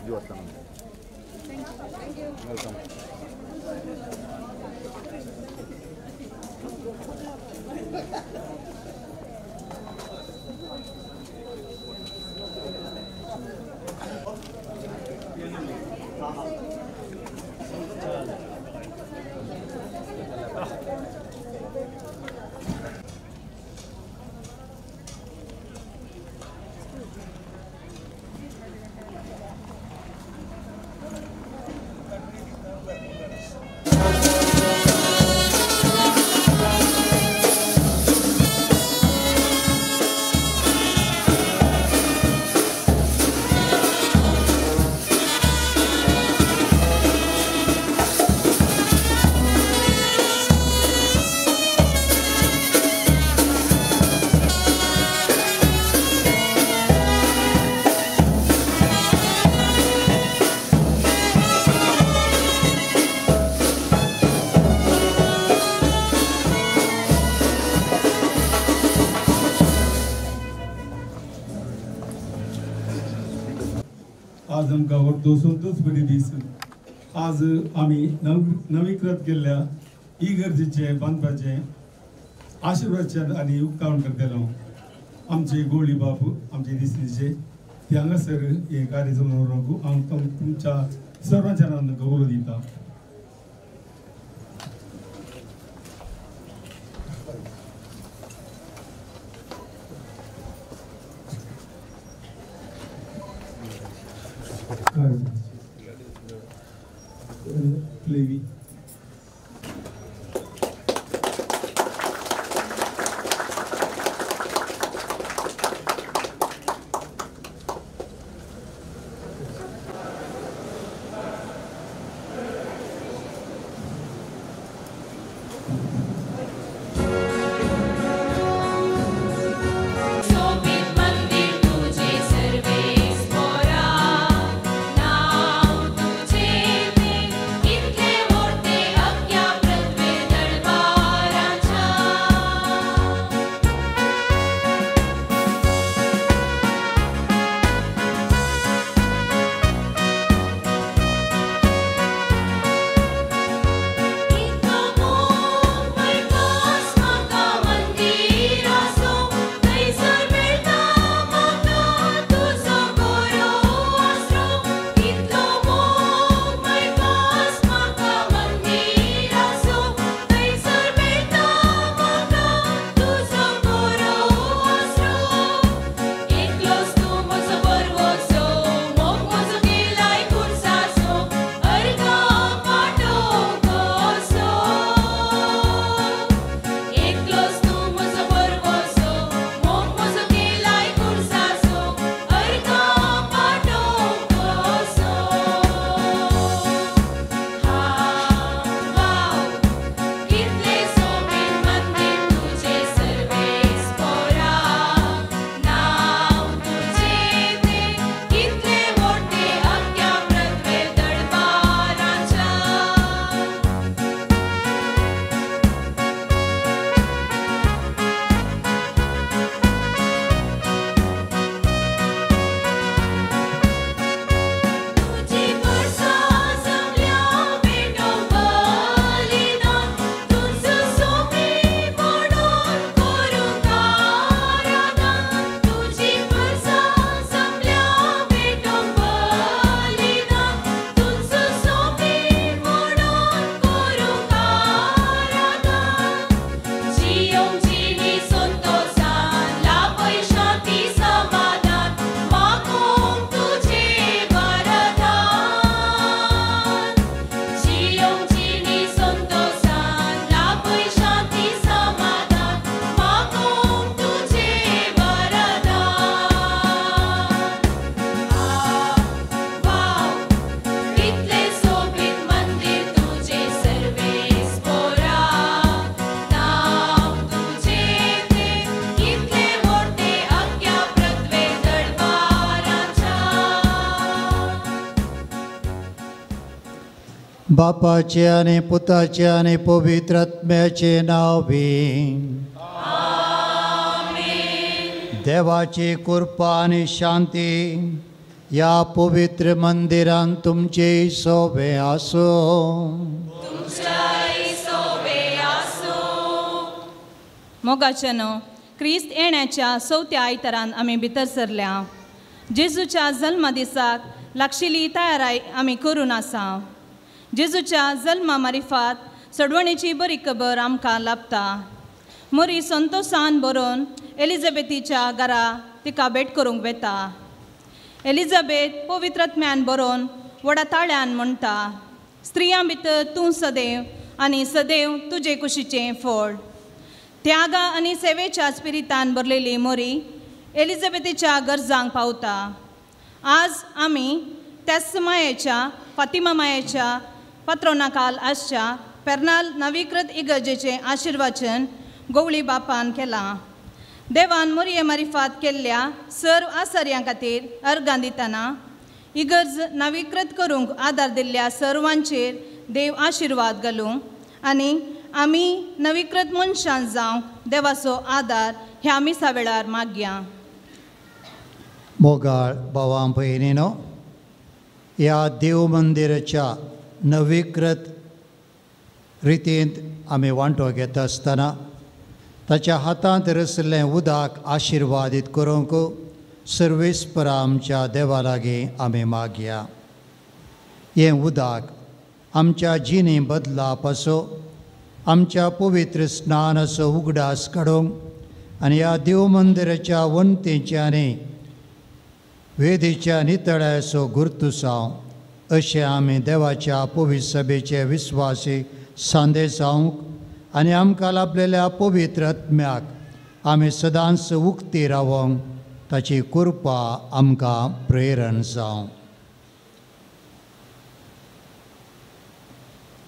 देवस्थानान. Welcome. आज आमकां वर्दोसून बरी दीस. आज आमी नवीकृत केल्ल्या इगर्जेचें बांदपाचें आशिर्वाद आनी उक्तावण करतलो. आमचे गोळी बाब आमचे दिसणीचे ते हांगासर हे कार्य जमोवन हांव तुमच्या सर्वांच्या नांवान गौरव दिता. Levi. बापाचे आनी पुताचे आनी पवित्र आत्म्याचे नांव. देवाची कृपा आनी शांती ह्या पवित्र मंदिरान तुमचे सोबे आसूं. मोगाच्यानो, क्रिस्त येण्याच्या चवथ्या आयतारान आमी भितर सरल्या. जेजूच्या जल्मा दिसाक लागशिल्ली तयाराय आमी करून आसा. जेजूच्या जल्मा मारिफात सडवणेची बरी खबर आमकां लाभता. मोरी संतोसान बरोवन एलिझाबेथीच्या घरा तिका भेट करूंक वेता. एलिझाबेथ पवित्रत्म्यान बरोवन व्हडा ताळ्यान म्हणटा, स्त्रियां भितर तूं सदैव आनी सदैव तुजे कुशीचें फळ. त्यागा आनी सेवेच्या स्पिरितान भरलेली मोरी एलिझाबेथीच्या गरजांक पावता. आज आमी त्याच मायेच्या फातिमा मायेच्या पत्रोनाकाल आसच्या पेर्नाल नवीकृत इगर्जेचें आशिर्वाचन गोवळी बापान केलां. देवान मोरये मारिफात केल्ल्या सर्व आसर्यां खातीर अर्गां दितना इगर्ज नवीकृत करूंक आदार दिल्ल्या सर्वांचेर देव आशिर्वाद घालूं आनी आमी नवीकृत मनशां जावंक देवाचो आदार ह्या मिसा वेळार मागया. मोगाळ भावां भयणीनो, ह्या देव मंदिराच्या नवीकृत रितींत आमी वांटो घेता आसतना ताच्या हातांत रसलें उदक आशिर्वादीत करूंक सर्वेस्परा आमच्या देवा लागीं आमी मागया. हें उदक आमच्या जिणे बदलापाचो, आमच्या पवित्र स्नानाचो उगडास काडूंक आनी ह्या देव मंदिराच्या वणतीच्या आनी वेदीच्या नितळ्याचो गुर्तुसांव अशें आमी देवाच्या पवित्र सभेचे विस्वासी सांदे जावंक आनी आमकां लाभलेल्या पवित्र आत्म्याक आमी सदांच उक्ती रावंक ताची कृपा आमकां प्रेरण जावं.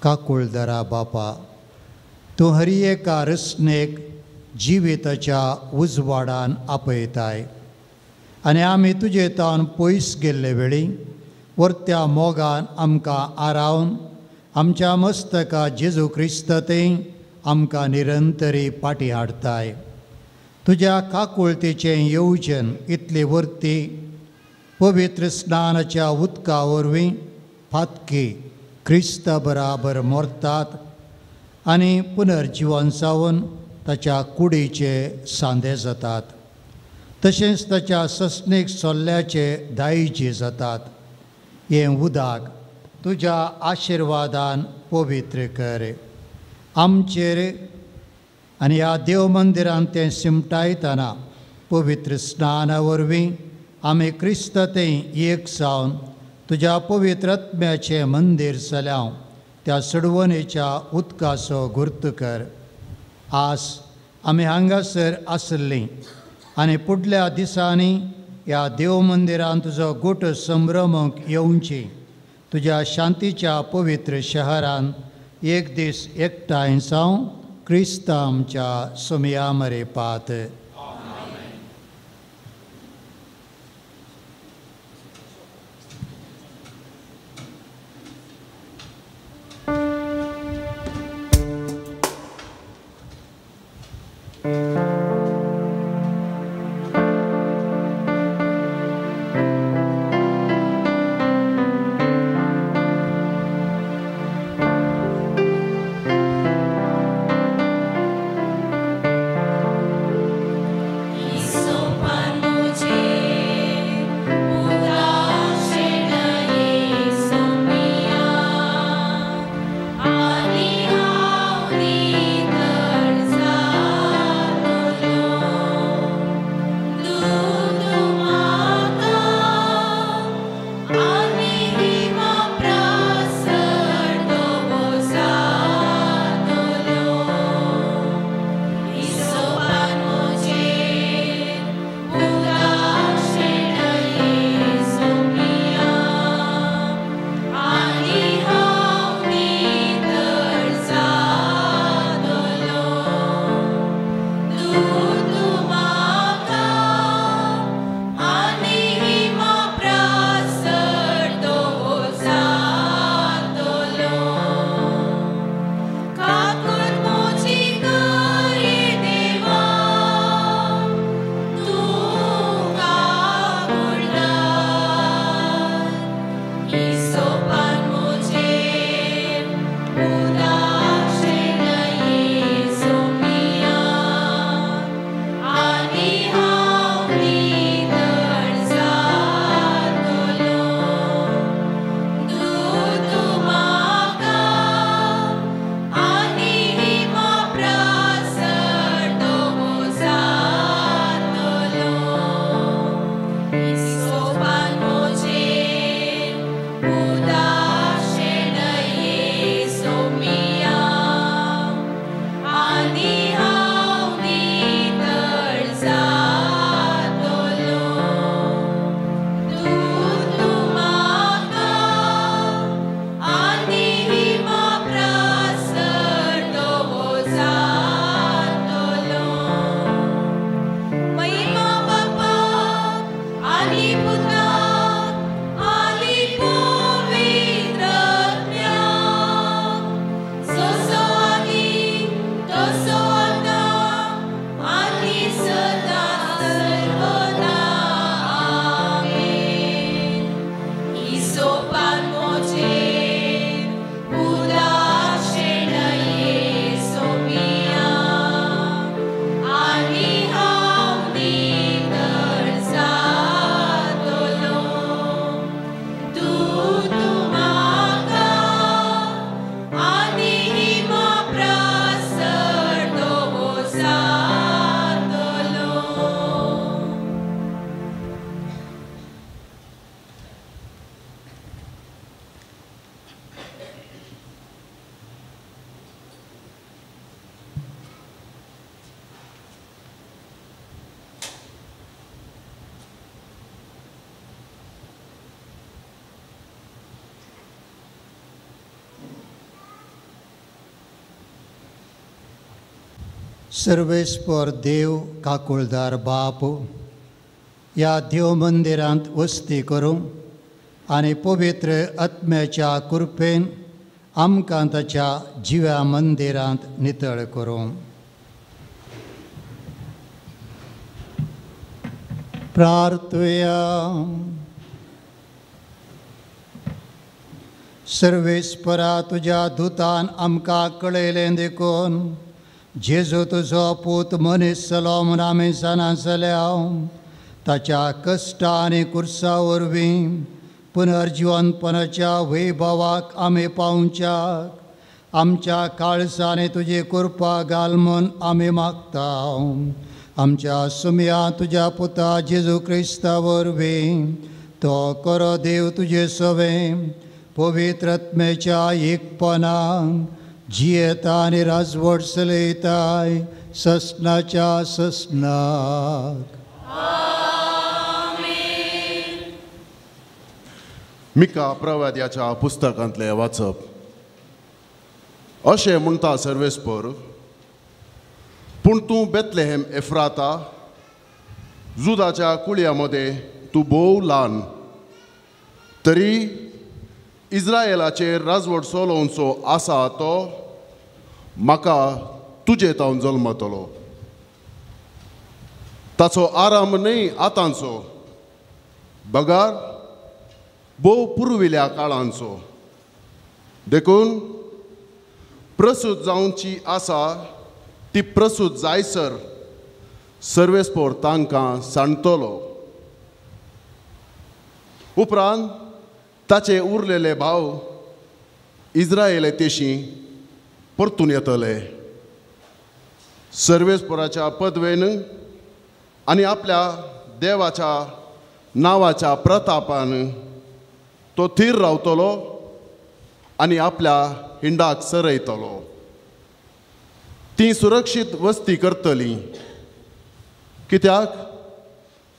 काकुळदरा बापा, तूं हर एका रचनेक जिविताच्या उजवाडान आपयताय आनी आमी तुजे तावन पयस गेल्ले वेळी वरत्या मोगान आमकां आरावन आमच्या मस्तका जेजू क्रिस्त थंय आमकां निरंतरी पाटी हाडताय. तुज्या काकुळतेचें येवजन इतली वरती पवित्र स्नानाच्या उदका वरवीं फातकी क्रिस्ता बराबर मरतात आनी पुनर्जिवन जावन ताच्या कुडीचे सांदे जातात, तशेंच ताच्या सस्नीक सोल्ल्याचे दायजी जातात. हें उदक तुज्या आशिर्वादान पवित्र कर आमचेर आनी ह्या देव मंदिरान तें सिमटायतना पवित्र स्नाना वरवीं आमी क्रिस्त थंय एक जावन तुज्या पवित्र आत्म्याचें मंदीर जाल्याव त्या सडवणेच्या उदकाचो गुर्त कर. आज आमी हांगासर आसलीं आनी फुडल्या दिसांनी ह्या देव मंदिरान तुजो गोट संभ्रमूंक येवची तुज्या शांतीच्या पवित्र शहरान एक दीस एकठांय जावं क्रिस्त आमच्या सोमया मरेपात. सर्वेस्पर देव काकुळदार बाप ह्या देव मंदिरांत वस्ती करूं आनी पवित्र आत्म्याच्या कृपेन आमकां ताच्या जिव्या मंदिरांत नितळ करूं. प्रार्थुया. सर्वेस्परा तुज्या दुतान आमकां कळयलें देखून जेजू तुजो पूत मनीस जालो म्हूण आमी जाणा जाल्या. ताच्या कश्टा आनी कुर्सा वरवीं पुनर्जिवनपणाच्या वैभवाक आमी पावच्याक आमच्या काळजांनी तुजी कृपा घाल म्हूण आमी मागता. आमच्या सुमया तुज्या पुता जेजू क्रिस्ता वरवीं तो करो देव तुजे सवें पवित्र आत्म्याच्या एकपणान जियेता आनी राजवट चलयताय ससनाच्या ससनाक. मिका प्रवाद्याच्या पुस्तकांतलें वाचप. अशें म्हणटा सर्वेस्पर, पूण तूं बेतलेहेम एफ्राता जुदाच्या कुळया मदें तूं भोव ल्हान, तरी इस्रायलाचेर राजवट चलोवचो आसा तो म्हाका तुजे तावन जल्मतलो. ताचो आराम न्हय आतांचो, बगार भोव पुर्विल्या काळांचो. देखून प्रसूत जावची आसा ती प्रसूत जायसर सर्वेस्पोर तांकां सांडतलो. उपरांत ताचे उरलेले भाव इस्रायले तेशी परतून येतले. सर्वेस्पोराच्या पदवेन आनी आपल्या देवाच्या नांवाच्या प्रतापान तो थीर रावतलो आनी आपल्या हिंडाक सरयतलो. ती सुरक्षीत वस्ती करतली, कित्याक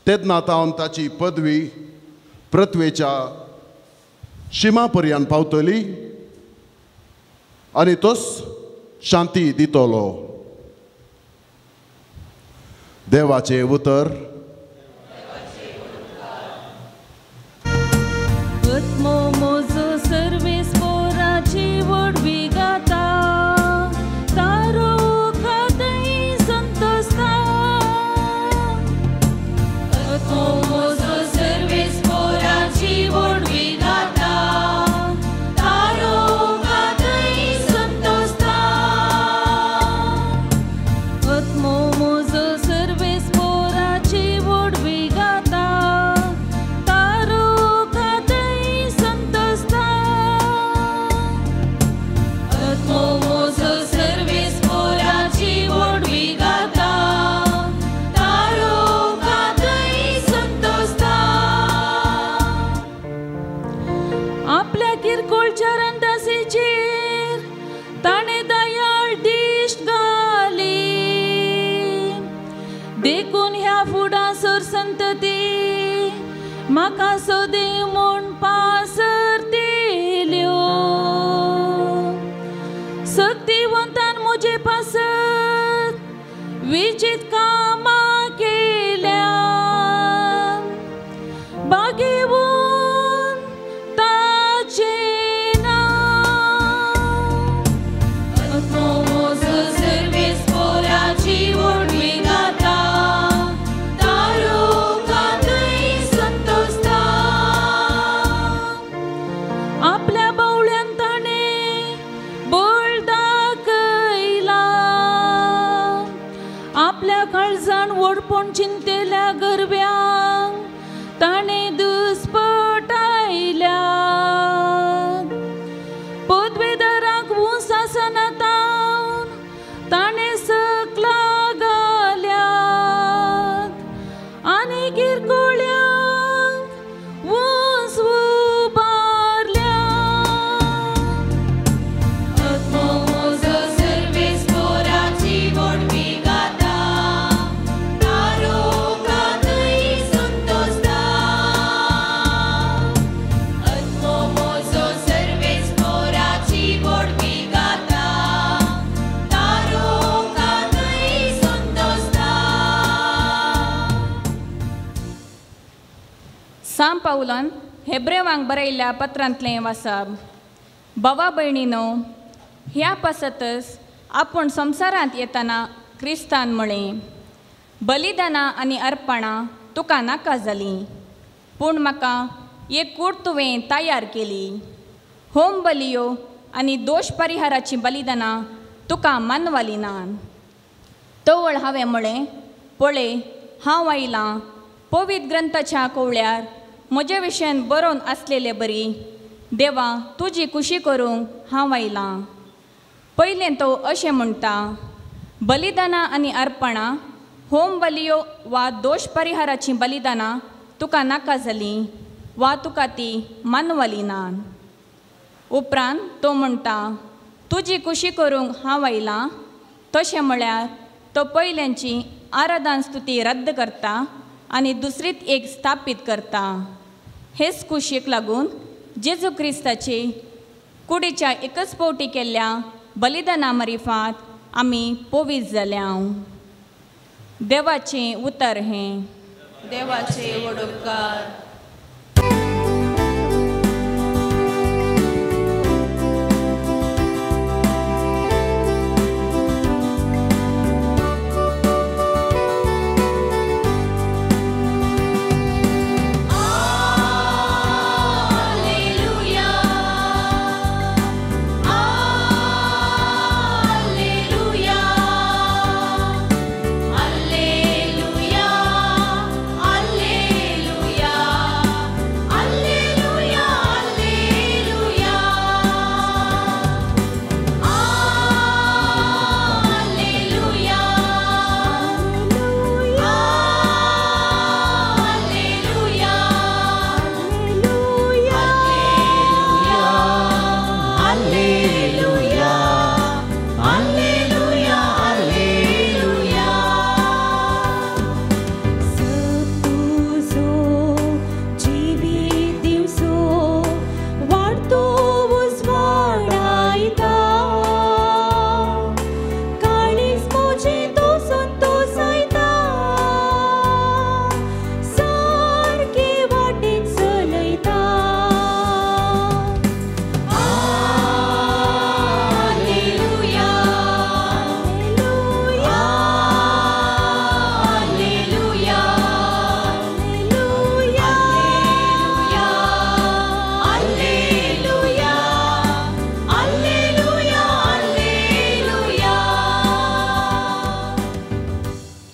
तेन्ना तावन ताची पदवी पृथ्वेच्या शिमा पर्यंत पावतली आनी तोच शांती दितलो. देवाचें उतर. म्हाका सोदी म्हूण पासरतिल्यो सक्तिवंतान म्हजे पासत विचित कामां केल्या बागेवन ताचें नांव. सर्वेस्पोराची व्हडवी गाता आपल्या बावळ्यान ताणें बळ दाखयलां, आपल्या काळजान व्हडपण चिंतेल्या गरब्यांक ताणें दुस्पटायल्या. पदवेदारांक ऊंच आसना तावन ताणें सकला घाल्यात आनी किरकोळ्यांक ऊंच उबारल्या. सर्वेस्पोराची व्हडवी गाता तारो गातय. सां पावलान हेब्रेवांक बरयल्ल्या पत्रांतलें वासाब. बाबा भयणीनो, ह्या पासतच आपूण संवसारांत येतना क्रिस्तान म्हळें, बलिदानां आनी अर्पणां तुका नाका जालीं, पूण म्हाका एक कूड तुवें तयार केली. होम बलियो आनी दोश परिहाराचीं बलिदानां तुका मानवाली ना. तवळ हांवें म्हळें, पळय हांव आयलां, पवित्र ग्रंथाच्या कोवळ्यार म्हजे विशयान बरोवन आसलेले बरी देवा तुजी खुशी करूंक हांव आयलां. पयलें तो अशें म्हणटा, बलिदानां आनी अर्पणां, होम बलियो वा दोश परिहाराचीं बलिदानां तुका नाका जालीं वा तुका ती मानवली ना. उपरांत तो म्हणटा, तुजी खुशी करूंक हांव आयलां. तशें म्हळ्यार तो पयल्यांची आराधन स्तुती रद्द करता आनी दुसरीत एक स्थापीत करता. हेच खुशयेक लागून जेजू क्रिस्ताची कुडीच्या एकच फावटी केल्ल्या बलिदाना मारिफात आमी पवित्र जाल्या. देवाचें उतर हें. देवाचे वडोपकार.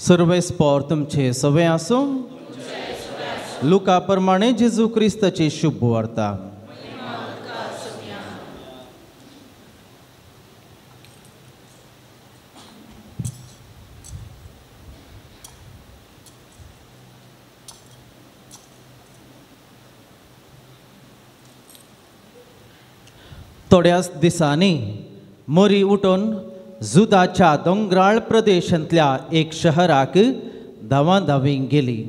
सर्वेस्पोर तुमचे सवे आसूं. लुका प्रमाणे जेजू क्रिस्ताची शुभ वार्ता. थोड्याच दिसांनी मोरी उठून जुदाच्या दोंगराळ प्रदेशांतल्या एक शहराक धांवा धांवी गेली.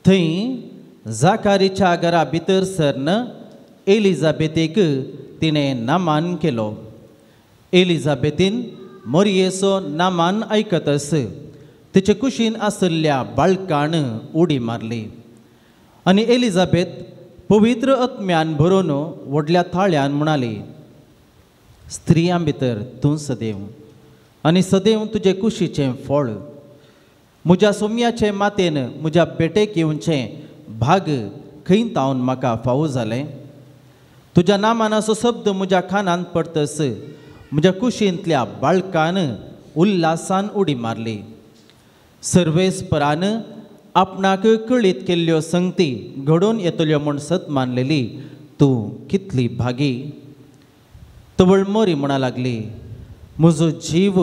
थंय जाकारीच्या घरा भितर सरन एलिझाबेथीक तिणें नामान केलो. एलिझाबेथीन मोरयेचो नामान आयकतच तिचे कुशीन आशिल्ल्या बाळकान उडी मारली आनी एलिझाबेथ पवित्र आत्म्यान भरून व्हडल्या थाळ्यान म्हणाली, स्त्रियां भितर तूं सदैव आनी सदैव तुजे कुशीचें फळ. म्हज्या सोम्याचे मातेन म्हज्या भेटेक येवचें भाग खंय तावन म्हाका फावो जालें. तुज्या नामानाचो शब्द म्हज्या कानांत पडतस म्हज्या कुशींतल्या बाळकान उल्हासान उडी मारली. सर्वेस्परान आपणाक कळीत केल्ल्यो संगती घडोवन येतल्यो म्हूण सत मानलेली तूं कितली भागी. तवळ मोरी म्हणा लागली, म्हजो जीव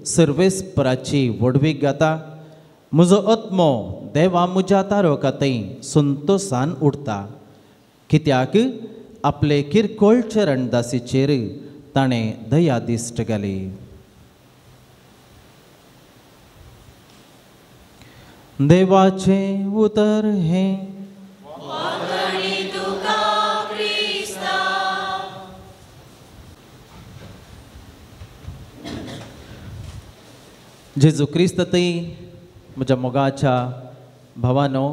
सर्वेस्पराची व्हडवीक गाता, म्हजो आत्मो देवा म्हज्या तारोका थंय संतोसान उरता, कित्याक आपले किरकोळ चरणदासीचेर ताणें दया दिश्ट घाली. देवाचें उतर हें. जेजू क्रिस्त थंय म्हज्या मोगाच्या भावानो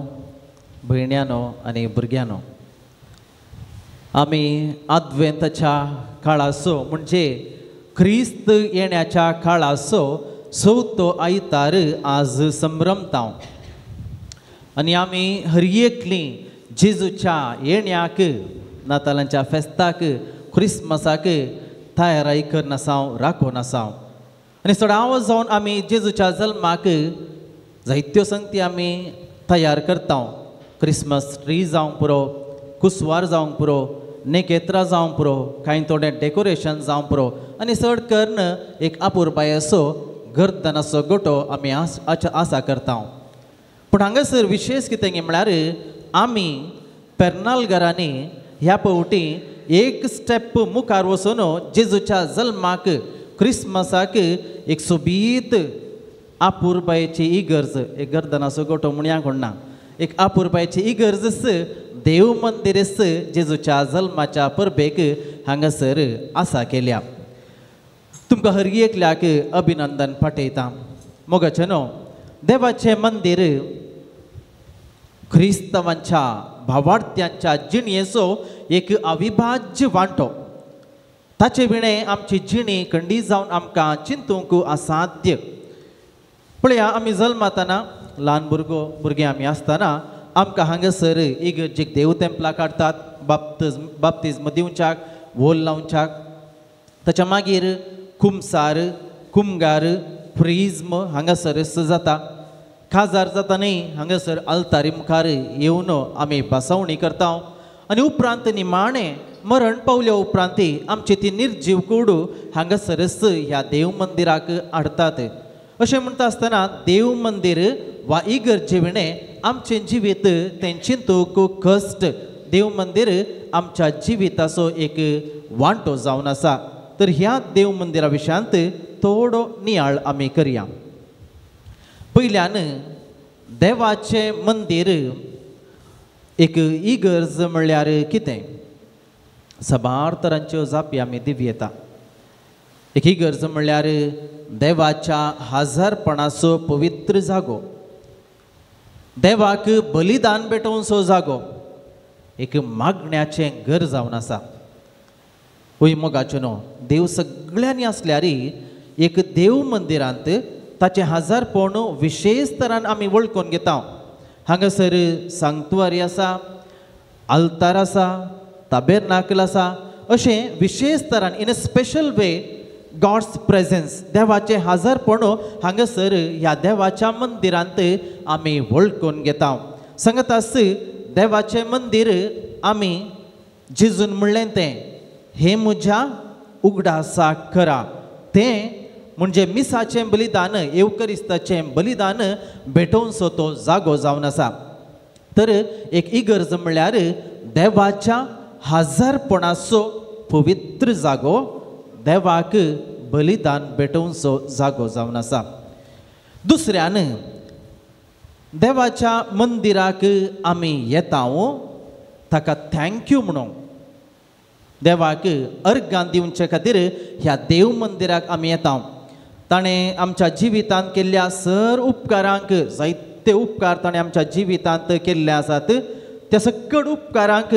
भयण्यानो आनी भुरग्यांनो, आमी आद्वेंताच्या काळाचो म्हणजे क्रिस्त येण्याच्या काळाचो चवथो आयतार आज संभ्रमता आनी आमी हर एकली जेजूच्या येण्याक, नातालांच्या फेस्ताक, क्रिसमसाक तयाराय करनासांव, राखोनासांव आनी चडाव जावन आमी जेजूच्या जल्माक जायत्यो संगती आमी तयार करता. क्रिसमस ट्री जावंक पुरो, कुसवार जावंक पुरो, नेकेत्रां जावंक पुरो, कांय थोडें डेकोरेशन जावंक पुरो आनी चड करून एक आपुरबायेचो गर्दनाचो गोटो आमी आसा करता. पूण हांगासर विशेश कितें म्हळ्यार आमी पेर्नालगरांनी ह्या फावटी एक स्टेप मुखार वचून जेजूच्या जल्माक, क्रिसमसाक एक सोबीत आपुरबायेची इगर्ज, एक गर्दनाचो गोटो म्हणया कोणना, एक आपुरबायेची इगर्जस देव मंदिरस जेजूच्या जल्माच्या परबेक हांगासर आसा केल्या. तुमकां हर एकल्याक अभिनंदन पाठयता. मोगाचें न्हू, देवाचें मंदीर क्रिस्तांवांच्या भावार्थ्यांच्या जिणेचो एक अविभाज्य वांटो. ताचे विणें आमची जिणी खंडीत जावन आमकां चिंतूंक असाध्य. पळया, आमी जल्मातना ल्हान भुरगो भुरगीं आमी आसतना आमकां हांगासर इगर्जेक देव तेंपला काडटात, बाप्तिज्म दिवच्याक, वोल लावच्याक. ताच्या मागीर कुमसार, कुमगार, प्रिज्म हांगासर जाता. काजार जाता न्ही, हांगासर आल्तारी मुखार येवन आमी बसवणी करता आनी उपरांत निमाणें मरण पावल्या उपरांत आमची ती निर्जीव कूड हांगासरच ह्या देव मंदिराक हाडटात. अशें म्हणटा आसतना देव मंदीर वा इगर्जे विणें आमचें जिवीत तें चिंतूंक कश्ट. देव मंदीर आमच्या जिविताचो एक वांटो जावन आसा. तर ह्या देव मंदिरा विशयांत थोडो नियाळ आमी करया. पयल्यान देवाचें मंदीर एक इगर्ज म्हणल्यार कितें? साबार तरांच्यो जापी आमी दिवं येता. एक इगर्ज म्हणल्यार देवाच्या हाजारपणाचो पवित्र जागो, देवाक बलिदान भेटोवचो जागो, एक मागण्याचें घर जावन आसा. वय मोगाचो न्हू, देव सगळ्यांनी आसल्यार एक देव मंदिरांत ताचें हाजारपण विशेश तरान आमी वळखून घेता. हांगासर सांक्तुआरी आसा, आल्तार आसा, ताबेरनाकल आसा. अशें विशेश तरान in a special way God's presence, देवाचें हाजारपण हांगासर ह्या देवाच्या मंदिरांत आमी वळखून घेता. सांगतास देवाचें मंदीर आमी जेजून म्हणलें तें हें म्हज्या उगडासाक करा, तें म्हणजे मिसाचें बलिदान, येवकरिस्ताचें बलिदान भेटोवचो तो जागो जावन आसा. तर एक इगर्ज म्हणल्यार देवाच्या हाजारपणाचो पवित्र जागो, देवाक बलिदान भेटोवचो जागो जावन आसा. दुसऱ्यान देवाच्या मंदिराक आमी येता ताका thank you म्हणूंक, देवाक अर्गां दिवचे खातीर ह्या देव मंदिराक आमी येता. ताणें आमच्या जिवितांत केल्ल्या सर उपकारांक, जायते उपकार ताणें आमच्या जिवितांत केल्ले आसात, त्या सकड उपकारांक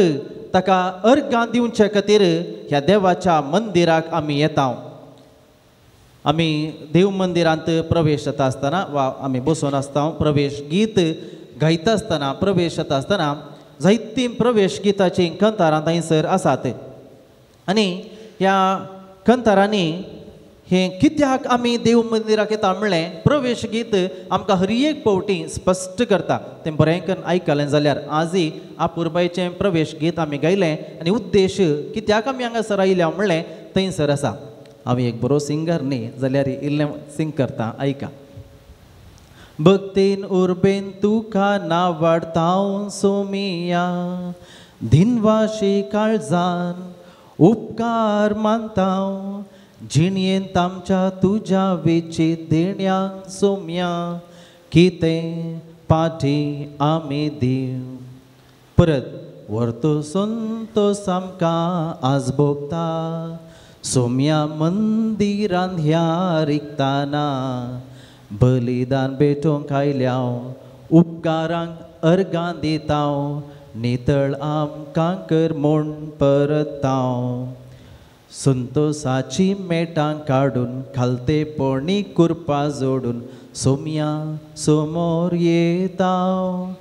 ताका अर्गां दिवचे खातीर ह्या देवाच्या मंदिराक आमी येता. आमी देव मंदिरांत प्रवेश जाता आसतना वा आमी बसून आसता, प्रवेश गीत गायता आसतना, प्रवेश जाता आसतना जायतीं प्रवेश गिताचीं कंतारां थंयसर आसात. आनी ह्या कंतारांनी हें कित्याक आमी देव मंदिराक येता म्हणलें प्रवेश गीत आमकां हर एक फावटी स्पश्ट करता. तें बरें करून आयकलें जाल्यार आजय आपुरबायचें प्रवेश गीत आमी गायलें आनी उद्देश कित्याक आमी हांगासर आयल्या म्हणलें थंयसर आसा. हांव एक बरो सिंगर न्ही जाल्यार इल्लें सिंग करता, आयका. भक्तीन उर्बेन तुका नावाडतांव सोमिया, दिनवाशी काळजान उपकार मानतांव, जिणयेंत आमच्या तुज्या वेची देण्यांक सोम्या, कितें पाठी आमी दिव. परत व्हरतो संतोस आमकां आज भोगता, सोम्या मंदिरांत ह्या रिगताना, बलिदान भेटोवंक आयल्या उपकारांक अर्गां दितांव नितळ आमकां कर म्हूण परतांव संतोसाची मेटां काडून खालतेपणी कुरपा जोडून सोम्या समोर येतांव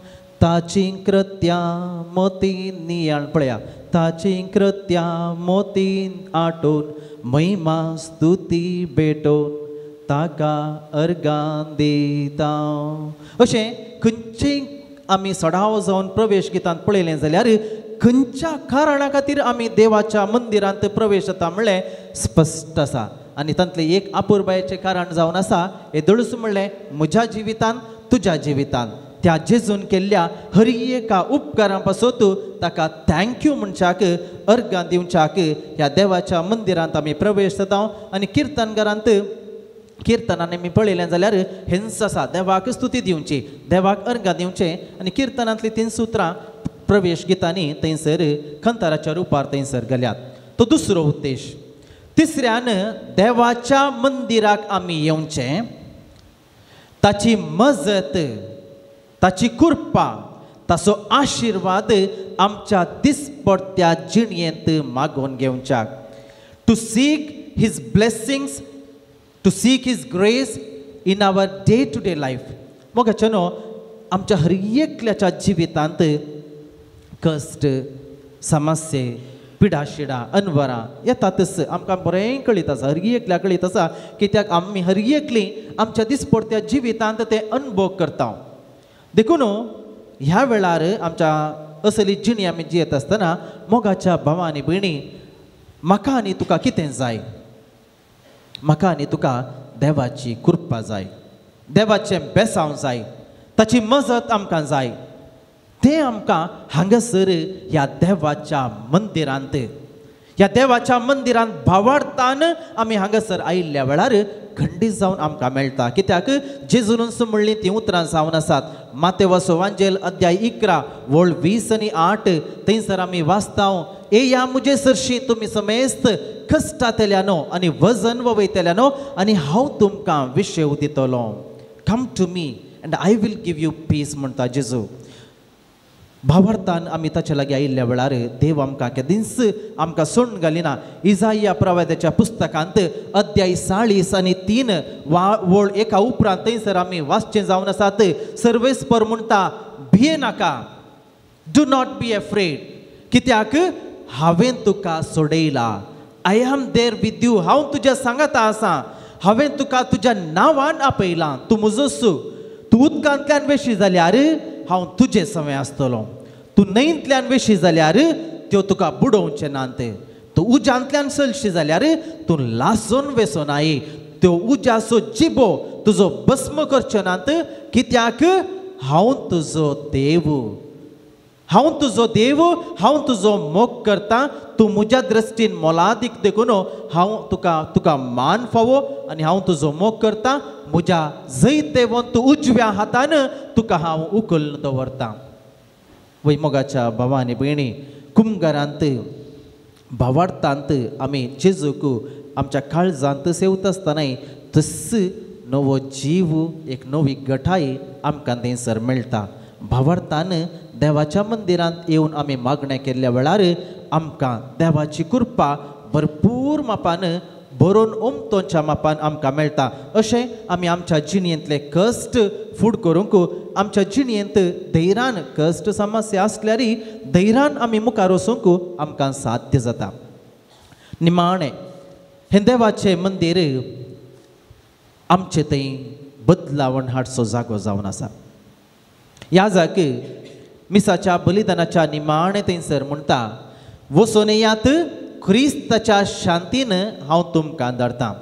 ताची कृत्यां मोतीन नियाळ पळया ताची कृत्यां मोतीन आटोवन महिमा स्तुती भेटोवन ताका अर्गां दितांव. अशें खंयचेय आमी सडाव जावन प्रवेश गितांत पळयलें जाल्यार खंयच्या कारणा खातीर आमी देवाच्या मंदिरांत प्रवेश जाता म्हणलें स्पश्ट आसा. आनी तांतलें एक अपुरबायेचें कारण जावन आसा हें दळूस म्हणलें म्हज्या जिवितान तुज्या जिवितान त्या जेजून केल्ल्या हर एका उपकारां पासत ताका thank you म्हणच्याक अर्गां दिवच्याक ह्या देवाच्या मंदिरांत आमी प्रवेश जाता. आनी किर्तनघरांत किर्तनांनी आमी पळयलें जाल्यार हेंच आसा देवाक स्तुती दिवची देवाक अर्गां दिवचें. आनी किर्तनांतलीं तीन सुत्रां प्रवेश गितांनी थंयसर खंताराच्या रुपार थंयसर गेल्यात. तो दुसरो उद्देश. तिसऱ्यान देवाच्या मंदिराक आमी येवचें ताची मजत ताची कृपा ताचो आशिर्वाद आमच्या दिसपडत्या जिणयेंत मागोवन घेवच्याक. To seek his blessings to seek his grace in our day to day life. मोगाचे न्हू आमच्या हर एकल्याच्या जिवितांत कश्ट समस्ये पिडाशिडा अनवरां येतातच आमकां बरें कळीत आसा हर एकल्या कळीत आसा कित्याक आमी हर एकली आमच्या दिसपडत्या जिवितांत ते अनुभव करता. देखून ह्या वेळार आमच्या असली जिणी आमी जियेत आसतना मोगाच्या भावा आनी भयणी म्हाका आनी तुका कितें जाय म्हाका आनी तुका देवाची कृपा जाय देवाचें बेसांव जाय ताची मजत आमकां जाय. तें आमकां हांगासर ह्या देवाच्या मंदिरांत ह्या देवाच्या मंदिरांत भावार्थान आमी हांगासर आयिल्ल्या वेळार खंडीत जावन आमकां मेळटा. कित्याक जेजूनच म्हणलीं तीं उतरां जावन आसात. मातेवाचो वांजेल अध्याय 11 वळ 20 आनी 8 थंयसर आमी वाचतांव येया म्हजे सरशी तुमी समेस्त कश्टांतल्यानो आनी वजन वयतल्यानो आनी हांव तुमकां विशेव दितलो. Come to me and I will give you peace म्हणटा जेजू. भावार्थान आमी ताचे लागीं आयिल्ल्या वेळार देव आमकां केदींच आमकां सोडून घालिना. इजाया प्रवाद्याच्या पुस्तकांत अध्याय 40 आनी 3 वळ 1 उपरांत थंयसर आमी वाचचें जावन आसात. सर्वेस्पर म्हणटा भिये नाका do not be afraid कित्याक हांवें तुका सोडयला. I am there with you हांव तुज्या सांगाता आसा हांवें तुका तुज्या नांवान आपयलां तूं म्हजोच तूं उदकांतल्यान वेशी जाल्यार हांव तुजे सवें आसतलो तूं न्हंयंतल्यान वेशी जाल्यार त्यो तुका बुडोवचें ना ते तूं उज्यांतल्यान चलशी जाल्यार तूं लासून वेसोनाय त्यो उज्याचो जिबो तुजो भस्म करच्यो नात कित्याक हांव तुजो देव हांव तुजो देव हांव तुजो मोग करता तूं म्हज्या दृश्टीन मोलादीक देखून हांव तुका तुका मान फावो आनी हांव तुजो मोग करता म्हज्या जैतेवंत उजव्या हातान तुका हांव उखलून दवरता. वय मोगाच्या भावा आनी भयणी कुमगारांत भावार्थांत आमी जेजूक आमच्या काळजांत सेवता आसतनाय तस नवो जीव एक नवी गठाय आमकां थंयसर मेळटा. भावार्थान देवाच्या मंदिरांत येवन आमी मागणें केल्ल्या वेळार आमकां देवाची कृपा भरपूर मापान भरून ओमतोच्या मापान आमकां मेळटा. अशें आमी आमच्या जिणेंतले कश्ट फूड करूंक आमच्या जिणेंत धैर्यान कश्ट समस्या आसल्यार धैर्यान आमी मुखार वचूंक आमकां साध्य जाता. निमाणें हें देवाचें मंदीर आमचे थंय बदलावण हाडचो जागो जावन आसा. ह्या जाग मिसाच्या बलिदानाच्या निमाणें थंयसर म्हणटा वचून येयात क्रिस्ताच्या शांतीन हांव तुमकां धाडटा.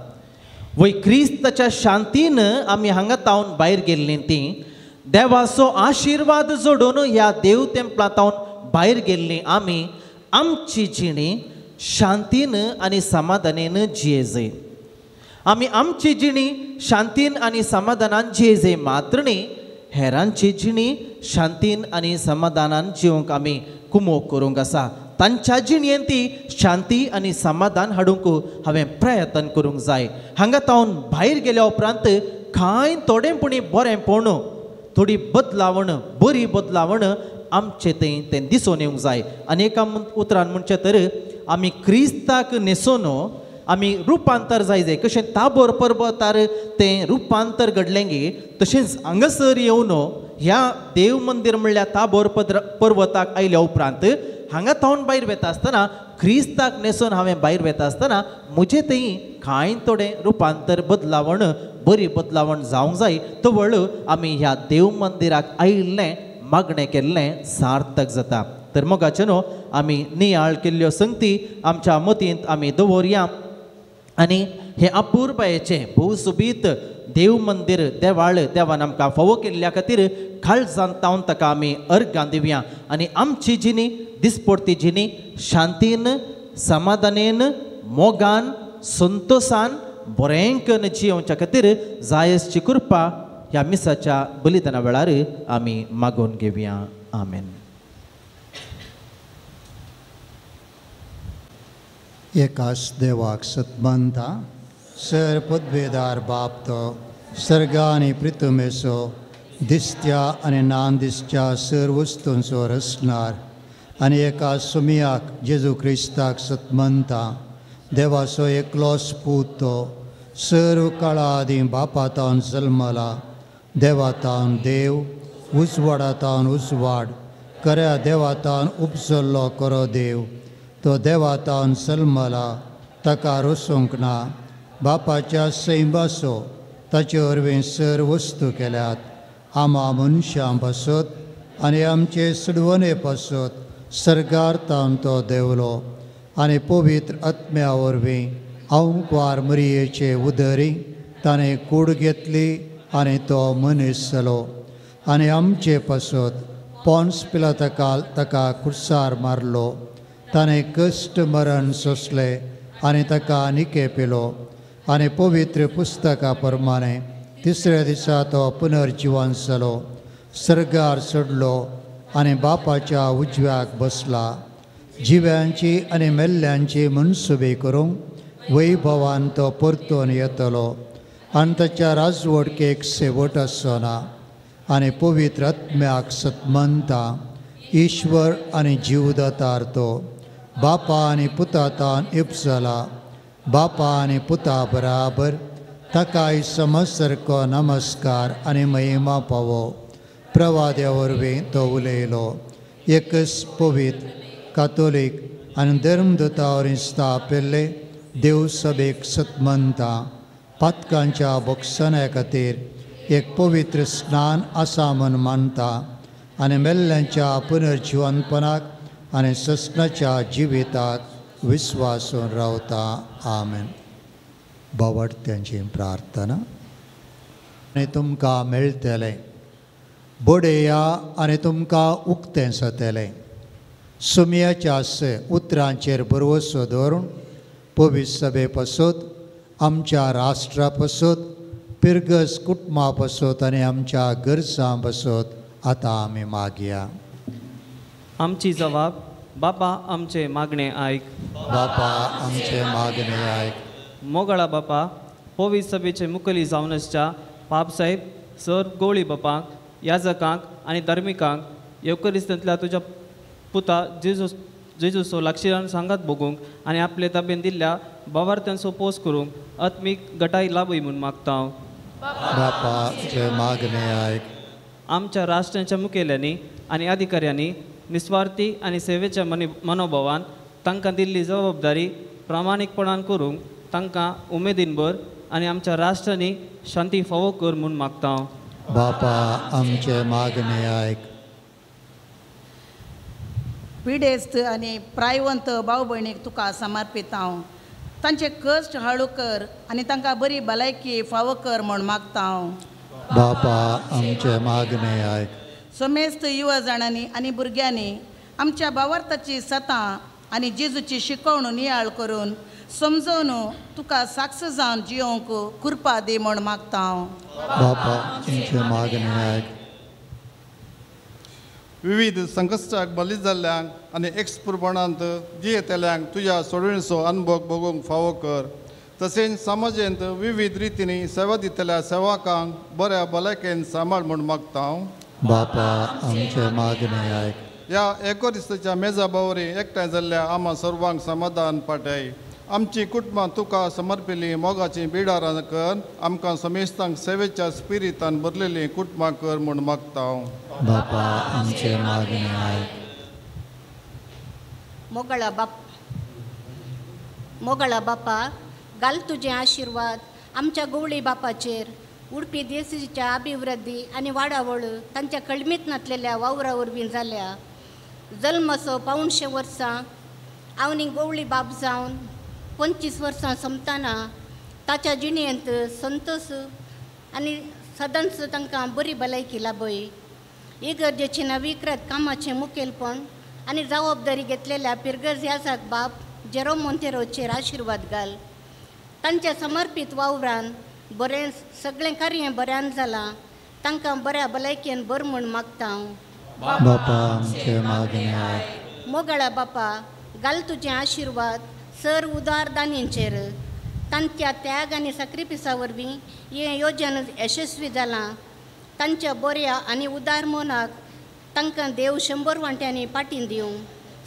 वय क्रिस्ताच्या शांतीन आमी हांगा तावन भायर गेल्लीं तीं देवाचो आशिर्वाद जोडून ह्या देव तेंपला तावन भायर गेल्लीं आमी आमची जिणी शांतीन आनी समाधानेन जियेजय. आमी आमची जिणी शांतीन आनी समाधानान जियेजय मात्र न्ही हेरांची जिणी शांतीन आनी समाधानान जिवंक आमी कुमोक करूंक आसा. तांच्या जिणेंत ती शांती आनी समाधान हाडूंक हांवें प्रयत्न करूंक जाय. हांगा तावन भायर गेल्या उपरांत कांय थोडें पुणी बरें पळोवन थोडी बदलावण, बरी बदलावण आमचे थंय तें दिसून येवंक जाय. आनी एका उतरान म्हणचें तर आमी क्रिस्ताक न्हेसून आमी रुपांतर जाय जाय. कशें ताबोर पर्वतार तें रुपांतर घडलें गी तशेंच हांगासर येवन ह्या देव मंदीर म्हणल्यार ताबोर पर्वताक आयल्या उपरांत हांगा थावन भायर वेता आसतना क्रिस्ताक न्हेसून हांवें भायर वेता आसतना म्हजें थंय कांय थोडें रुपांतर बदलावण, बरी बदलावण जावंक जाय. तवळ आमी ह्या देव मंदिराक आयिल्लें मागणें केल्लें सार्थक जाता. तर मोगाचे न्हू आमी नियाळ केल्ल्यो संगती आमच्या मतींत आमी दवरया आनी हें अपुरबायेचें भोव सोबीत देव मंदीर देवाळ देवान आमकां फावो केल्ल्या खातीर काळजान तावन ताका आमी अर्गां दिवया आनी आमची जिणी दिसपडती जिणी शांतीन, समाधानेन, मोगान, संतोसान बरें करून जियोवच्या खातीर जायसची कृपा ह्या मिसाच्या बलिदाना वेळार आमी मागून घेवया. आमेन. एकाच देवाक सतमंता सर पदवेदार बाप तो सर्गा आनी प्रितुमेचो दिसत्या आनी ना दिसच्या सर वस्तूंचो रचणार आनी एका सुमियाक जेजू क्रिस्ताक सतमंता देवाचो एकलोच पूत तो सर्व काळा आदीं बापातावन जल्मला, देवातावन देव, उजवाडातावन उजवाड, खऱ्या देवातावन उपजल्लो खरो देव, तो देवातावन जल्मला, ताका रोसूंक ना, बापाच्या सैमाचो ताचे वरवीं सर वस्तू केल्यात, आमा मनशां पासत आनी आमचे सुडवणे पासत सर्गार तावन तो देवलो आनी पवित्र आत्म्या वरवीं अवंकवार मरियेचे उदरी ताणें कूड घेतली आनी तो मनीस जालो आनी आमचे पासत पोन्स पिलातकाल ताका कुर्सार मारलो, ताणें कश्ट मरण सोंसलें आनी ताका निके पिलो आनी पवित्र पुस्तका प्रमाणे तिसऱ्या दिसा तो पुनर्जिवन जालो, सर्गार चडलो आनी बापाच्या उजव्याक बसला, जिव्यांची आनी मेल्ल्यांची मनसुबी करूंक वैभवान तो परतून येतलो आनी ताच्या राजवटकेक शेवट आसचो ना आनी पवित्र आत्म्याक सतमंता ईश्वर आनी जीवदातार तो बापा आनी पुतातान इपसला, बापा आनी पुता बराबर ताकाय समजसारको नमस्कार आनी महिमा पावो. प्रवाद्या वरवीं तो उलयलो. एकच पवित्र कातोलीक आनी धर्मदूता वरवीं स्थापिल्ले देवसभेक सतमंता पातकांच्या बोगसण्या खातीर एक पवित्र स्नान आसा म्हूण मानता आनी मेल्ल्यांच्या पुनर्जिवनपणाक आनी ससनाच्या जिविताक विस्वासून रावता. आमेन. बावडत्यांची प्रार्थना. आनी तुमकां मेळटलें, बडया आनी तुमकां उक्तें जातलें. सुमयाच्या उतरांचेर भरवसो दवरून पवित्र सभे पासत, आमच्या राष्ट्रा पासत, पिरगस कुटुंबा पासत आनी आमच्या गरजां पासत आतां आमी मागया. आमची जबाब बापा आमचे मागणे आयक, बापा आमचे मागणे आयक. मोगळा बापा, पवित्र सभेचे मुखेली जावन आसच्या पापसाहेब सर गोळी बापांक, याजकांक आनी धार्मिकांक येवकरिस्तांतल्या तुज्या पुता जेजूचो लागशिरान सांगात भोगूंक आनी आपले ताबेन दिल्ल्या बावार्थ्यांचो पोस करूंक आत्मीक गटाय लाभय म्हूण मागता हांव. बापा आमचे मागणे आयक. आमच्या राष्ट्रांच्या मुखेल्यांनी आनी अधिकाऱ्यांनी निस्वार्थी आनी सेवेच्या मनोभावान तांकां दिल्ली जबाबदारी प्रामाणीकपणान करूंक तांकां उमेदीन भर आनी आमच्या राष्ट्रांनी शांती फावो कर म्हूण मागता हांव. बापा आमचे मागणे आयक. पिडेस्त आनी प्रायवंत भाव भयणीक तुका समर्पिता हांव. तांचे कश्ट हाळू कर आनी तांकां बरी भलायकी फावो कर म्हूण मागता हांव. बापा आमचे मागणे आयक. समेस्त युवा जाणांनी आनी भुरग्यांनी आमच्या भावार्थाची सतां आनी जेजूची शिकवण नियाळ करून समजून तुका साक्ष जावन जियोंक कृपा दी म्हूण मागता हांव. बापा आमचे मागणे आयक. विविध संकश्टाक बली जाल्ल्यांक आनी एक्सपुरपणांत जियेतल्यांक तुज्या सोडणीचो अनुभव भोगूंक फावो कर. तशेंच समाजेंत विविध रितींनी सेवा दितल्या सेवकांक बऱ्या भलायकेन सांबाळ म्हूण मागता. बापा आमचे मागणे आयक. ह्या एकोरिस्ताच्या मेजा बावरी एकठांय जाल्ल्या आमा सर्वांक समाधान पाटय. आमची कुटुंबां तुका समर्पिल्ली मोगाची बिडारां कर. आमकां समेस्तांक सेवेच्या स्पिरितान भरलेलीं कुटुंबां कर म्हूण मागता. बापा आमचे मागणे आयक. मोगळा बापा घाल तुजे आशिर्वाद आमच्या गवळी बापाचेर. उडपी देसीच्या अभिवृद्धी आनी वाडावळ तांच्या कळमीत नातलेल्या वावरा वरवीं जाल्या. जल्माचो 175 वर्सां आवनी गवळी बाप जावन 25 वर्सां सोंपतना ताच्या जिणेंत संतोष आनी सदांच तांकां बरी भलायकी लाभय. इगर्जेची नवीकृत कामाचें मुखेलपण आनी जबाबदारी घेतलेल्या पिरगर्ज याजाक बाप जेरोम मोंतेरोचेर आशिर्वाद घाल. तांच्या समर्पीत वावरान बरें सगळें कार्य बऱ्यान जालां. तांकां बऱ्या भलायकेन बर म्हूण मागता हांव. बापा आमचे मागणे आयक. मोगाळा बापा घाल तुजे आशिर्वाद सर उदार दानींचेर. तांच्या त्याग आनी साक्रिफिसा वरवीं हें योजन यशस्वी जालां. तांच्या बऱ्या आनी उदार मनाक तांकां देव 100 वांट्यांनी पाटीन दिवं.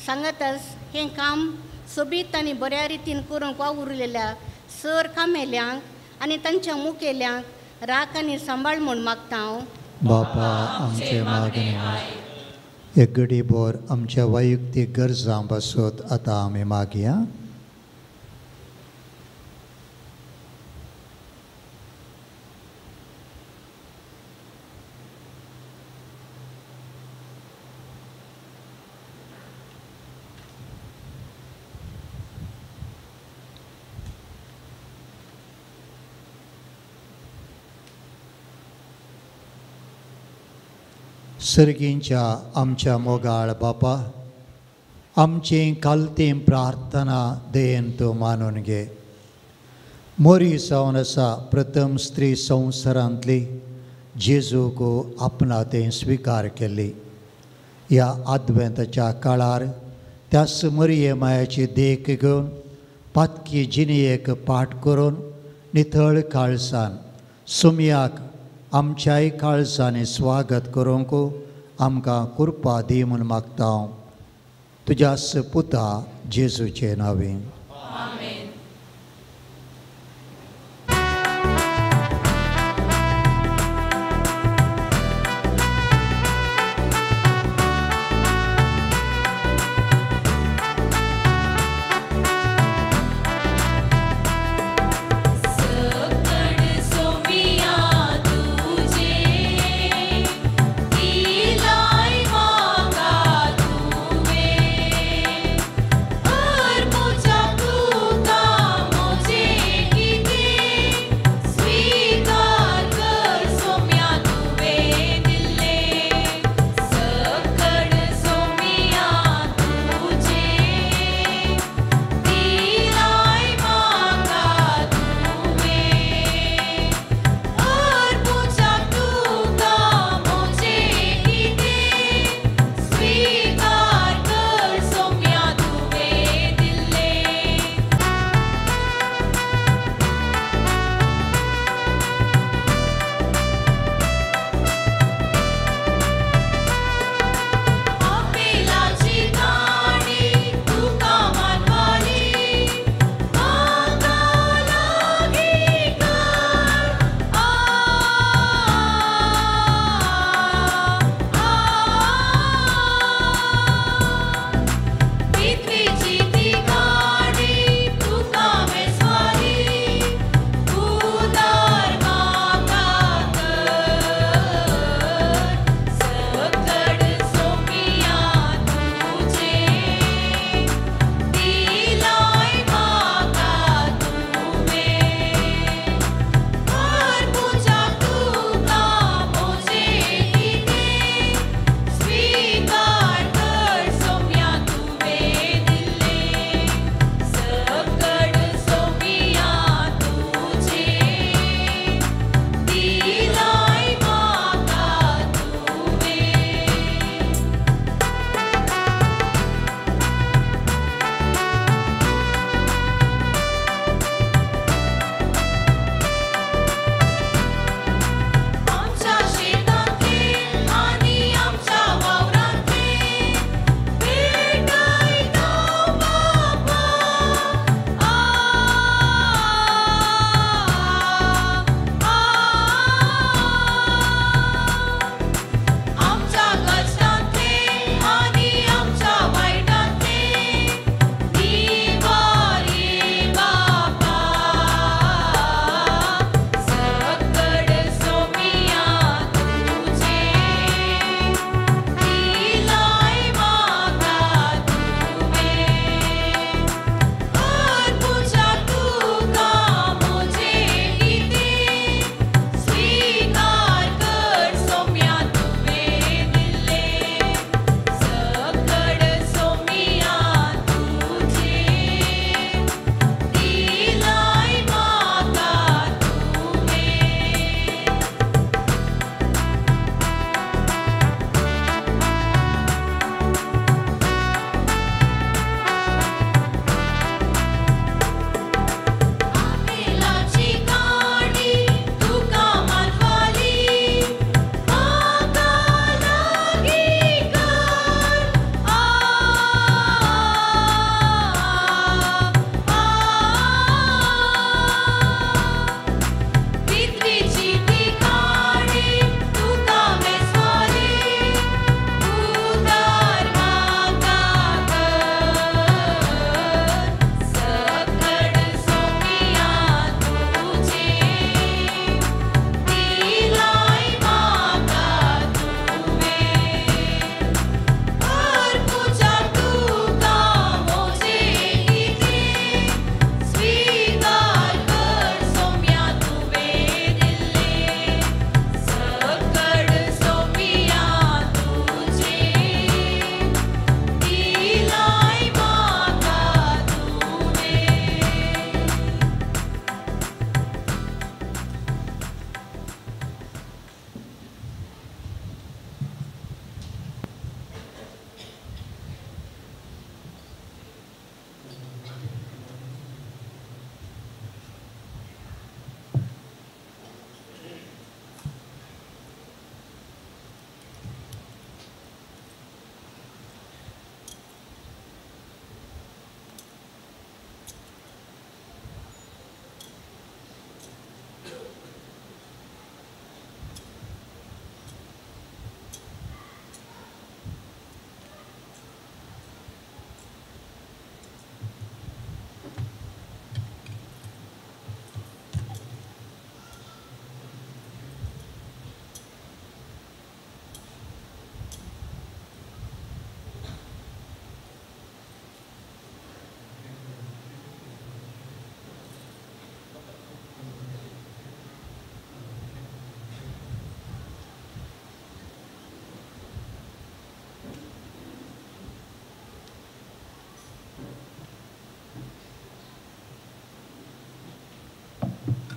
सांगतच हें काम सोबीत आनी बऱ्या रितीन करूंक वावुरलेल्या सर कामेल्यांक आनी तांच्या मुखेल्यांक राख आनी सांबाळ म्हूण मागता हांव. बापा आमचे मागणे आयक. एक घडीभर आमच्या वैयक्तीक गरजां पासत आतां आमी मागया. सर्गींच्या आमच्या मोगाळ बापा, आमची कालती प्रार्थना देयन तूं मानून घे. मोरी जावन आसा प्रथम स्त्री संवसारांतली जेजूक आपणा तें स्विकार केली. ह्या आदवेंताच्या काळार त्याच मरिये मायाची देख घेवन पातकी जिणेक पाठ करून नितळ काळसान सुमयाक आमच्याय काळजांनी स्वागत करूंक आमकां कृपा दी म्हूण मागता हांव तुज्याच पुता जेजूचे नांवें. पूजा।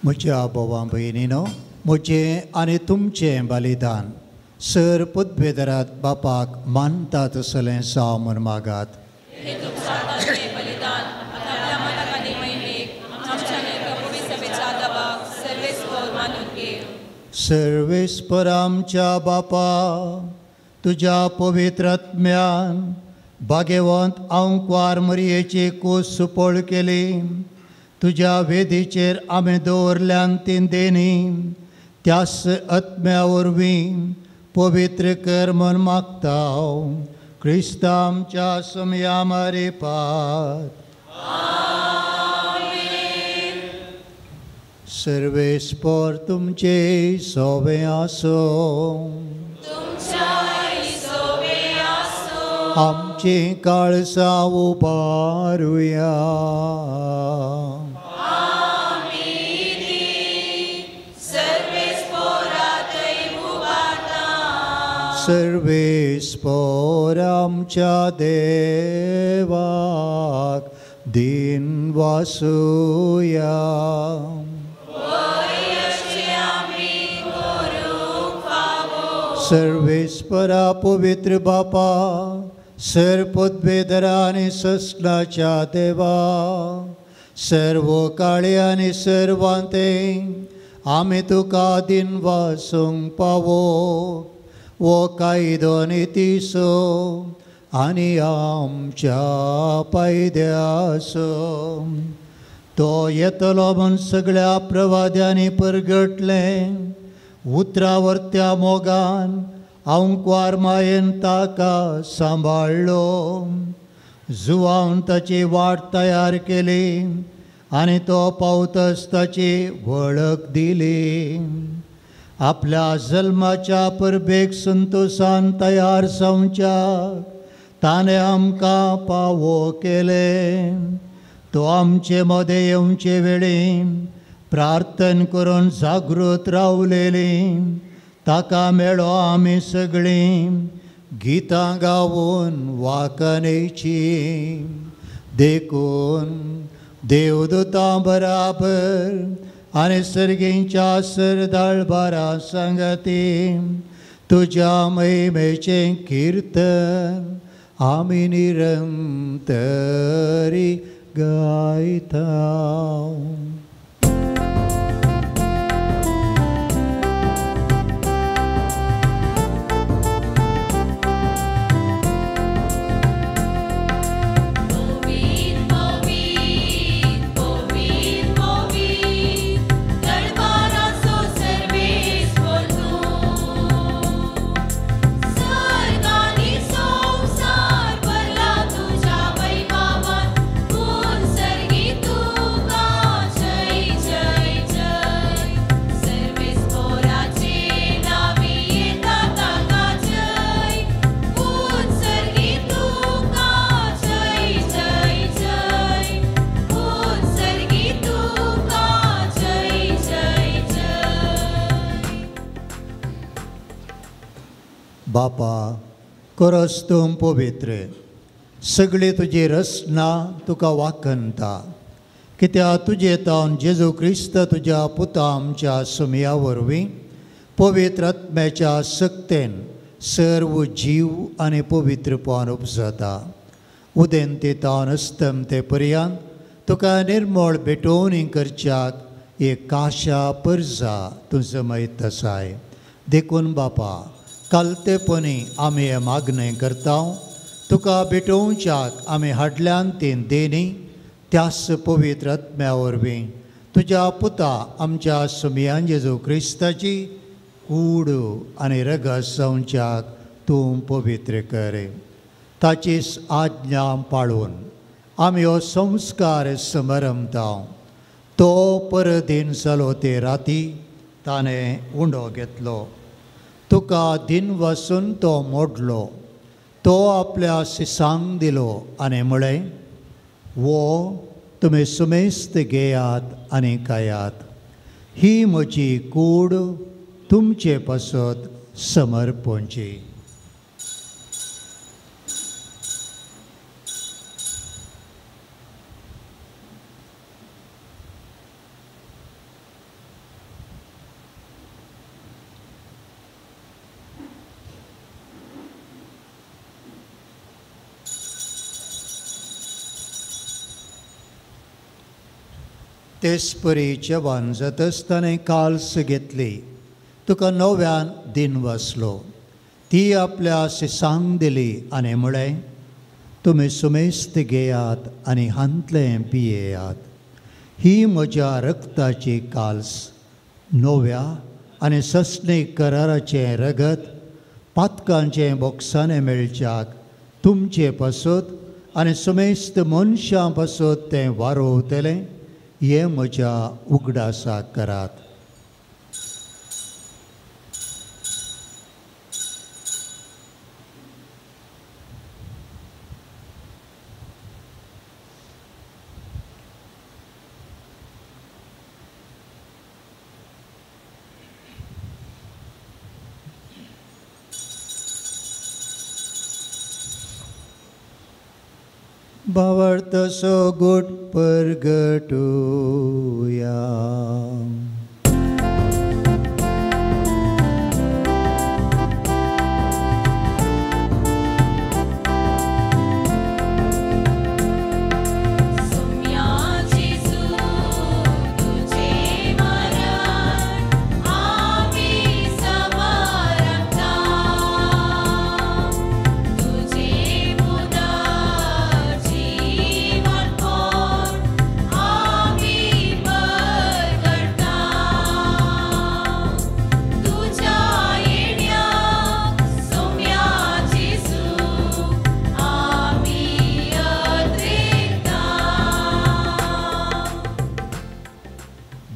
म्हज्या भावा भयणीनो, म्हजें आनी तुमचें बलिदान सर पदवेदरात बापाक मानता तसलें जावं म्हूण मागात. सर्वेस्पर आमच्या बापा, तुज्या पवित्र आत्म्यान भाग्यवंत आंकवार मरयेची कूस सुपळ केली. तुज्या वेदीचेर आमी दवरल्यान ती देणी त्यास आत्म्या वरवीं पवित्र कर म्हूण मागता. क्रिस्त आमच्या समया मारिपात. सर्वेस्पर तुमचे सोवे आसूं. आमची काळसां उबारुया. सर्वेस्पर आमच्या देवाक दिन वासुया. सर्वेस्परा पवित्र बापा, सर पदवेदरा आनी ससनाच्या देवा, सर्व काळे आनी सर्वांते आमी तुका दिन वासूंक पावो वो कायदो नितीसो आनी आमच्या पायद्यासो. तो येतलो म्हूण सगळ्या प्रवाद्यांनी परगटलें. उतरावरत्या मोगान आंकवार मायेन ताका सांबाळ्ळो. जुवावन ताची वाट तयार केली आनी तो पावतच ताची वळख दिली. आपल्या जल्माच्या परबेक संतोशान तयार जावच्या ताणें आमकां पावो केलें. तो आमचे मदें येवचे वेळी प्रार्थन करून जागृत रावलेली ताका मेळो आमी सगळीं गितां गावन वाकनेची. देखून देवदूतां बराबर आनी सर्गींच्या सरदाळबारा सांगती तुज्या महिमेचें किर्तन आमी निरंतरी गायता. बापा, करस तूं पवित्र, सगळी तुजी रचना तुका वाखणता. कित्याक तुजे तावन जेजू क्रिस्त तुज्या पुता आमच्या सुमया वरवीं पवित्र आत्म्याच्या सक्तेन सर्व जीव आनी पवित्रपण उपजता. उदेंते तावन अस्तमते पर्यंत तुका निर्मळ भेटोवणी करच्याक एक काशा परजा तूं जमयत आसाय. देखून बापा, कालतेपणी आमी हें मागणें करता, तुका भेटोवच्याक आमी हाडल्यान तीन देणी त्यास पवित्र आत्म्या वरवीं तुज्या पुता आमच्या सुमयान जेजू क्रिस्ताची कूड आनी रगत जावच्याक तूं पवित्र कर. ताचीच आज्ञा पाळून आमी हो संस्कार समरमता. तो परदीन जालो ते राती ताणें उंडो घेतलो, तुका दिन वसून तो मोडलो, तो आपल्या सिसांक दिलो आनी म्हळें, वो तुमी सुमेस्त घेयात आनी खायात, ही म्हजी कूड तुमचे पासत समर्पणची. तेच परी जेवण जातच ताणें काल्स घेतली, तुका नव्यान दिन वाचलो, ती आपल्या शिसांक दिली आनी म्हळें, तुमी सुमेस्त घेयात आनी हांतलें पियेयात. ही म्हज्या रक्ताची काल्स, नव्या आनी सस्नीक कराराचें रगत, पातकांचें बोक्साणें मेळच्याक तुमचे पासत आनी सुमेस्त मनशां पासत तें वारोवतलें. हें म्हज्या उगडासाक करात. भावार्थाचो गोट परगटुया.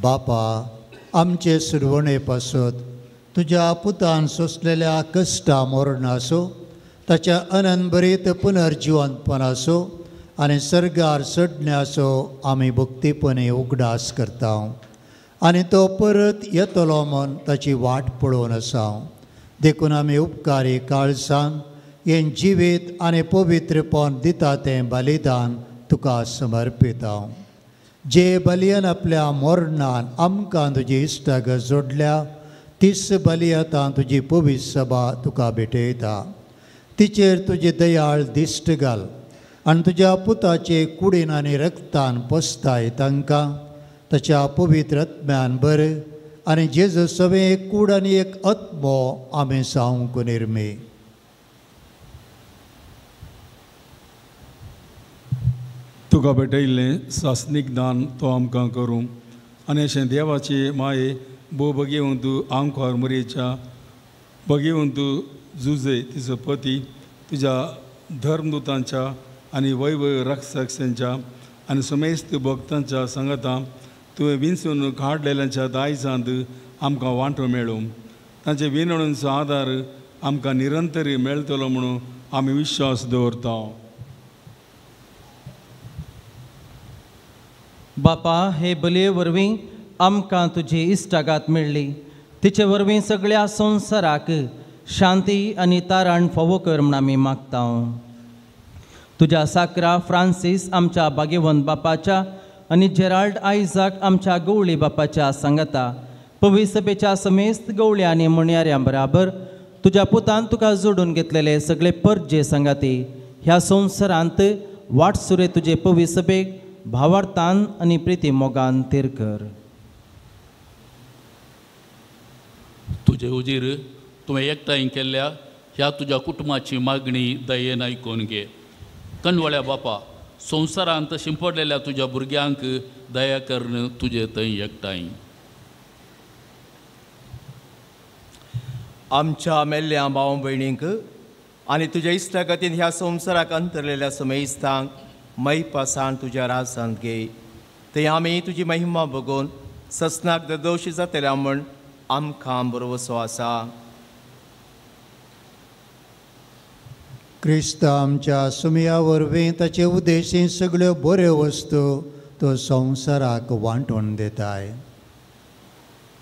बापा, आमचे सुरवणे पासत तुज्या पुतान सोंसलेल्या कश्टा मरणाचो, ताच्या अनंतभरीत पुनर्जिवंतपणाचो आनी सर्गार चडण्याचो आमी भक्तीपणे उगडास करता आनी तो परत येतलो म्हूण ताची वाट पळोवन आसा. देखून आमी उपकारी काळजान हें जिवीत आनी पवित्रपण दिता तें बलिदान तुका समर्पिता. जे बलियान आपल्या मरणान आमकां तुजी इश्टागत जोडल्या, तीच बली आतां तुजी पवित्र सभा तुका भेटयता. तिचेर तुजी दयाळ दिश्ट घाल आनी तुज्या पुताचे कुडीन आनी रक्तान पोसताय तांकां ताच्या पवित्र आत्म्यान बर आनी जेजू सवें एक कूड आनी एक आत्मो आमी जावंक निर्मी. तुका भेटयल्लें सासणीक दान तो आमकां करूं आनी अशें देवाचे माये भोव भगेवंत आमखार मरेच्या भगेवंत जुजे तिचो पती तुज्या धर्मदूतांच्या आनी वैवय रक्षकांच्या आनी समेस्त भक्तांच्या सांगाता तुवें विंचून काडलेल्यांच्या दायजांत आमकां वांटो मेळूं. तांचे विनवणीचो आदार आमकां निरंतर मेळटलो म्हणून आमी विश्वास दवरता. बापा, हे बलये वरवीं आमकां तुजी इश्टागात मेळ्ळी. तिचे वरवीं सगळ्या संवसाराक शांती आनी तारण फावो कर म्हूण आमी मागता. तुज्या साकरा फ्रांसीस आमच्या भाग्यवंत बापाच्या आनी जेराल्ड आयजाक आमच्या गवळी बापाच्या सांगाता पवित्र सभेच्या समेस्त गवळी आनी म्हणयाऱ्यां बराबर तुज्या पुतान तुका जोडून घेतलेले सगळे परजे सांगाती ह्या संवसारांत वाटसुरे तुजे पवित्र सभेक भावार्थान आनी प्रिती मोगान थीर कर. तुजे हुजीर तुवें एकठांय केल्ल्या ह्या तुज्या कुटुंबाची मागणी दयेन आयकून घे. कनवळ्या बापा, संवसारांत शिंपडलेल्या तुज्या भुरग्यांक दया करून तुजे थंय एकठांय. आमच्या मेल्ल्या भाव भयणींक आनी तुज्या इश्टागतीन ह्या संवसाराक अंतरलेल्या समेस्तांक मैपासान तुज्या राजांत घे. थंय आमी तुजी महिमा बघून ससनाक ददोशी जातल्या म्हूण आमकां भरवसो आसा. क्रिस्त आमच्या सुमया वरवीं ताचे उद्देशी सगळ्यो बऱ्यो वस्तू तो संवसाराक वांटून दिताय.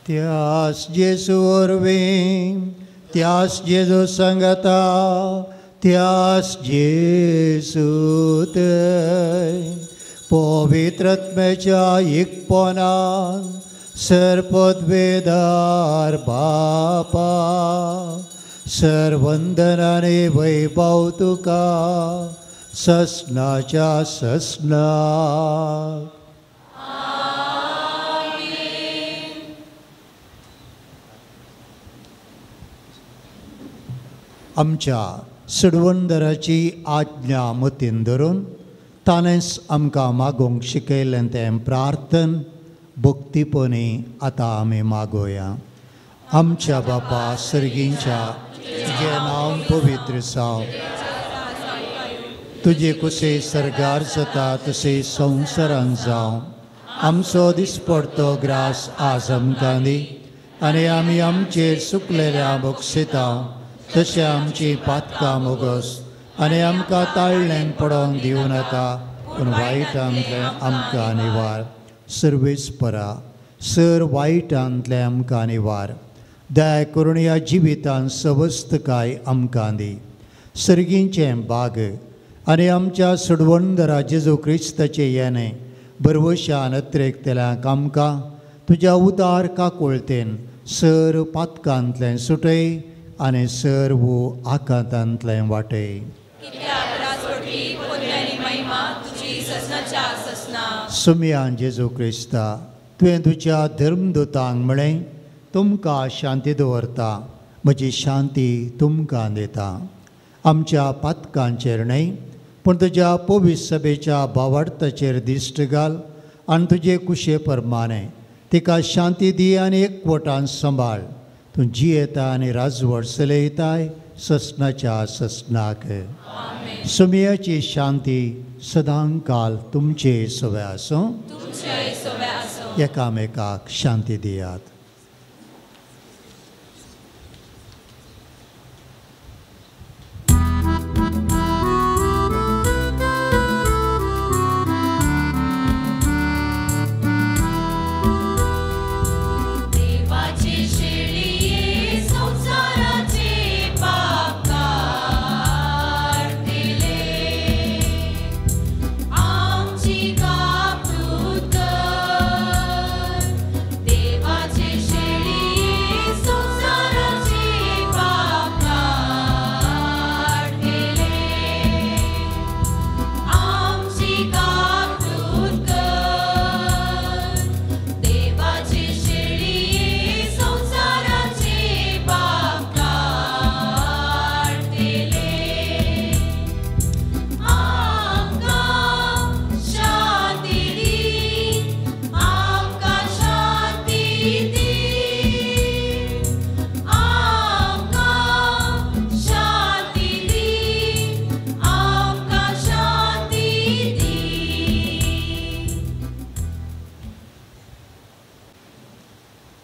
त्यास जेजू वरवीं, त्यास जेजू सांगता, त्यास जेजू थंय पवित्र आत्म्याच्या एकपणान सर्पद्वेदार बापा सर्वंदनाने वैभव तुका ससनाच्या ससनाक. आमच्या सडवंदराची आज्ञा मतीन धरून ताणेंच आमकां मागूंक शिकयलें तें प्रार्थन भक्तीपणी आतां आमी मागोया. आमच्या बापा सर्गींच्या, तुजें नांव पवित्र जावं, तुजे कुसे सर्गार जाता तशें संवसारान जावं. आमचो दिसपडतो ग्रास आज आमकां दी आनी आमी आमचेर सुकलेल्या बक्षिता तशें आमची पातकां मोगस आनी आमकां ताळ्ळें पडोवंक दिवं नाका, पूण वायटांतलें आमकां निवार. सर्वेस्परा सर वायटांतलें आमकां निवार. दया करून ह्या जिवितान सवस्तकाय आमकां दी. सर्गींचें बाग आनी आमच्या सडवंदरा जेजू क्रिस्ताचें येणें बरवशान अत्रेकतल्यांक आमकां तुज्या उदार काकुळतेन सर पातकांतलें सुटय आनी सर्व आकांतांतलें वाटय. सुमयान जेजू क्रिस्ता, तुवें तुज्या धर्मदूतांक म्हळें, तुमकां शांती दवरता, म्हजी शांती तुमकां दिता. आमच्या पातकांचेर न्हय पूण तुज्या पवित्र सभेच्या भावार्थाचेर दिश्ट घाल आनी तुजे कुशे प्रमाणे तिका शांती दी आनी एकवटान सांबाळ. तूं जियेता आनी राजवट चलयताय ससनाच्या ससनाक. सुमयाची शांती सदांकाल तुमचे सवे आसूं. एकामेकाक शांती दियात.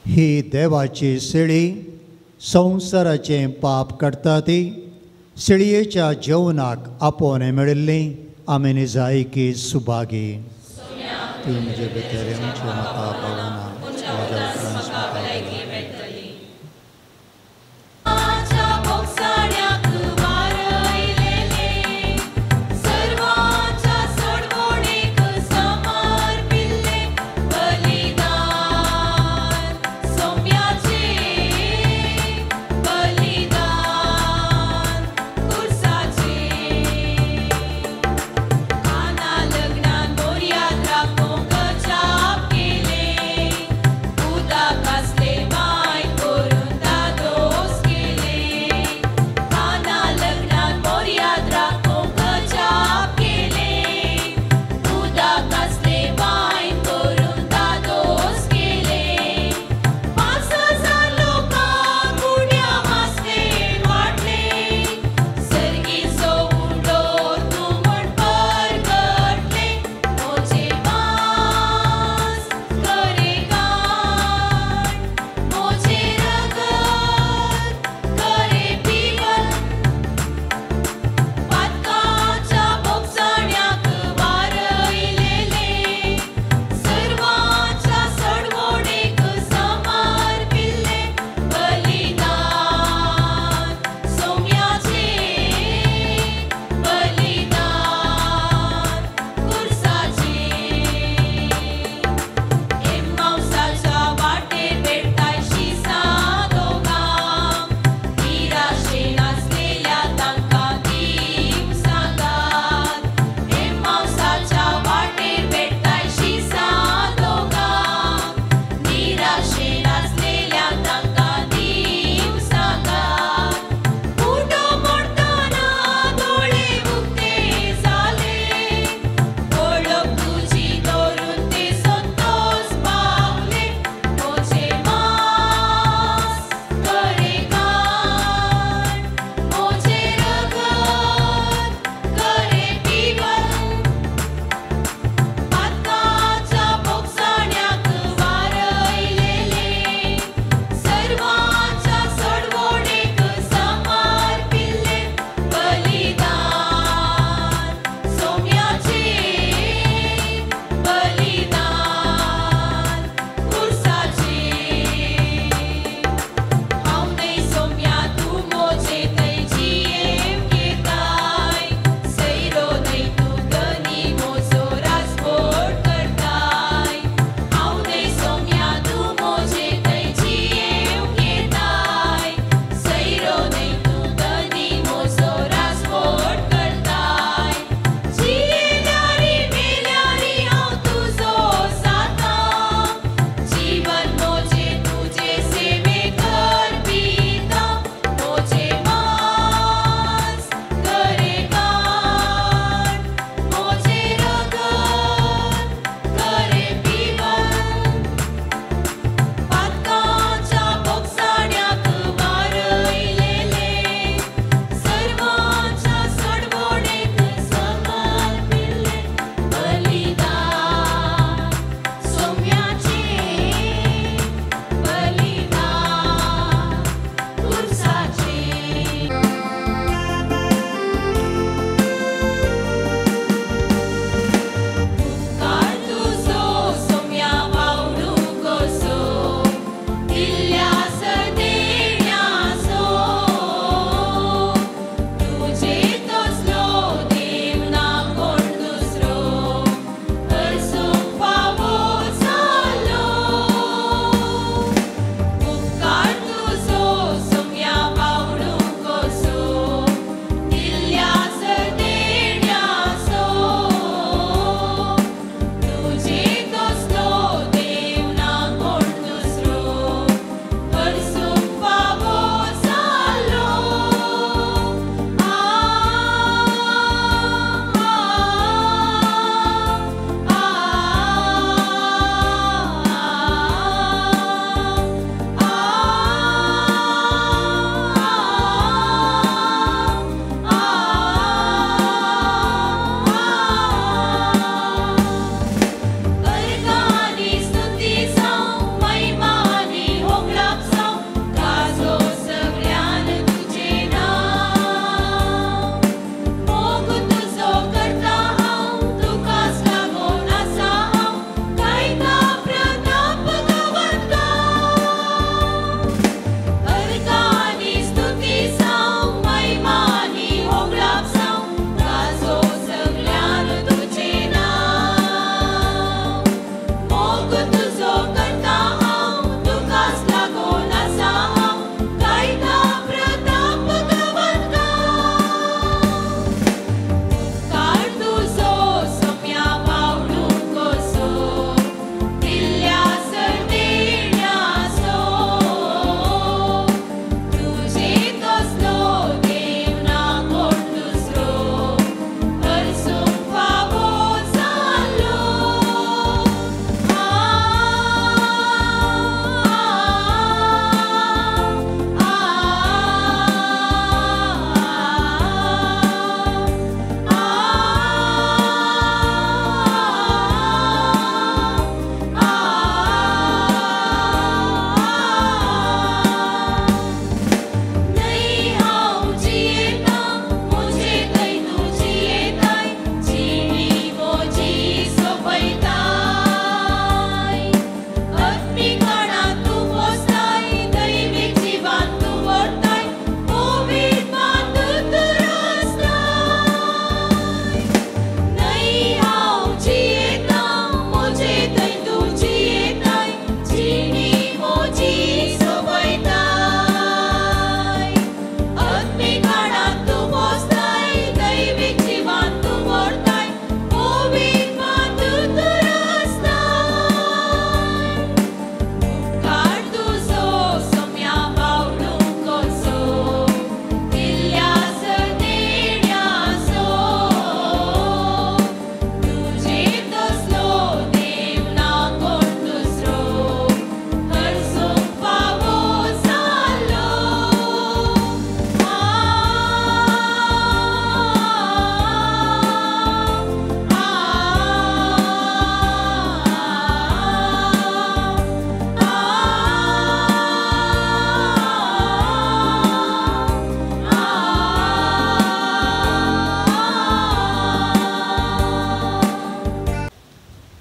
ही देवाची शेळी संवसाराचें पाप काडटा ती शेळयेच्या जेवणाक आपोवणें मेळिल्ली आमी निजायकी सुभागी. तूं म्हजे भितर येवचें म्हाका पावना, म्हज्या उपरांत म्हाका पावना. लग्नान मोर्याद राखोंक जाप केलें.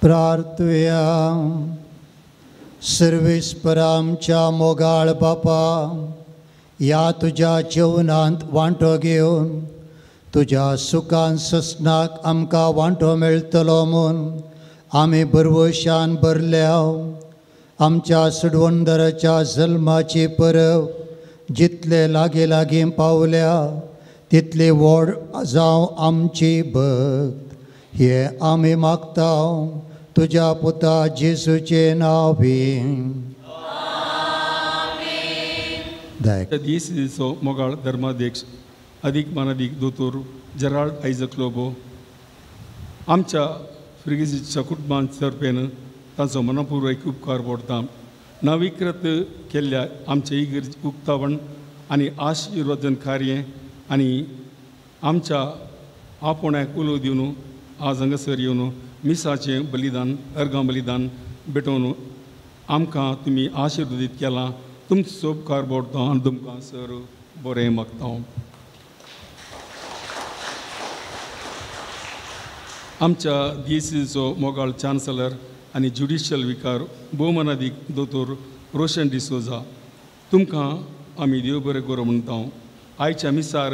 प्रार्थुया. सर्वेस्पर आमच्या मोगाळ बापा, ह्या तुज्या जेवणांत वांटो घेवन तुज्या सुखान ससनाक आमकां वांटो मेळटलो म्हूण आमी भरवशान भरल्या. आमच्या सुडवंदराच्या जल्माची परब जितले लागीं लागीं पावल्या तितली व्हड जावं आमची भक्त, हे आमी मागता तुज्या पुता जेजूचे नांवी. दिएसीचो मोगाळ धर्माध्यक्ष अधिक मानादीक दोतोर जेराल्ड आयजक लोबो आमच्या फिर्गजीच्या कुटुंबान तर्फेन तांचो मनपूर्वक उपकार पडटा. नवीकृत केल्ल्या आमचे इगर्ज उक्तावण आनी आशिर्वचन कार्य आनी आमच्या आपोण्याक उलो दिवन आज हांगासर येवन मिसाचें बलिदान अर्गां बलिदान भेटोवन आमकां तुमी आशिर्वादीत केलां. तुमचो उपकार पडटा आनी तुमकां सर बरें मागता. आमच्या दिएसीचो मोगाळ चान्सलर आनी ज्युडिशियल विकार भोवमानादीक दोतोर रोशन डिसोजा तुमकां आमी देव बरें करूं म्हणटा. आयच्या मिसार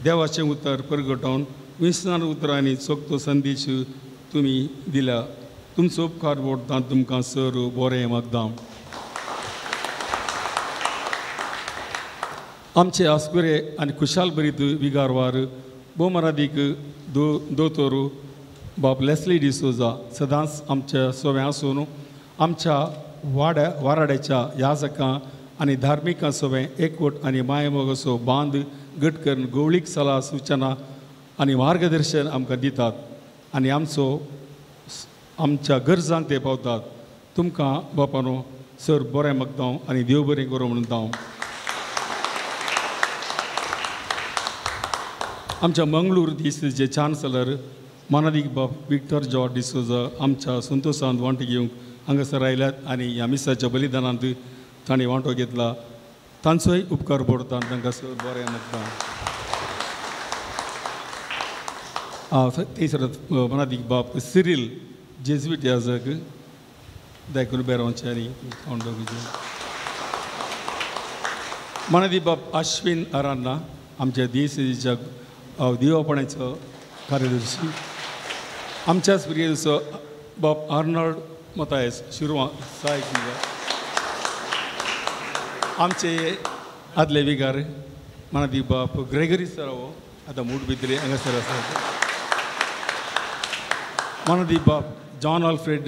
देवाचें उतर परगटावन विस्नार उतरांनी चोखतो संदेश तुमी दिल्या. तुमचो उपकार पडटा तुमकां सर बरें मागता. आमचे आसकुरे आनी खुशाल भरीत विगारवार भोवमानादीक दोतोर बाब लेस्ली डिसोजा सदांच आमच्या सोव्या आसून आमच्या वाड्या वाराड्याच्या याजकां आनी धार्मिकां सोवें एकवट आनी मायमोगाचो बांद घट करून गवळीक सलाह सुचना आनी मार्गदर्शन आमकां दितात आनी आमचो आमच्या गरजांक ते पावतात. तुमकां बापानो सर बरें मागता आनी देव बरें करूं म्हणटा. आमच्या मंगळूर दिएसीचे चान्सलर मानादीक बाब विक्टर जॉर्ज डिसोजा आमच्या संतोशांत वांटो घेवंक हांगासर आयल्यात आनी ह्या मिसाच्या बलिदानांत तांणी वांटो घेतला. तांचोय उपकार पडटा तांकां सर बरें मागता. थंयसर मानादीक बाब सिरील जेज्वीट याजक दायकून बेरांवचे आनी मानादीक बाब आश्विन अरान्ना आमच्या दिएसीच्या देवापणाचो कार्यदर्शी आमच्याच प्रियेचो बाब आर्नॉल्ड मतायस शिरवा सहायक आमचे आदले विगार मानादीक बाब ग्रेगरी सरावो आतां मूड भितरे हांगासर आसात. मानादीक बाब जॉन आल्फ्रेड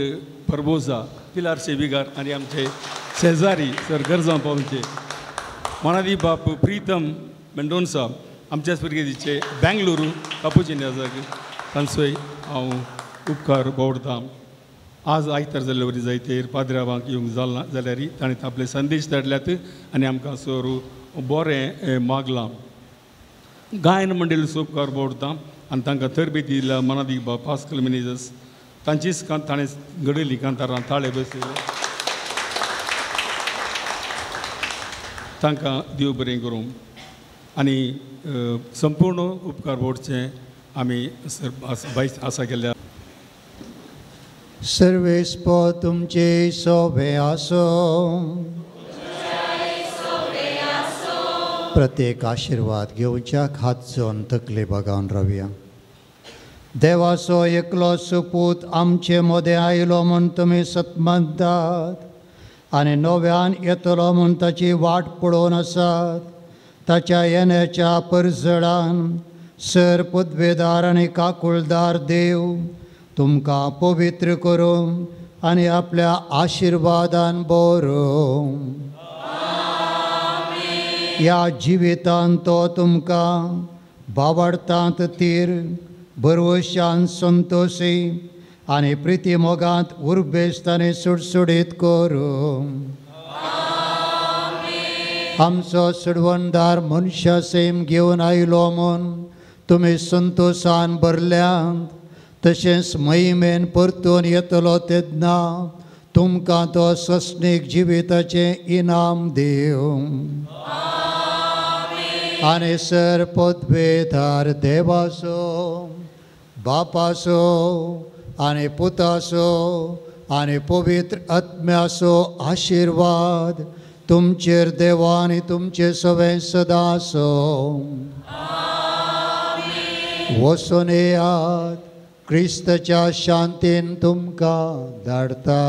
परबोजा पिलारचे विगार आनी आमचे शेजारी सर गरजां पावचे मानादीक बाब प्रितम मेंडोन्सा आमच्याच फिर्गजीचे बेंगलुरू कापुचीन याजक तांचोय हांव उपकार बावडटा. आज आयतार जाल्ले वरी जायते पाद्र्यावांक येवंक जालना जाल्यार ताणें आपले संदेश धाडल्यात आनी आमकां सर बरें मागलां. गायन मंडळीचो उपकार बावडटा आनी तांकां तरबेती दिल्या मानादीक बाब पास्कल मिनेजस तांचीच ताणें घडयली कांतारां ताळे बसयले. तांकां देव बरें करूं आनी संपूर्ण उपकार पडचे आमी सर बायस आसा केल्या. सर्वेस्पर तुमचे सोबे आसो. प्रत्येक आशिर्वाद घेवच्याक हात जोन तकले बागावन रावया. देवाचो एकलो सुपूत आमचे मदें आयलो म्हूण तुमी सतमनतात आनी नव्यान येतलो म्हूण ताची वाट पळोवन आसात. ताच्या येण्याच्या परजळान सर पदवेदार आनी काकुळदार देव तुमकां पवित्र करूं आनी आपल्या आशिर्वादान बरोवं. ह्या जिवितान तो तुमकां बावडतांत तीर भरवशान संतोशी आनी प्रिती मोगांत उर्बेस्त आनी सुडसुडीत करूं. आमचो सुडवणदार मनशा सेम घेवन आयलो म्हूण तुमी संतोशान भरल्यांत तशेंच महिमेन परतून येतलो तेन्ना तुमकां तो सस्नीक जिविताचें इनाम दिवं. आनी सर पदवेदार देवाचो बापाचो आनी पुताचो आनी पवित्र आत्म्याचो आशिर्वाद तुमचेर देवा आनी तुमचे सवें सदां आसूं. वचून येयात, क्रिस्ताच्या शांतीन तुमकां धाडटा.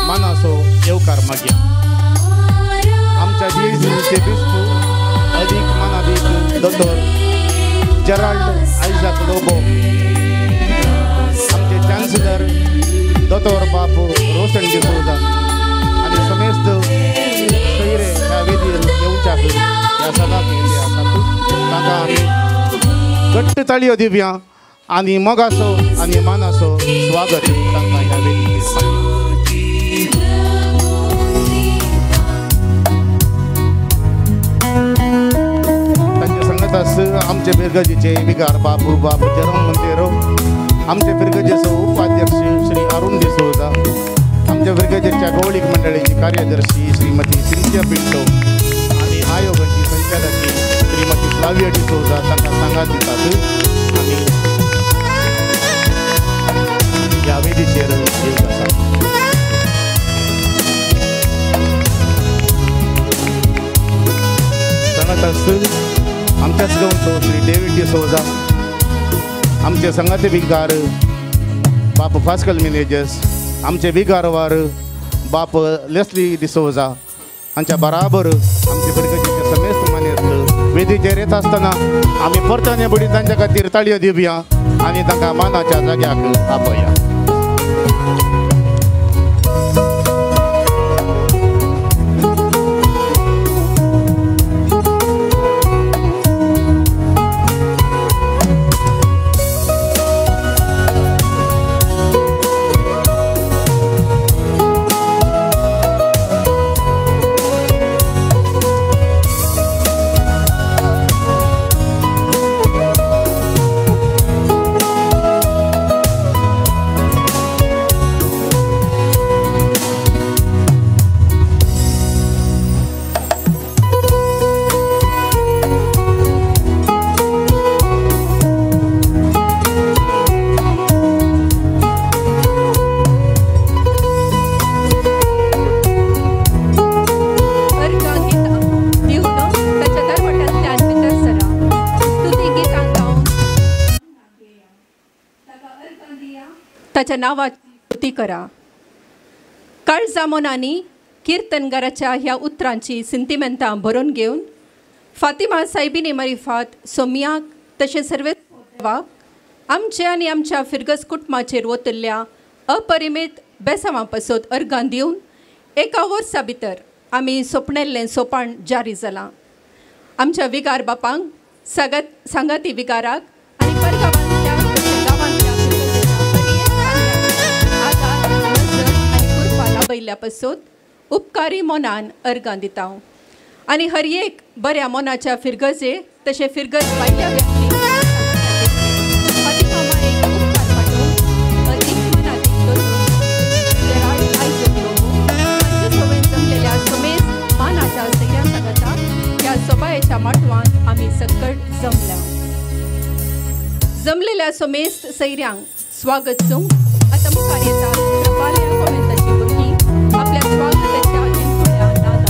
मानाचो येवकार मागया. आमच्या जीएससीचे बिस्प अधिक मानादीक दोतोर जेराल्ड आयझाक लोबो, आमचे चान्सलर दोतोर बापू रोशन डिसोजा आनी समेस्त सोयरे ह्या वेदीर येवच्याक ह्या सदाक येयल्ले आसात. तांकां आमी घट्ट ताळयो दिवया आनी मोगाचो आनी मानाचो स्वागत तांकां ह्या वेदीर. आमचे फिरगजीचे विगार बाबू बाबू जेरोम मंतेरो, आमचे फिरगजेचो उपाध्यक्ष श्री अरुण डिसोजा, आमच्या फिरगजेच्या गौळीक मंडळीची कार्यदर्शी श्रीमती सिंथिया पिंटो आनी आयोगाची संचालकी श्रीमती फ्लाविया डिसोजा तांकां सांगात दितात आनी ह्या वेदीचेर येवंक आसा. सांगात आमच्याच गांवचो श्री डेव्हिड डिसोजा, आमचे संगाते विगार बाप फास्कल मिनेजस, आमचे विगारवार बाप लेस्ली डिसोजा हांच्या बराबर आमचे फिरगजीचे समेस्त मानेस्त वेदीचेर येत आसतना आमी परताने बुडी तांच्या खातीर ताळयो दिवया आनी तांकां मानाच्या जाग्याक आपया. ताच्या नांवाची स्तुती करा. काळजा मनांनी किर्तनगाराच्या ह्या उतरांची सिंतिमेंतां भरून घेवन फातिमा सायबिनी मारिफात सोमियाक तशें सर्वे देवाक आमचे आनी आमच्या फिरगस कुटुंबाचेर वतल्या अपरिमीत बेसांवां पासत अर्गां दिवन एका वर्सा भितर आमी सोपणेल्लें सोपाण जारी जालां. आमच्या विगार बापांक सांगाती विगाराक आनी परगांवांतल्या गांवांतल्या आदार नजर आनी कुरपा लाभयल्ल्या पासत उपकारी मनान अर्गां दिता आनी हर एक बऱ्या मनाच्या फिरगजे तशें फिरगज भायल्या व्यक्ती फातिमा मायेक उपकार पाठोवन अदीक मनादीक दोतोर जेराल्ड आयजक लोबो हांचे सवेन जमलेल्या समेस्त मानाच्या सैऱ्या सांगाता ह्या सोबायेच्या माटवांत आमी सकट जमल्या. जमलेल्या समेस्त सैऱ्यांक स्वागत सूंक आतां मुखार येता कृपालया कोवेंताची भुरगीं आपल्या स्वागताच्या जिनकुळ्या नादान.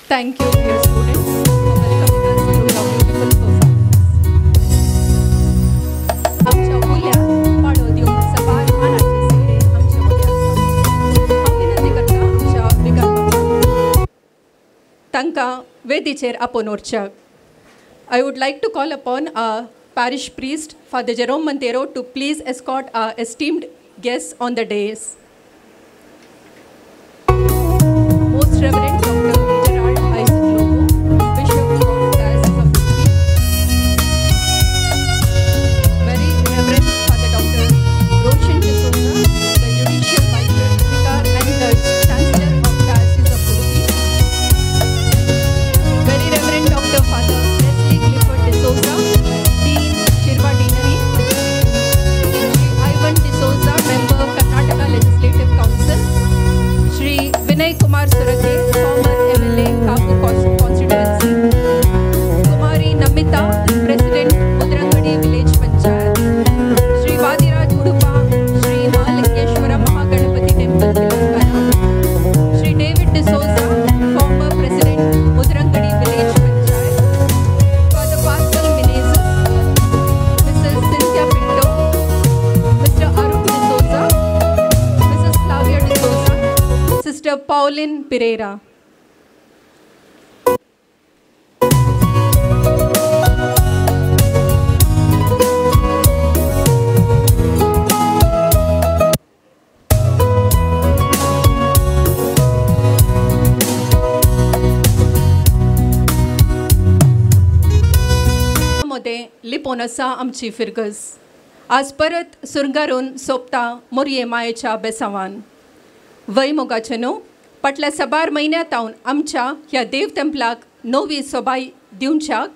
Thank you dear students for welcoming us through your beautiful performance. आमच्या उल्याक पाळो दिवंक सबार मानाचे सोयरे आमच्या मदें आसा. हांव विनंती करता आमच्या विगार बाबाक तांकां वेदीचेर आपोवन व्हरच्याक. I would like to call upon our parish priest, Father Jerome Monteiro, to please escort our esteemed guests on the dais. Most Reverend Dr. Gerald Isaac Lobo, Bishop of Diocese of Udupi. Very Reverend Father Dr. Roshan D'Souza, the Judicial Vicar and the Chancellor of Diocese of Udupi. Very Reverend Dr. Father Leslie Clifford D'Souza, Dean, Shirva Deanery. Shri Ivan D'Souza, Member, Karnataka Legislative Council. Shri Vinay Kumar Surake, former MLA, Kapu Constituency. Kumari Namita, President, Mudrangadi Village Panchayat. Shri Vadiraj Udupa, Shri Mahalingeshwara Mahaganapati Temple, Telangana. Shri David D'Souza, former President, Mudrangadi Village Panchayat. Father Pascal Menezes, Mrs. Cynthia Pinto, Mr. Arun D'Souza, Mrs. Flavia D'Souza, Sister Pauline Pereira. मोदें लिपोवन आसा आमची फिरगज आज परत सुरंगारून सोंपता मोरये मायेच्या बेसांवान. वय मोगाचें न्हू फाटल्या साबार म्हयन्या तावन आमच्या ह्या देव तेंपलाक नवी सोबाय दिवच्याक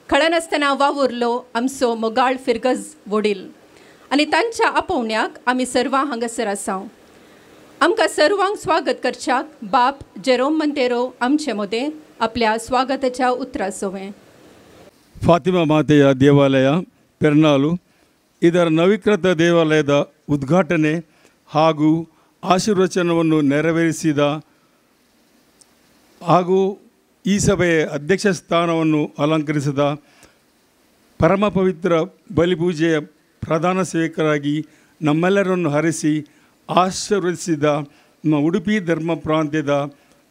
खळनासतना वावुरलो आमचो मोगाळ फिरगज वडील आनी तांच्या आपोवण्याक आमी सर्वां हांगासर आसा. आमकां सर्वांक स्वागत करच्याक बाप जेरोम मंतेरो आमचे मदें आपल्या स्वागताच्या उतरा सोवें. ಫಾತಿಮಾ ಮಾತೆಯ ದೇವಾಲಯ ಪೆರ್ನಾಲು ಇದರ ನವೀಕೃತ ದೇವಾಲಯದ ಉದ್ಘಾಟನೆ ಹಾಗೂ ಆಶೀರ್ವಚನವನ್ನು ನೆರವೇರಿಸಿದ ಹಾಗೂ ಈ ಸಭೆಯ ಅಧ್ಯಕ್ಷ ಸ್ಥಾನವನ್ನು ಅಲಂಕರಿಸಿದ ಪರಮ ಪವಿತ್ರ ಬಲಿಪೂಜೆಯ ಪ್ರಧಾನ ಸೇವಕರಾಗಿ ನಮ್ಮೆಲ್ಲರನ್ನು ಹರಿಸಿ ಆಶೀರ್ವದಿಸಿದ ನಮ್ಮ ಉಡುಪಿ ಧರ್ಮ ಪ್ರಾಂತ್ಯದ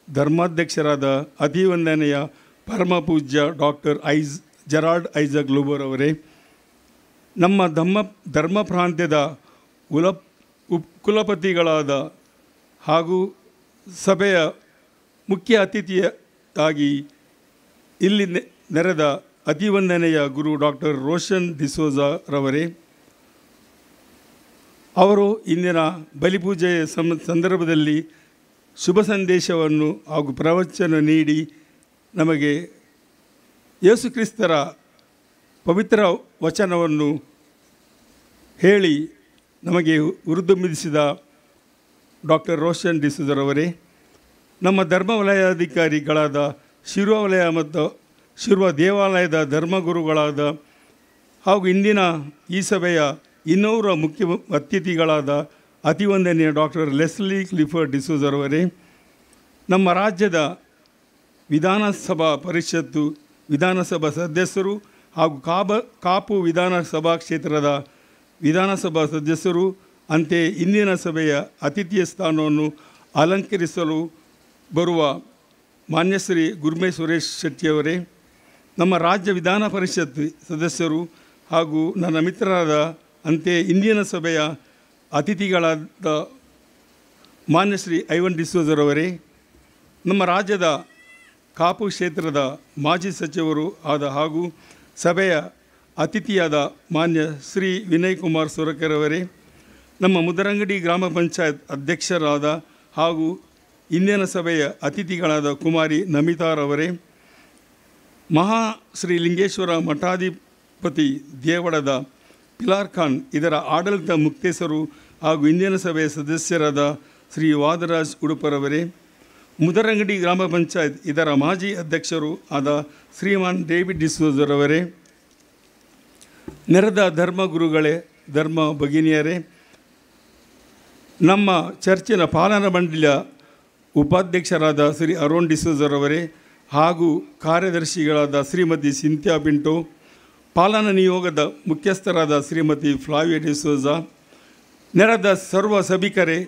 ಧರ್ಮಾಧ್ಯಕ್ಷರಾದ ಅತಿವಂದನೆಯ ಪರಮ ಪೂಜ್ಯ ಡಾಕ್ಟರ್ ಜೆರಾಲ್ಡ್ ಐಸಕ್ ಲೋಬೋರ್ ಅವರೇ, ನಮ್ಮ ಧರ್ಮ ಪ್ರಾಂತ್ಯದ ಕುಲಪತಿಗಳಾದ ಹಾಗೂ ಸಭೆಯ ಮುಖ್ಯ ಅತಿಥಿಯಾಗಿ ಇಲ್ಲಿ ನೆರೆದ ಅತಿವಂದನೆಯ ಗುರು ಡಾಕ್ಟರ್ ರೋಷನ್ ಡಿಸೋಜಾರವರೇ, ಅವರು ಇಂದಿನ ಬಲಿಪೂಜೆಯ ಸಂದರ್ಭದಲ್ಲಿ ಶುಭ ಸಂದೇಶವನ್ನು ಹಾಗೂ ಪ್ರವಚನ ನೀಡಿ ನಮಗೆ ಯೇಸುಕ್ರಿಸ್ತರ ಪವಿತ್ರ ವಚನವನ್ನು ಹೇಳಿ ನಮಗೆ ಹುರಿದುಂಬಿಸಿದ ಡಾಕ್ಟರ್ ರೋಷನ್ ಡಿಸೋಜರವರೇ, ನಮ್ಮ ಧರ್ಮ ವಲಯಾಧಿಕಾರಿಗಳಾದ ಶಿರ್ವ ವಲಯ ಮತ್ತು ಶಿರ್ವ ದೇವಾಲಯದ ಧರ್ಮಗುರುಗಳಾದ ಹಾಗೂ ಇಂದಿನ ಈ ಸಭೆಯ ಇನ್ನೂರ ಮುಖ್ಯ ಅತಿಥಿಗಳಾದ ಅತಿವಂದನೆಯ ಡಾಕ್ಟರ್ ಲೆಸ್ಲಿ ಕ್ಲಿಫರ್ಡ್ ಡಿಸೋಜರವರೇ, ನಮ್ಮ ರಾಜ್ಯದ ವಿಧಾನಸಭಾ ಪರಿಷತ್ತು ವಿಧಾನಸಭಾ ಸದಸ್ಯರು ಹಾಗೂ ಕಾಪು ವಿಧಾನಸಭಾ ಕ್ಷೇತ್ರದ ವಿಧಾನಸಭಾ ಸದಸ್ಯರು ಅಂತೆಯೇ ಇಂದಿನ ಸಭೆಯ ಅತಿಥಿಯ ಸ್ಥಾನವನ್ನು ಅಲಂಕರಿಸಲು ಬರುವ ಮಾನ್ಯಶ್ರೀ ಗುರ್ಮೆ ಸುರೇಶ್ ಶೆಟ್ಟಿಯವರೇ, ನಮ್ಮ ರಾಜ್ಯ ವಿಧಾನ ಪರಿಷತ್ ಸದಸ್ಯರು ಹಾಗೂ ನನ್ನ ಮಿತ್ರರಾದ ಅಂತೆಯೇ ಇಂದಿನ ಸಭೆಯ ಅತಿಥಿಗಳಾದ ಮಾನ್ಯಶ್ರೀ ಐವನ್ ಡಿಸೋಜರವರೇ, ನಮ್ಮ ರಾಜ್ಯದ ಕಾಪು ಕ್ಷೇತ್ರದ ಮಾಜಿ ಸಚಿವರು ಆದ ಹಾಗೂ ಸಭೆಯ ಅತಿಥಿಯಾದ ಮಾನ್ಯ ಶ್ರೀ ವಿನಯ್ ಕುಮಾರ್ ಸೊರಕೆರವರೇ, ನಮ್ಮ ಮುದರಂಗಡಿ ಗ್ರಾಮ ಪಂಚಾಯತ್ ಅಧ್ಯಕ್ಷರಾದ ಹಾಗೂ ಇಂದಿನ ಸಭೆಯ ಅತಿಥಿಗಳಾದ ಕುಮಾರಿ ನಮಿತಾರವರೇ, ಮಹಾ ಶ್ರೀ ಲಿಂಗೇಶ್ವರ ಮಠಾಧಿಪತಿ ದೇವಳದ ಪಿಲಾರ್ ಖಾನ್ ಇದರ ಆಡಳಿತ ಮುಕ್ತೇಸರು ಹಾಗೂ ಇಂದಿನ ಸಭೆಯ ಸದಸ್ಯರಾದ ಶ್ರೀ ವಾದರಾಜ್ ಉಡುಪರವರೇ, ಮುದರಂಗಡಿ ಗ್ರಾಮ ಪಂಚಾಯತ್ ಇದರ ಮಾಜಿ ಅಧ್ಯಕ್ಷರು ಆದ ಶ್ರೀಮಾನ್ ಡೇವಿಡ್ ಡಿಸೋಜರವರೇ, ನೆರೆದ ಧರ್ಮಗುರುಗಳೇ, ಧರ್ಮ ಭಗಿನಿಯರೇ, ನಮ್ಮ ಚರ್ಚಿನ ಪಾಲನಾ ಮಂಡಳಿಯ ಉಪಾಧ್ಯಕ್ಷರಾದ ಶ್ರೀ ಅರುಣ್ ಡಿಸೋಜರವರೇ ಹಾಗೂ ಕಾರ್ಯದರ್ಶಿಗಳಾದ ಶ್ರೀಮತಿ ಸಿಂಥಿಯಾ ಪಿಂಟೋ, ಪಾಲನಾ ನಿಯೋಗದ ಮುಖ್ಯಸ್ಥರಾದ ಶ್ರೀಮತಿ ಫ್ಲಾವಿಯಾ ಡಿಸೋಜಾ, ನೆರೆದ ಸರ್ವ ಸಭಿಕರೇ,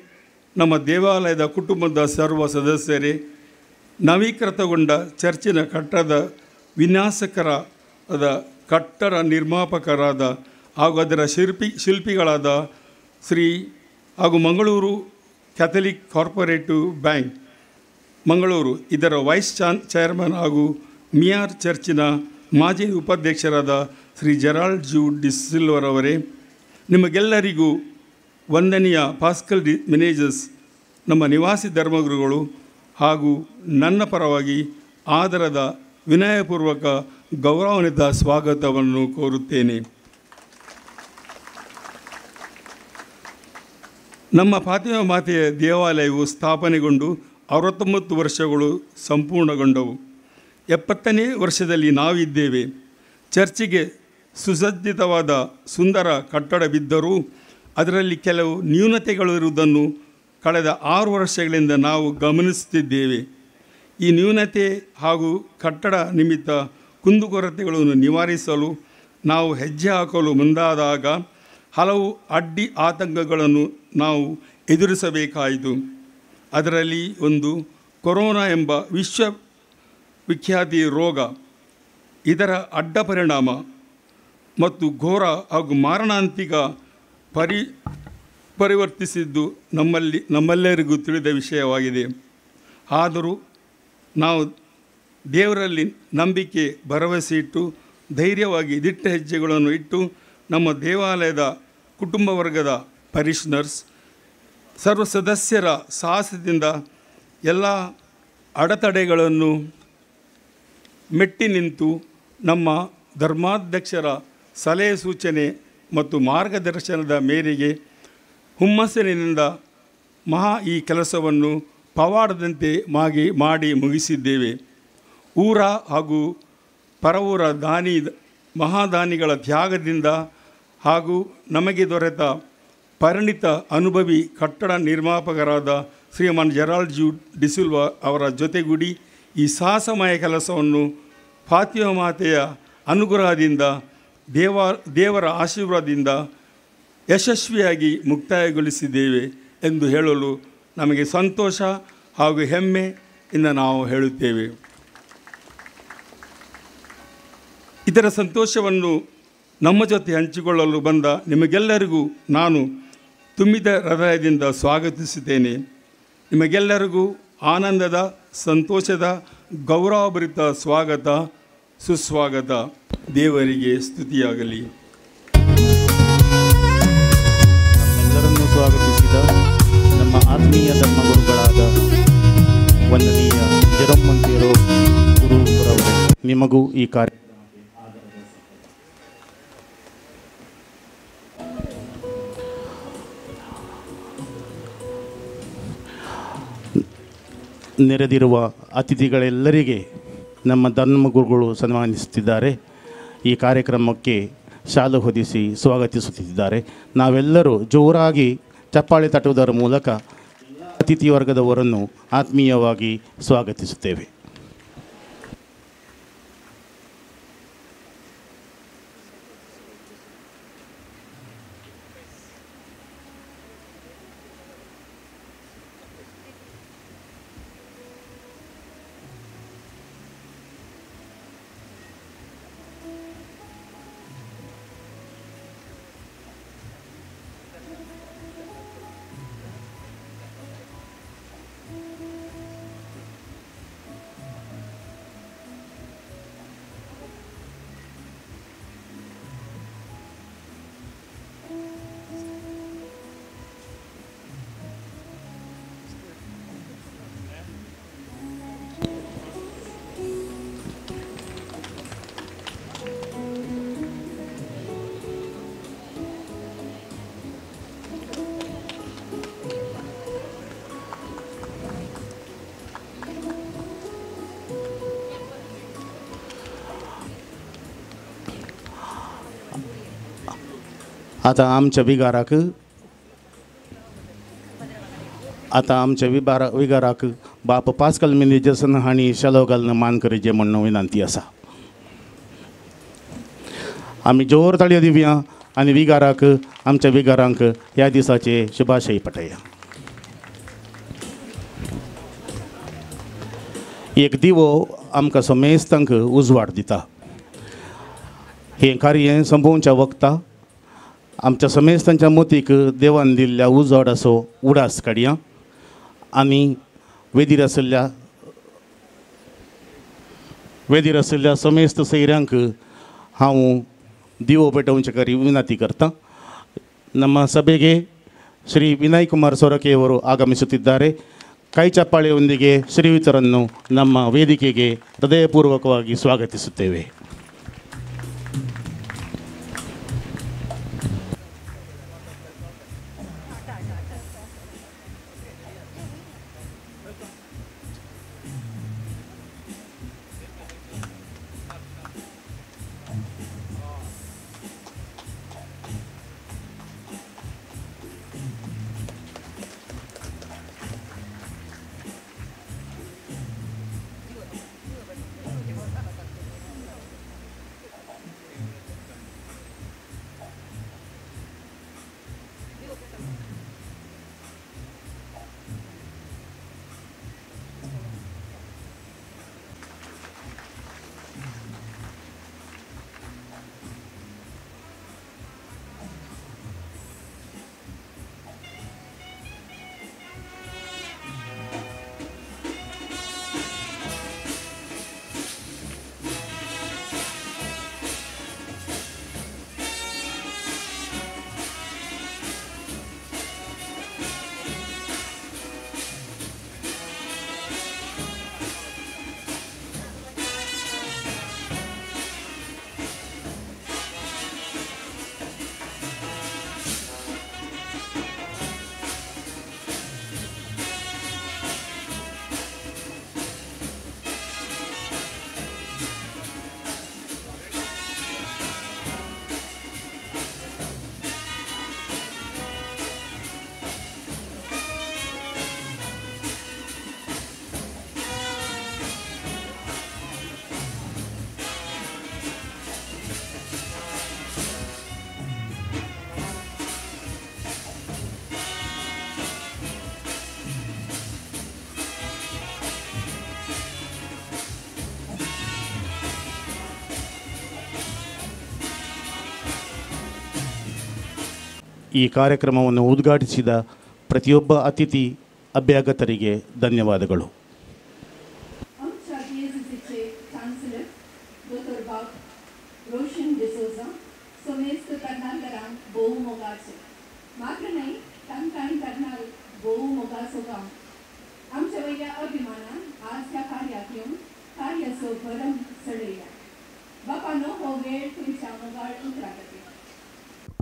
ನಮ್ಮ ದೇವಾಲಯದ ಕುಟುಂಬದ ಸರ್ವ ಸದಸ್ಯರೇ, ನವೀಕೃತಗೊಂಡ ಚರ್ಚಿನ ಕಟ್ಟಡದ ವಿನ್ಯಾಸಕರಾದ ಕಟ್ಟಡ ನಿರ್ಮಾಪಕರಾದ ಹಾಗೂ ಅದರ ಶಿಲ್ಪಿಗಳಾದ ಶ್ರೀ ಹಾಗೂ Mangaluru Catholic corporative bank Mangaluru ಇದರ ವೈಸ್ ಚೇರ್ಮನ್ ಹಾಗೂ ಮಿಯಾರ್ ಚರ್ಚಿನ ಮಾಜಿ ಉಪಾಧ್ಯಕ್ಷರಾದ ಶ್ರೀ ಜೆರಾಲ್ಡ್ ಜೂ ಡಿಸಿಲ್ವರವರೇ, ನಿಮಗೆಲ್ಲರಿಗೂ ವಂದನೀಯ ಪಾಸ್ಕಲ್ ಡಿ ಮಿನೇಜಸ್ ನಮ್ಮ ನಿವಾಸಿ ಧರ್ಮಗುರುಗಳು ಹಾಗೂ ನನ್ನ ಪರವಾಗಿ ಆದರದ ವಿನಯಪೂರ್ವಕ ಗೌರವಾನ್ವಿತ ಸ್ವಾಗತವನ್ನು ಕೋರುತ್ತೇನೆ. ನಮ್ಮ ಫಾತಿಮಾ ಮಾತೆಯ ದೇವಾಲಯವು ಸ್ಥಾಪನೆಗೊಂಡು 69 ವರ್ಷಗಳು ಸಂಪೂರ್ಣಗೊಂಡವು. 70ನೇ ವರ್ಷದಲ್ಲಿ ನಾವಿದ್ದೇವೆ. ಚರ್ಚಿಗೆ ಸುಸಜ್ಜಿತವಾದ ಸುಂದರ ಕಟ್ಟಡವಿದ್ದರೂ ಅದರಲ್ಲಿ ಕೆಲವು ನ್ಯೂನತೆಗಳಿರುವುದನ್ನು ಕಳೆದ 6 ವರ್ಷಗಳಿಂದ ನಾವು ಗಮನಿಸುತ್ತಿದ್ದೇವೆ. ಈ ನ್ಯೂನತೆ ಹಾಗೂ ಕಟ್ಟಡ ನಿಮಿತ್ತ ಕುಂದುಕೊರತೆಗಳನ್ನು ನಿವಾರಿಸಲು ನಾವು ಹೆಜ್ಜೆ ಹಾಕಲು ಮುಂದಾದಾಗ ಹಲವು ಅಡ್ಡಿ ಆತಂಕಗಳನ್ನು ನಾವು ಎದುರಿಸಬೇಕಾಯಿತು. ಅದರಲ್ಲಿ ಒಂದು ಕೊರೋನಾ ಎಂಬ ವಿಶ್ವವಿಖ್ಯಾತಿ ರೋಗ, ಇದರ ಅಡ್ಡ ಪರಿಣಾಮ ಮತ್ತು ಘೋರ ಹಾಗೂ ಮಾರಣಾಂತಿಕ ಪರಿವರ್ತಿಸಿದ್ದು ನಮ್ಮೆಲ್ಲರಿಗೂ ತಿಳಿದ ವಿಷಯವಾಗಿದೆ. ಆದರೂ ನಾವು ದೇವರಲ್ಲಿ ನಂಬಿಕೆ ಭರವಸೆ ಇಟ್ಟು ಧೈರ್ಯವಾಗಿ ದಿಟ್ಟ ಹೆಜ್ಜೆಗಳನ್ನು ಇಟ್ಟು ನಮ್ಮ ದೇವಾಲಯದ ಕುಟುಂಬ ವರ್ಗದ ಪರಿಷನರ್ಸ್ ಸರ್ವ ಸದಸ್ಯರ ಸಾಹಸದಿಂದ ಎಲ್ಲ ಅಡೆತಡೆಗಳನ್ನು ಮೆಟ್ಟಿ ನಿಂತು ನಮ್ಮ ಧರ್ಮಾಧ್ಯಕ್ಷರ ಸಲಹೆ ಸೂಚನೆ ಮತ್ತು ಮಾರ್ಗದರ್ಶನದ ಮೇರೆಗೆ ಹುಮ್ಮಸ್ಸಿನಿಂದ ಮಹಾ ಈ ಕೆಲಸವನ್ನು ಪವಾಡದಂತೆ ಮಾಡಿ ಮುಗಿಸಿದ್ದೇವೆ. ಊರ ಹಾಗೂ ಪರವೂರ ಮಹಾದಾನಿಗಳ ತ್ಯಾಗದಿಂದ ಹಾಗೂ ನಮಗೆ ದೊರೆತ ಪರಿಣಿತ ಅನುಭವಿ ಕಟ್ಟಡ ನಿರ್ಮಾಪಕರಾದ ಶ್ರೀಮಾನ್ ಜೆರಾಲ್ಡ್ ಜೂ ಡಿಸಿಲ್ವಾ ಅವರ ಜೊತೆಗೂಡಿ ಈ ಸಾಹಸಮಯ ಕೆಲಸವನ್ನು ಫಾತಿಮಾ ಮಾತೆಯ ಅನುಗ್ರಹದಿಂದ ದೇವರ ಆಶೀರ್ವಾದದಿಂದ ಯಶಸ್ವಿಯಾಗಿ ಮುಕ್ತಾಯಗೊಳಿಸಿದ್ದೇವೆ ಎಂದು ಹೇಳಲು ನಮಗೆ ಸಂತೋಷ ಹಾಗೂ ಹೆಮ್ಮೆ ಇಂದ ನಾವು ಹೇಳುತ್ತೇವೆ. ಇದರ ಸಂತೋಷವನ್ನು ನಮ್ಮ ಜೊತೆ ಹಂಚಿಕೊಳ್ಳಲು ಬಂದ ನಿಮಗೆಲ್ಲರಿಗೂ ನಾನು ತುಂಬಿದ ಹೃದಯದಿಂದ ಸ್ವಾಗತಿಸುತ್ತೇನೆ. ನಿಮಗೆಲ್ಲರಿಗೂ ಆನಂದದ, ಸಂತೋಷದ, ಗೌರವಭರಿತ ಸ್ವಾಗತ, ಸುಸ್ವಾಗತ. ದೇವರಿಗೆ ಸ್ತುತಿಯಾಗಲಿ. ನಮ್ಮೆಲ್ಲರನ್ನೂ ಸ್ವಾಗತಿಸಿದ ನಮ್ಮ ಆತ್ಮೀಯ ಧರ್ಮಗುರುಗಳಾದ ವಂದನೀಯ ಜೆರೋಮ್ ಮಂತೇರೋ ಗುರುರವರೇ, ನಿಮಗೂ ಈ ಕಾರ್ಯ ನೆರೆದಿರುವ ಅತಿಥಿಗಳೆಲ್ಲರಿಗೆ ನಮ್ಮ ಧರ್ಮಗುರುಗಳು ಸನ್ಮಾನಿಸುತ್ತಿದ್ದಾರೆ. ಈ ಕಾರ್ಯಕ್ರಮಕ್ಕೆ ಶಾಲು ಹೊದಿಸಿ ಸ್ವಾಗತಿಸುತ್ತಿದ್ದಾರೆ. ನಾವೆಲ್ಲರೂ ಜೋರಾಗಿ ಚಪ್ಪಾಳೆ ತಟ್ಟುವುದರ ಮೂಲಕ ಅತಿಥಿ ವರ್ಗದವರನ್ನು ಆತ್ಮೀಯವಾಗಿ ಸ್ವಾಗತಿಸುತ್ತೇವೆ. आतां आमच्या विगाराक बाप पास्कल मिनेजसन हांणी शालो घालून मान करचें म्हूण विनंती आसा. आमी जोर ताळयो दिवया आनी विगाराक आमच्या विगारांक ह्या दिसाचे शुभाशय पटया. एक दिवो आमकां समेस्तांक उजवाड दिता. हें कार्य संपोवच्या वखता आमच्या समेस्तांच्या मोतीक देवान दिल्ल्या उजवाडाचो उडास काडया आनी वेदीर आशिल्ल्या समेस्त सैऱ्यांक हांव दिवो पेटोवचे खातीर विनंती करता. ನಮ್ಮ ಸಭೆಗೆ ಶ್ರೀ ವಿನಯ್ ಕುಮಾರ್ ಸೊರಕೆಯವರು ಆಗಮಿಸುತ್ತಿದ್ದಾರೆ. ಕೈ ಚಪ್ಪಾಳೆಯೊಂದಿಗೆ ಶ್ರೀಯುತರನ್ನು ನಮ್ಮ ವೇದಿಕೆಗೆ ಹೃದಯಪೂರ್ವಕವಾಗಿ ಸ್ವಾಗತಿಸುತ್ತೇವೆ. ಈ ಕಾರ್ಯಕ್ರಮವನ್ನು ಉದ್ಘಾಟಿಸಿದ ಪ್ರತಿಯೊಬ್ಬ ಅತಿಥಿ ಅಭ್ಯಾಗತರಿಗೆ ಧನ್ಯವಾದಗಳು.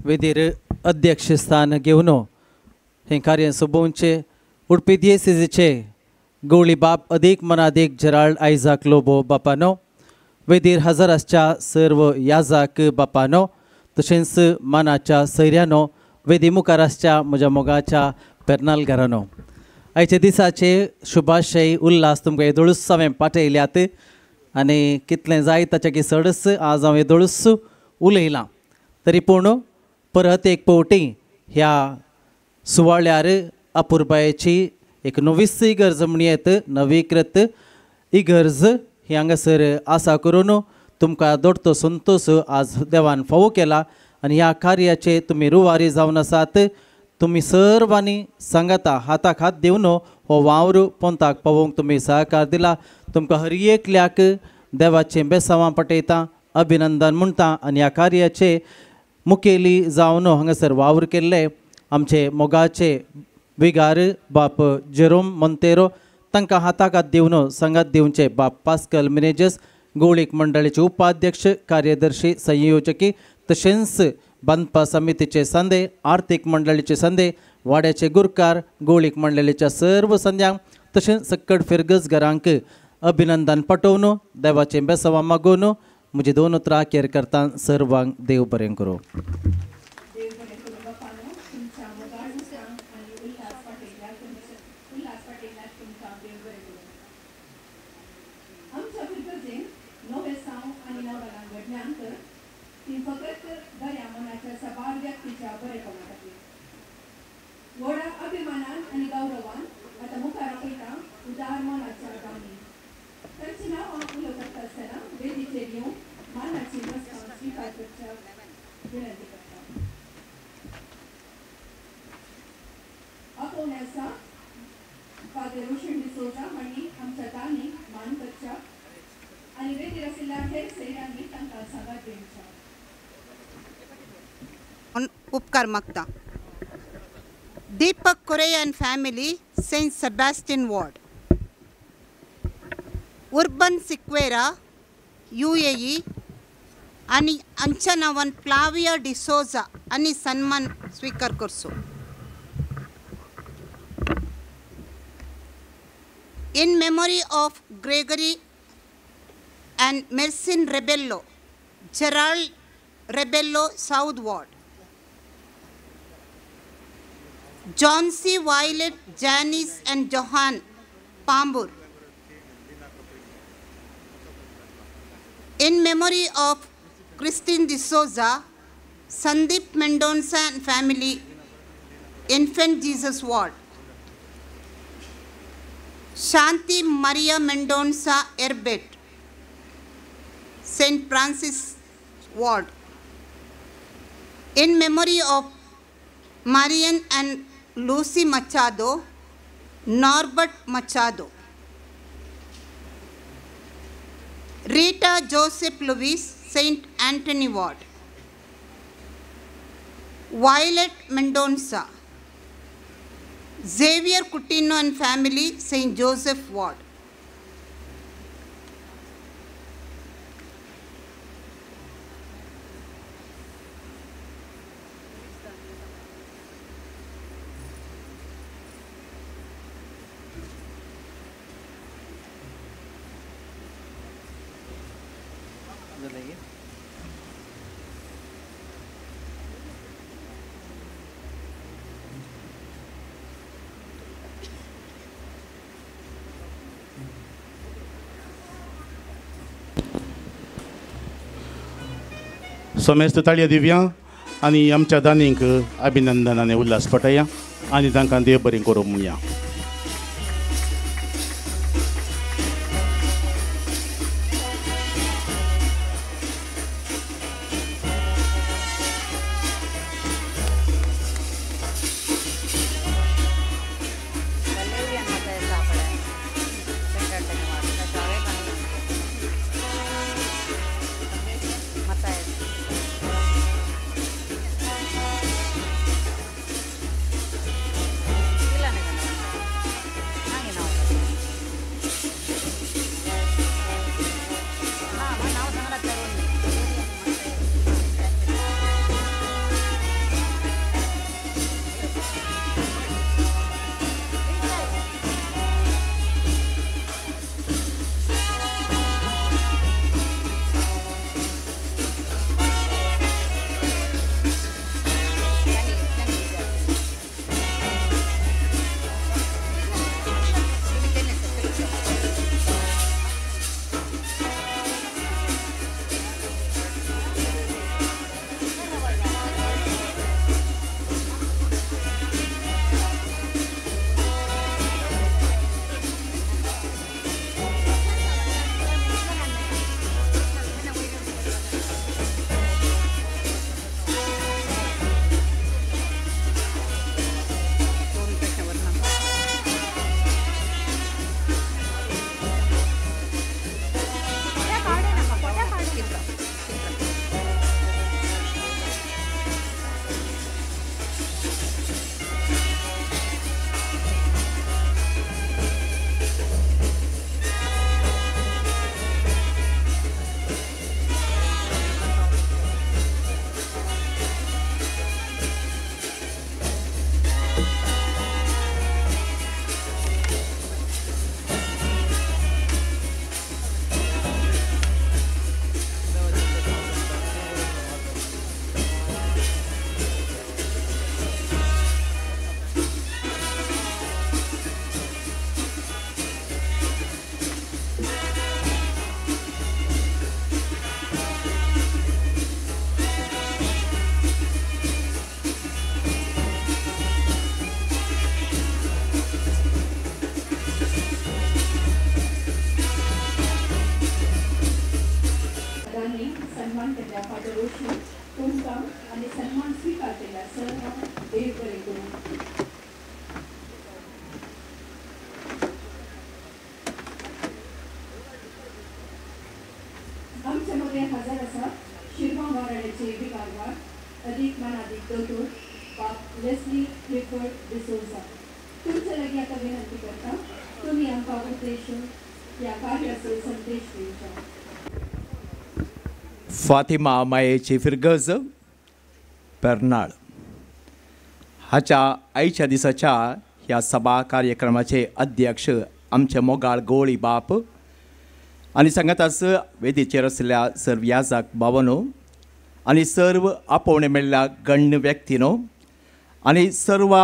वेदीर अध्यक्षस्थान घेवन हें कार्य सोबोवचें उडपी दियेसेजीचे गवळी बाप अदीक मनादीक जेराल्ड आयझाक लोबो बापानो, वेदीर हजर आसच्या सर्व याजाक बापानो, तशेंच मानाच्या सैऱ्यानो, वेदी मुखार आसच्या म्हज्या मोगाच्या पेर्नालगारानो, आयच्या दिसाचे शुभाशय उल्हास तुमकां येदोळूच हांवें पाठयल्यात आनी कितलें जाय ताच्या चडच आज हांव येदोळूच उलयलां. तरी पूण परत एक पवटी ह्या सुवाळ्यार अपुरबायेची एक नवीच इगर्ज म्हणयेत, नवीकृत इगर्ज ही हांगासर आसा करून तुमकां दोडतो संतोश आज देवान फावो केला आनी ह्या कार्याचे तुमी रुवारी जावन आसात. तुमी सर्वांनी सांगाता हाताक हात दिवन हो वावर पोंताक पावोवंक तुमी सहकार दिला. तुमकां हर एकल्याक देवाचें बेसांवां पटयता, अभिनंदन म्हणटा आनी ह्या कार्याचे मुखेली जावन हांगासर वावर केल्ले आमचे मोगाचे विगार बाप जेरोम मोंतेरो तांकां हाताक हात दिवन सांगात दिवचे बाप पास्कल मिनेजस, गोळीक मंडळाचे उपाध्यक्ष, कार्यदर्शी, संयोजकी, तशेंच बांदपा समितीचे संदे, आर्थीक मंडळीचे संदे, वाड्याचे गुरकार, गोळीक मंडळीच्या सर्व संद्यांक तशेंच सक्कड फिरगज घरांक अभिनंदन पटोवन देवाचें बेसांवां मागोवन म्हजी दोन उतरां केर करता. सर्वांक देव बरें करूं. फादर रोशन डिसोजा हांणी आमच्या दानीक मान करच्या आनी वेदीर आशिल्ल्या हेर सैरांनी तांकां सांगात दिवच्या. उपकार मागता. Deepak Correa and family, Saint Sebastian ward. Urban Sequeira, UAE आनी हांच्या नांवान फ्लाविया डिसोजा आनी सन्मान स्वीकार करचो. In memory of Gregory and Mercin Rebello, Gerald Rebello, South Ward. John C. Violet, Janice and Johan, Pambur. In memory of Christine D'Souza, Sandeep Mendonca and family, Infant Jesus Ward. Shanti Maria Mendonca Erbet, St. Francis Ward. In memory of Marian and Lucy Machado, Norbert Machado. Rita Joseph Luis, St. Anthony Ward. Violet Mendonca, Xavier Coutinho and family, St. Joseph Ward. समेस्त ताळयो दिवया आनी आमच्या दानींक अभिनंदन आनी उल्हास पटया आनी तांकां देव बरें करूं म्हणया. आमच्या मदें हजर आसा शिरगांव वाराड्याचे विकारवार अदीक मानादीक दोतोर बाब लेस्ली क्लिफर्ड डिसोजा. तुमचे लागीं आतां विनंती करता तुमी आमकां उद्देशून ह्या कार्याचो संदेश दिवचो. फातिमा मायेची फिरगज पेरनाळ हाच्या आयच्या दिसाच्या ह्या सभा कार्यक्रमाचे अध्यक्ष आमचे मोगाळ गोळी बाप आनी सांगाताच वेदीचेर आशिल्ल्या सर्व याजक बाबानो आनी सर्व आपोवणे मेळिल्ल्या गण्य व्यक्तीनो आनी सर्व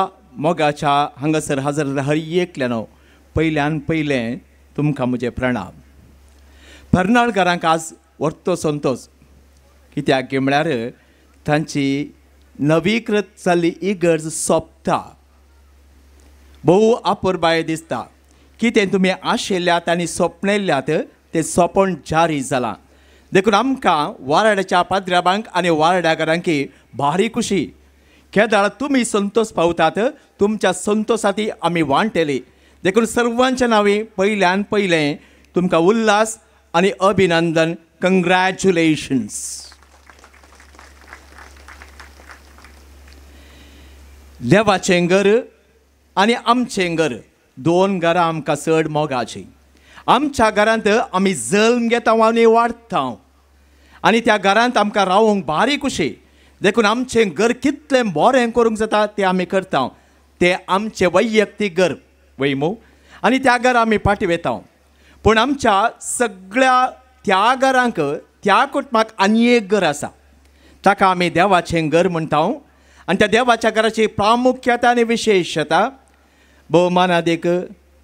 मोगाच्या हांगासर हजर हर एकल्यानो पयल्यान पयलें तुमकां म्हजें प्रणाम. पेरनाळकारांक आज वर्तो संतोस कित्याक म्हळ्यार तांची नवीकृत जाल्ली इगर्ज सोंपता. भोव अपुरबाय दिसता कितें तुमी आशिल्ल्यात आनी सोंपणेल्ल्यात तें सोंपण जारी जालां. देखून आमकां वाराड्याच्या पाद्र्याबांक आनी वाराड्याकारांकी भारी खुशी. केदाळ तुमी संतोस पावतात तुमच्या संतोसाती आमी वांटेली. देखून सर्वांच्या नांवे पयल्यान पयलें तुमकां उल्हास आनी अभिनंदन, कंग्रॅच्युलेशन्स. देवाचें घर आनी आमचें घर दोन घरां आमकां चड मोगाचीं. आमच्या घरांत आमी जल्म घेता आनी वाडटा आनी त्या घरांत आमकां रावूंक भारी खुशी. देखून आमचें घर कितलें बरें करूंक जाता तें आमी करता. तें आमचें वैयक्तीक घर वयमू आनी त्या घरा आमी फाटीं वता. पूण आमच्या सगळ्या त्या घरांक त्या कुटुंबाक आनी एक घर आसा ताका आमी देवाचें घर म्हणटा. आनी त्या देवाच्या घराची प्रामुख्यता आनी विशेशता भोवमानादीक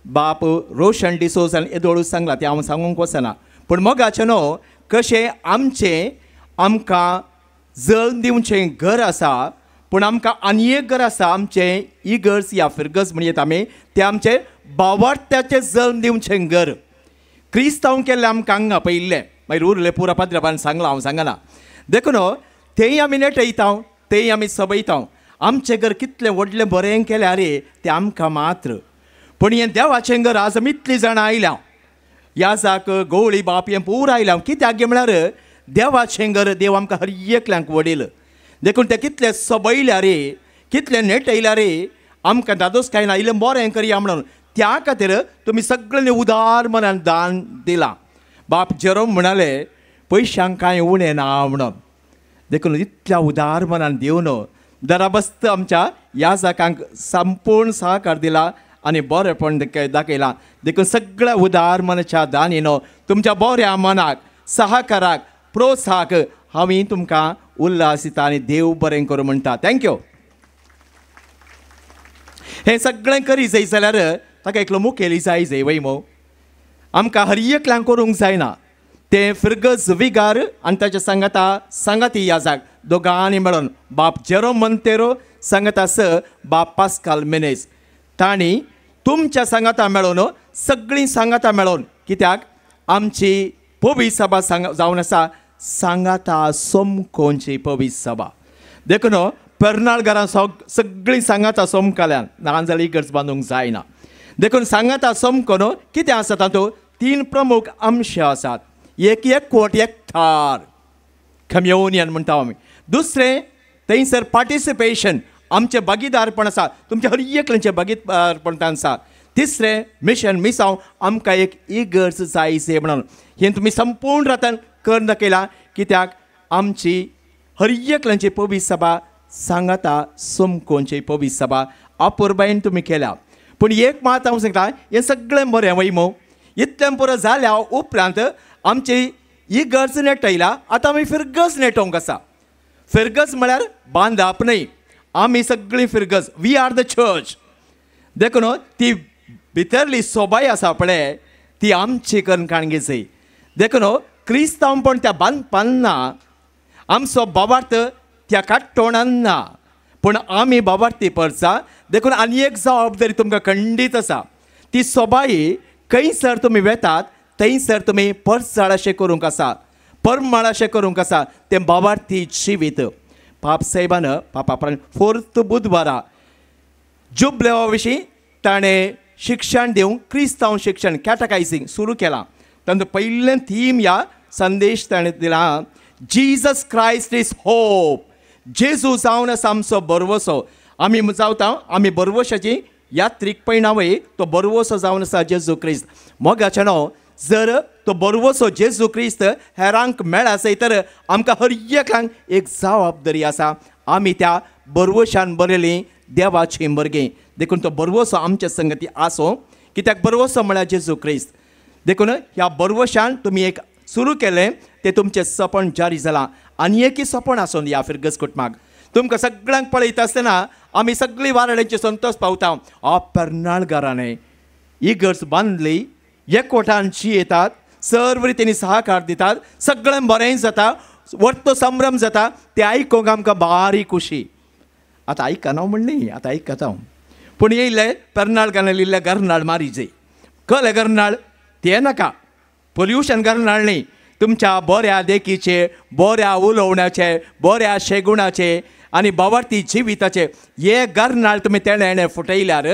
बाप रोशन डिसोजान येदोळू सांगला तें हांव सांगूंक वचना. पूण मोगाचें न्हू कशें आमचें आमकां जल्म दिवचें घर आसा पूण आमकां आनी एक घर आसा आमचें इगर्ज या फिरगज म्हणयेत आमी तें आमचें बावार्थ्याचें जल्म दिवचें घर. क्रिस्तांव केल्लें आमकां हांगा पळयिल्लें मागीर उरलें पुरा पाद्रबान सांगलां हांव सांगना. देखून तेंय आमी नेटयता तेंय आमी सबयता. आमचें घर कितलें व्हडलें बरें केल्यार रे तें आमकां मात्र. पूण हें देवाचें घर आज आमी इतलीं जाणां आयल्या याजाक गोवळी बाप हें पूरा आयल्या कित्याक म्हळ्यार देवाचें घर देव आमकां हर एकल्यांक वडील. देखून तें कितलें सबयल्या रे कितलें नेटयल्या रे आमकां दादोस कांय ना इल्लें बरें करया म्हणून त्या खातीर तुमी सगळ्यांनी उदार मनान दान दिलां. बाप जेरोम म्हणाले पयशांक कांय उणें ना म्हणून. देखून इतल्या उदार मनान दिवन दराबस्त आमच्या याजकांक संपूर्ण सहकार दिला आनी बरेंपण दाखयलां. देखून सगळ्या उदार मनाच्या दानीनो तुमच्या बऱ्या मनाक सहकाराक प्रोत्साहक हांव तुमकां उल्हास दिता आनी देव बरें करूं म्हणटा. Thank you. हें सगळें करी जाय जाल्यार ताका एकलो मुखेली जाय जाय वय मो आमकां हर एकल्यांक करूंक जायना. तें फिरगज विगार आनी ताच्या सांगाता सांगाती याजाक दोगांनी मेळून बाप जेरोम मंतेरो सांगाता स बाप पास्काल मेनेज तांणी तुमच्या सांगाता मेळून सगळीं सांगाता मेळून कित्याक आमची पवी सभा जावन आसा सांगाता सोमकोनची पवी सभा. देखून पेरनाळकारां सगळीं सांगाता सोमकाल्यान नाजाल्यार इगर्ज बांदूंक जायना. देखून सांगाता सोमकोन कितें आसा तातूंत तीन प्रमुख अंश आसात. एक एकवट एक थार कम्युनियन म्हणटा आमी. दुसरें थंयसर पार्टिसिपेशन आमचें भागीदारपण आसा तुमचें हर एकल्याचें भागीदारपण आसा. तिसरें मिशन मिसांव आमकां एक इगर्ज जाय जाय म्हणून हें तुमी संपूर्ण रातान करून दाखयलां कित्याक आमची हर एकल्याची पवी सभा सांगाता सोमकोनची पवी सभा अपुरबायेन तुमी केल्या. पूण एक मात हांव सांगता हें सगळें बरें वय मो इतलें पुरो जाल्या उपरांत आमची इगर्ज नेटयला. आतां आमी फिरगज नेटोवंक आसा. फिरगज म्हळ्यार बांदप न्हय आमी सगळीं फिरगज we are the church. देखून ती भितरली सोबाय आसा पळय ती आमची करून काणगी जाय. देखून क्रिस्तांवपण त्या बांदपान ना आमचो बाबार्थ त्या काट्टोणान ना पूण आमी बाबार्थी परसा. देखून आनी एक जबाबदारी तुमकां खंडीत आसा ती सोबाई खंयसर तुमी वेतात थंयसर तुमी परसाळ अशें करूंक आसा परमाळ अशें करूंक आसा तें बाबार्थी जिवीत. पाप साहेबान पापा फोर्थ बुधवारा जुबलेवा विशीं ताणें शिक्षण दिवंक क्रिस्तांव शिक्षण कॅटकायझींग सुरू केलां. तांचो पयलें थीम ह्या संदेश ताणें दिला, जीजस क्रायस्ट is hope. जेजू जावन आसा आमचो बरवसो. आमी जावता आमी बरवशाची यात्रीक पयणावय तो बरवसो जावन आसा जेजू क्रिस्त. मोगाचें न्हू जर तो बरवसो जेजू क्रिस्त हेरांक मेळासय तर आमकां हर एकल्यांक एक जबाबदारी आसा, आमी त्या बरवशान बरयली देवाची भुरगीं. देखून तो बरवसो आमच्या संगती आसूं, कित्याक बरवसो म्हळ्यार जेजू क्रिस्त. देखून ह्या बरवशान तुमी एक सुरू केलें तें तुमचें सपन जारी जालां. आनी एकय सपन आसून ह्या फिरगज कुटुंबाक तुमकां सगळ्यांक पळयता आसतना आमी सगळीं वाराड्यांचे संतोश पावता. पेरनाळगारांनी इगर्ज बांदली, एकवटान येतात, सर्व रितींनी सहकार दितात, सगळें बरें जाता, वर्तो संभ्रम जाता. तें आयकूंक आमकां बारीक खुशी. आतां आयकना म्हणली, आतां आयकता हांव, पूण येयले पेरनाळगारांनी इल्लें गरनाळ मारीजे कळ्ळें गरनाळ तें नाका, पोल्युशन गरनाळ न्ही. तुमच्या बऱ्या देखीचे, बऱ्या उलोवण्याचे, बऱ्या शेगुणाचे आनी बावडती जिविताचे हे गरनाळ तुमी तेणें फुटयल्यार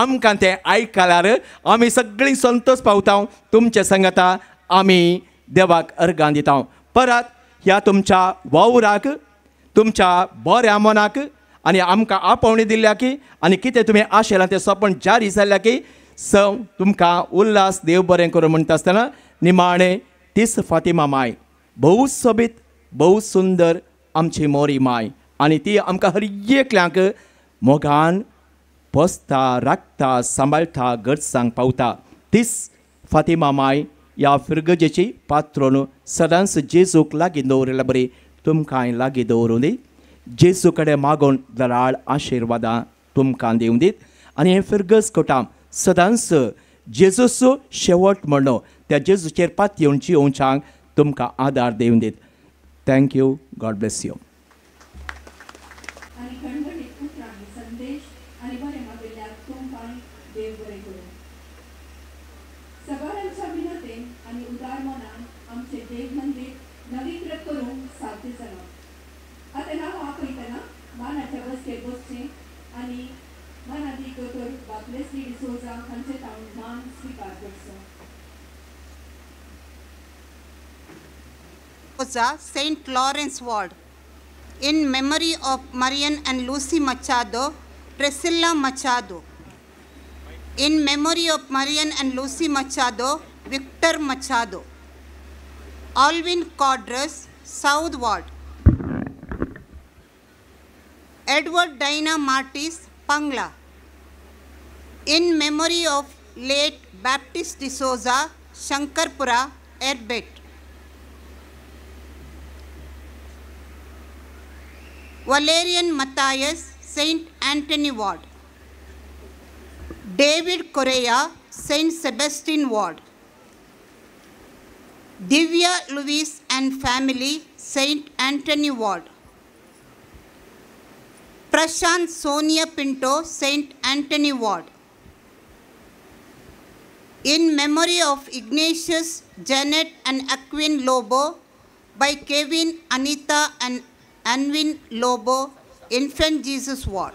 आमकां तें आयकल्यार आमी सगळीं संतोश पावता. तुमचे संगता आमी देवाक अर्गां दिता. परत ह्या तुमच्या वावराक, तुमच्या बऱ्या मनाक आनी आमकां आपोवणी दिल्या की आनी कितें तुमी आशेलां तें सपन जारी जाल्या की सव तुमकां उल्हास देव बरें करूं म्हणटा आसतना निमाणें तीस फातिमा माय, भोव सोबीत भोव सुंदर आमची मोरी माय, आनी ती आमकां हर एकल्यांक मोगान पोसता, राखता, सांबाळटा, गरजांक पावता. तीस फातिमा माय ह्या फिरगजेची पात्रोन सदांच जेजूक लागीं दवरिल्ल्या बरी तुमकांय लागीं दवरूं दी. जेजू कडेन मागून दराळ आशिर्वादां तुमकां दिवं दीत. आनी हें फिरगज कोटाम सदांच जेजूचो शेवट म्हणून त्या जेजूचेर पातयेवन जियोवच्यांक तुमकां आदार दिवं दीत. Thank you, God bless you. आनी खणखणीत उतरांनी संदेश आनी बरें मागिल्ल्याक तुमकां देव बरें करूं. सगळ्यांच्या विनतेन आनी उदार मनान आमचें देव मंदीर नवीकृत करूंक साध्य जालां. आतां नांव आपयतना मानाच्या बसकेर बसचें आनी मानादीक दोतोर बापलेस्ली डिसोजा हांचे तावन मान स्विकार करचो. St. Lawrence Ward, in memory of Marian and Lucy Machado, Priscilla Machado. In memory of Marian and Lucy Machado, Victor Machado. Alvin Cordrus, South Ward. Edward Dinah Martis, Pangla. In memory of late Baptist D'Souza, Shankarpura, Erbet. Valerian Matthias, St. Anthony Ward. David Correa, St. Sebastian Ward. Divya Luis and family, St. Anthony Ward. Prashant Sonia Pinto, St. Anthony Ward. In memory of Ignatius, Janet and Aquin Lobo by Kevin, Anita and Anvin Lobo, Infant Jesus Ward.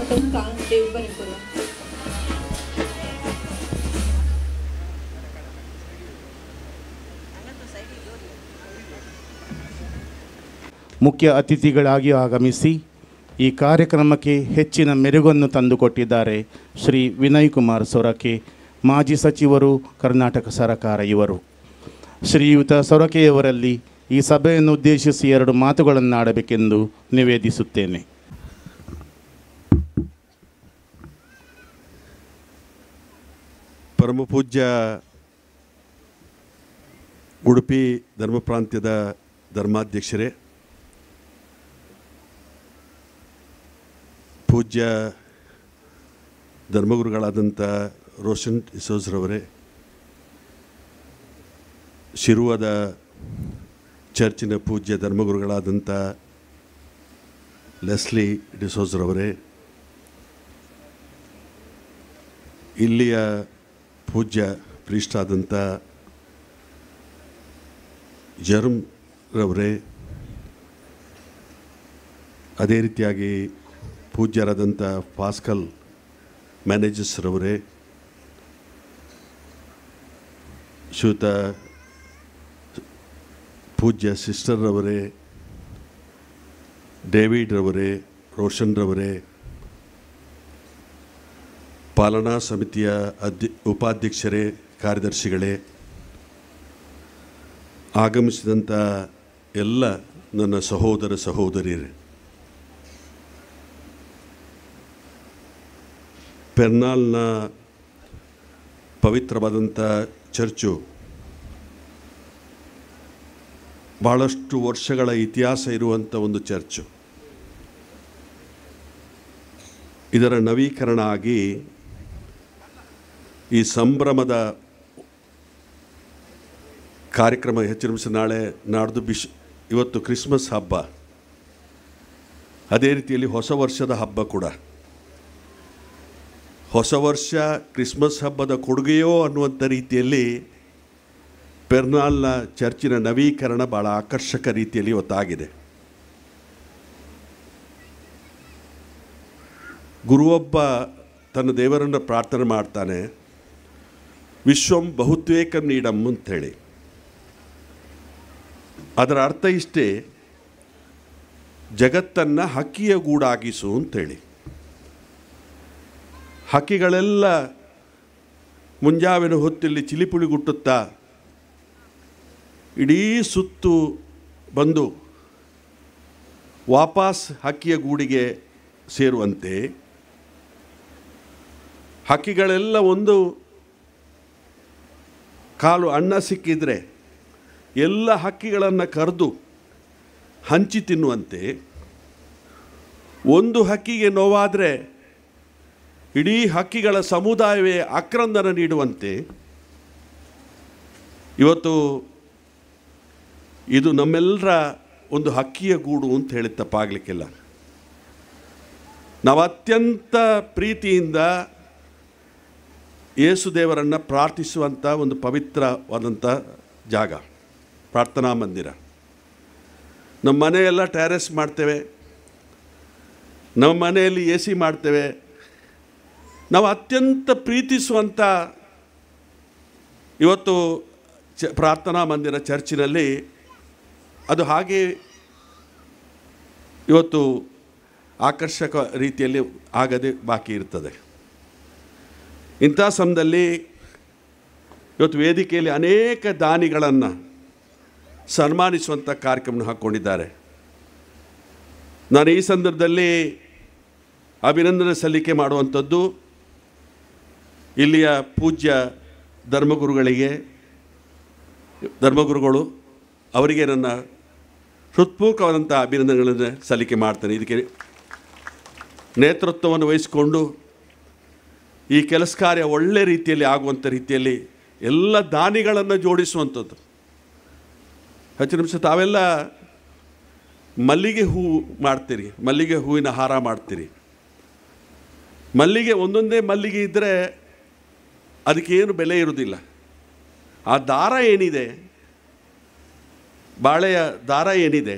तुमकां देव बरें करूं. ಮುಖ್ಯ ಅತಿಥಿಗಳಾಗಿ ಆಗಮಿಸಿ ಈ ಕಾರ್ಯಕ್ರಮಕ್ಕೆ ಹೆಚ್ಚಿನ ಮೆರುಗನ್ನು ತಂದುಕೊಟ್ಟಿದ್ದಾರೆ ಶ್ರೀ ವಿನಯ್ ಕುಮಾರ್ ಸೊರಕೆ, ಮಾಜಿ ಸಚಿವರು, ಕರ್ನಾಟಕ ಸರಕಾರ ಇವರು. ಶ್ರೀಯುತ ಸೊರಕೆಯವರಲ್ಲಿ ಈ ಸಭೆಯನ್ನು ಉದ್ದೇಶಿಸಿ ಎರಡು ಮಾತುಗಳನ್ನಾಡಬೇಕೆಂದು ನಿವೇದಿಸುತ್ತೇನೆ. ಪರಮಪೂಜ್ಯ ಉಡುಪಿ ಧರ್ಮ ಪ್ರಾಂತ್ಯದ ಧರ್ಮಾಧ್ಯಕ್ಷರೇ, ಪೂಜ್ಯ ಧರ್ಮಗುರುಗಳಾದಂಥ ರೋಷನ್ ಡಿಸೋಜ್ರವರೇ, ಶಿರುವದ ಚರ್ಚಿನ ಪೂಜ್ಯ ಧರ್ಮಗುರುಗಳಾದಂಥ ಲೆಸ್ಲಿ ಡಿಸೋಜ್ರವರೇ, ಇಲ್ಲಿಯ ಪೂಜ್ಯ ಪ್ರೀಷ್ಟಾದಂಥ ಜರ್ಮ್ ರವರೇ, ಅದೇ ರೀತಿಯಾಗಿ ಪೂಜ್ಯರಾದಂಥ ಪಾಸ್ಕಲ್ ಮ್ಯಾನೇಜರ್ಸ್ರವರೇ, ಶ್ರೀಯುತ ಪೂಜ್ಯ ಸಿಸ್ಟರ್ರವರೇ, ಡೇವಿಡ್ರವರೇ, ರೋಷನ್ರವರೇ, ಪಾಲನಾ ಸಮಿತಿಯ ಉಪಾಧ್ಯಕ್ಷರೇ, ಕಾರ್ಯದರ್ಶಿಗಳೇ, ಆಗಮಿಸಿದಂಥ ಎಲ್ಲ ನನ್ನ ಸಹೋದರ ಸಹೋದರಿಯರೇ, ಪೆರ್ನಾಲ್ನ ಪವಿತ್ರವಾದಂಥ ಚರ್ಚು ಭಾಳಷ್ಟು ವರ್ಷಗಳ ಇತಿಹಾಸ ಇರುವಂಥ ಒಂದು ಚರ್ಚು. ಇದರ ನವೀಕರಣ ಆಗಿ ಈ ಸಂಭ್ರಮದ ಕಾರ್ಯಕ್ರಮ ಹೆಚ್ಚು ನಾಳೆ ನಾಡ್ದು ಇವತ್ತು ಕ್ರಿಸ್ಮಸ್ ಹಬ್ಬ, ಅದೇ ರೀತಿಯಲ್ಲಿ ಹೊಸ ವರ್ಷದ ಹಬ್ಬ ಕೂಡ. ಹೊಸ ವರ್ಷ ಕ್ರಿಸ್ಮಸ್ ಹಬ್ಬದ ಕೊಡುಗೆಯೋ ಅನ್ನುವಂಥ ರೀತಿಯಲ್ಲಿ ಪೆರ್ನಾಲ್ನ ಚರ್ಚಿನ ನವೀಕರಣ ಭಾಳ ಆಕರ್ಷಕ ರೀತಿಯಲ್ಲಿ ಇವತ್ತಾಗಿದೆ. ಗುರುವೊಬ್ಬ ತನ್ನ ದೇವರನ್ನು ಪ್ರಾರ್ಥನೆ ಮಾಡ್ತಾನೆ, ವಿಶ್ವಂ ಬಹುತ್ವೇಕಂ ನೀಡಂ ಅಂಥೇಳಿ. ಅದರ ಅರ್ಥ ಇಷ್ಟೇ, ಜಗತ್ತನ್ನು ಹಕ್ಕಿಯ ಗೂಡಾಗಿಸು ಅಂಥೇಳಿ. ಹಕ್ಕಿಗಳೆಲ್ಲ ಮುಂಜಾವಿನ ಹೊತ್ತಲ್ಲಿ ಚಿಲಿಪುಳಿಗುಟ್ಟುತ್ತಾ ಇಡೀ ಸುತ್ತು ಬಂದು ವಾಪಸ್ ಹಕ್ಕಿಯ ಗೂಡಿಗೆ ಸೇರುವಂತೆ ಹಕ್ಕಿಗಳೆಲ್ಲ ಒಂದು ಕಾಲು ಅನ್ನ ಸಿಕ್ಕಿದರೆ ಎಲ್ಲ ಹಕ್ಕಿಗಳನ್ನು ಕರೆದು ಹಂಚಿ ತಿನ್ನುವಂತೆ, ಒಂದು ಹಕ್ಕಿಗೆ ನೋವಾದರೆ ಇಡೀ ಹಕ್ಕಿಗಳ ಸಮುದಾಯವೇ ಆಕ್ರಂದನ ನೀಡುವಂತೆ ಇವತ್ತು ಇದು ನಮ್ಮೆಲ್ಲರ ಒಂದು ಹಕ್ಕಿಯ ಗೂಡು ಅಂತ ಹೇಳಿ ತಪ್ಪಾಗಲಿಕ್ಕಿಲ್ಲ. ನಾವು ಅತ್ಯಂತ ಪ್ರೀತಿಯಿಂದ ಯೇಸುದೇವರನ್ನು ಪ್ರಾರ್ಥಿಸುವಂಥ ಒಂದು ಪವಿತ್ರವಾದಂಥ ಜಾಗ ಪ್ರಾರ್ಥನಾ ಮಂದಿರ. ನಮ್ಮ ಮನೆಯೆಲ್ಲ ಟ್ಯಾರೆಸ್ ಮಾಡ್ತೇವೆ, ನಮ್ಮ ಮನೆಯಲ್ಲಿ ಎ ಸಿ ಮಾಡ್ತೇವೆ. ನಾವು ಅತ್ಯಂತ ಪ್ರೀತಿಸುವಂಥ ಇವತ್ತು ಪ್ರಾರ್ಥನಾ ಮಂದಿರ ಚರ್ಚಿನಲ್ಲಿ ಅದು ಹಾಗೆ ಇವತ್ತು ಆಕರ್ಷಕ ರೀತಿಯಲ್ಲಿ ಆಗದೆ ಬಾಕಿ ಇರ್ತದೆ. ಇಂಥ ಸಮಯದಲ್ಲಿ ಇವತ್ತು ವೇದಿಕೆಯಲ್ಲಿ ಅನೇಕ ದಾನಿಗಳನ್ನು ಸನ್ಮಾನಿಸುವಂಥ ಕಾರ್ಯಕ್ರಮ ಹಾಕ್ಕೊಂಡಿದ್ದಾರೆ. ನಾನು ಈ ಸಂದರ್ಭದಲ್ಲಿ ಅಭಿನಂದನೆ ಸಲ್ಲಿಕೆ ಮಾಡುವಂಥದ್ದು ಇಲ್ಲಿಯ ಪೂಜ್ಯ ಧರ್ಮಗುರುಗಳಿಗೆ, ಧರ್ಮಗುರುಗಳು ಅವರಿಗೆ ನನ್ನ ಹೃತ್ಪೂರ್ವಕವಾದಂಥ ಅಭಿನಂದನೆಗಳನ್ನು ಸಲ್ಲಿಕೆ ಮಾಡ್ತೇನೆ. ಇದಕ್ಕೆ ನೇತೃತ್ವವನ್ನು ವಹಿಸಿಕೊಂಡು ಈ ಕೆಲಸ ಕಾರ್ಯ ಒಳ್ಳೆ ರೀತಿಯಲ್ಲಿ ಆಗುವಂಥ ರೀತಿಯಲ್ಲಿ ಎಲ್ಲ ದಾನಿಗಳನ್ನು ಜೋಡಿಸುವಂಥದ್ದು. ಹೆಚ್ಚು ನಿಮಿಷ ತಾವೆಲ್ಲ ಮಲ್ಲಿಗೆ ಹೂವು ಮಾಡ್ತೀರಿ, ಮಲ್ಲಿಗೆ ಹೂವಿನ ಹಾರ ಮಾಡ್ತೀರಿ. ಮಲ್ಲಿಗೆ ಒಂದೊಂದೇ ಮಲ್ಲಿಗೆ ಇದ್ದರೆ ಅದಕ್ಕೇನು ಬೆಲೆ ಇರುವುದಿಲ್ಲ. ಆ ದಾರ ಏನಿದೆ, ಬಾಳೆಯ ದಾರ ಏನಿದೆ,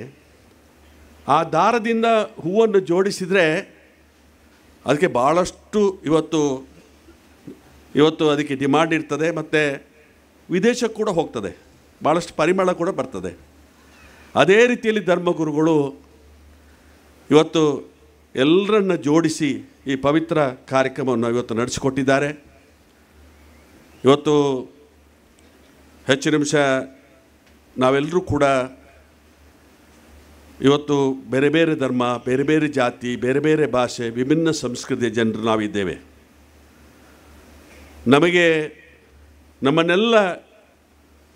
ಆ ದಾರದಿಂದ ಹೂವನ್ನು ಜೋಡಿಸಿದರೆ ಅದಕ್ಕೆ ಭಾಳಷ್ಟು ಇವತ್ತು ಇವತ್ತು ಅದಕ್ಕೆ ಡಿಮಾಂಡ್ ಇರ್ತದೆ ಮತ್ತು ವಿದೇಶಕ್ಕೆ ಕೂಡ ಹೋಗ್ತದೆ, ಭಾಳಷ್ಟು ಪರಿಮಳ ಕೂಡ ಬರ್ತದೆ. ಅದೇ ರೀತಿಯಲ್ಲಿ ಧರ್ಮಗುರುಗಳು ಇವತ್ತು ಎಲ್ಲರನ್ನ ಜೋಡಿಸಿ ಈ ಪವಿತ್ರ ಕಾರ್ಯಕ್ರಮವನ್ನು ಇವತ್ತು ನಡೆಸಿಕೊಟ್ಟಿದ್ದಾರೆ. ಇವತ್ತು ಹೆಚ್ಚು ನಿಮಿಷ ನಾವೆಲ್ಲರೂ ಕೂಡ ಇವತ್ತು ಬೇರೆ ಬೇರೆ ಧರ್ಮ, ಬೇರೆ ಬೇರೆ ಜಾತಿ, ಬೇರೆ ಬೇರೆ ಭಾಷೆ, ವಿಭಿನ್ನ ಸಂಸ್ಕೃತಿಯ ಜನರು ನಾವಿದ್ದೇವೆ. ನಮಗೆ ನಮ್ಮನ್ನೆಲ್ಲ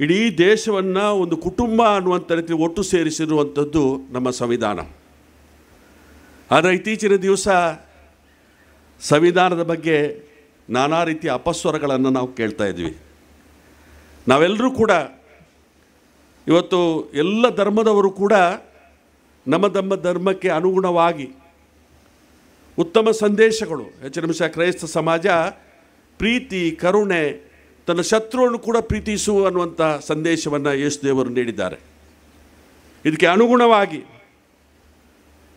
ಇಡೀ ದೇಶವನ್ನು ಒಂದು ಕುಟುಂಬ ಅನ್ನುವಂಥ ರೀತಿ ಒಟ್ಟು ಸೇರಿಸಿರುವಂಥದ್ದು ನಮ್ಮ ಸಂವಿಧಾನ. ಆದರೆ ಇತ್ತೀಚಿನ ದಿವಸ ಸಂವಿಧಾನದ ಬಗ್ಗೆ ನಾನಾ ರೀತಿಯ ಅಪಸ್ವರಗಳನ್ನು ನಾವು ಕೇಳ್ತಾ ಇದ್ವಿ. ನಾವೆಲ್ಲರೂ ಕೂಡ ಇವತ್ತು ಎಲ್ಲ ಧರ್ಮದವರು ಕೂಡ ನಮ್ಮ ನಮ್ಮ ಧರ್ಮಕ್ಕೆ ಅನುಗುಣವಾಗಿ ಉತ್ತಮ ಸಂದೇಶಗಳು, ಹೆಚ್ಚಿನ ನಿಮಿಷ ಕ್ರೈಸ್ತ ಸಮಾಜ ಪ್ರೀತಿ, ಕರುಣೆ, ತನ್ನ ಶತ್ರುವನ್ನು ಕೂಡ ಪ್ರೀತಿಸುವ ಅನ್ನುವಂಥ ಸಂದೇಶವನ್ನು ಯೇಸು ದೇವರು ನೀಡಿದ್ದಾರೆ. ಇದಕ್ಕೆ ಅನುಗುಣವಾಗಿ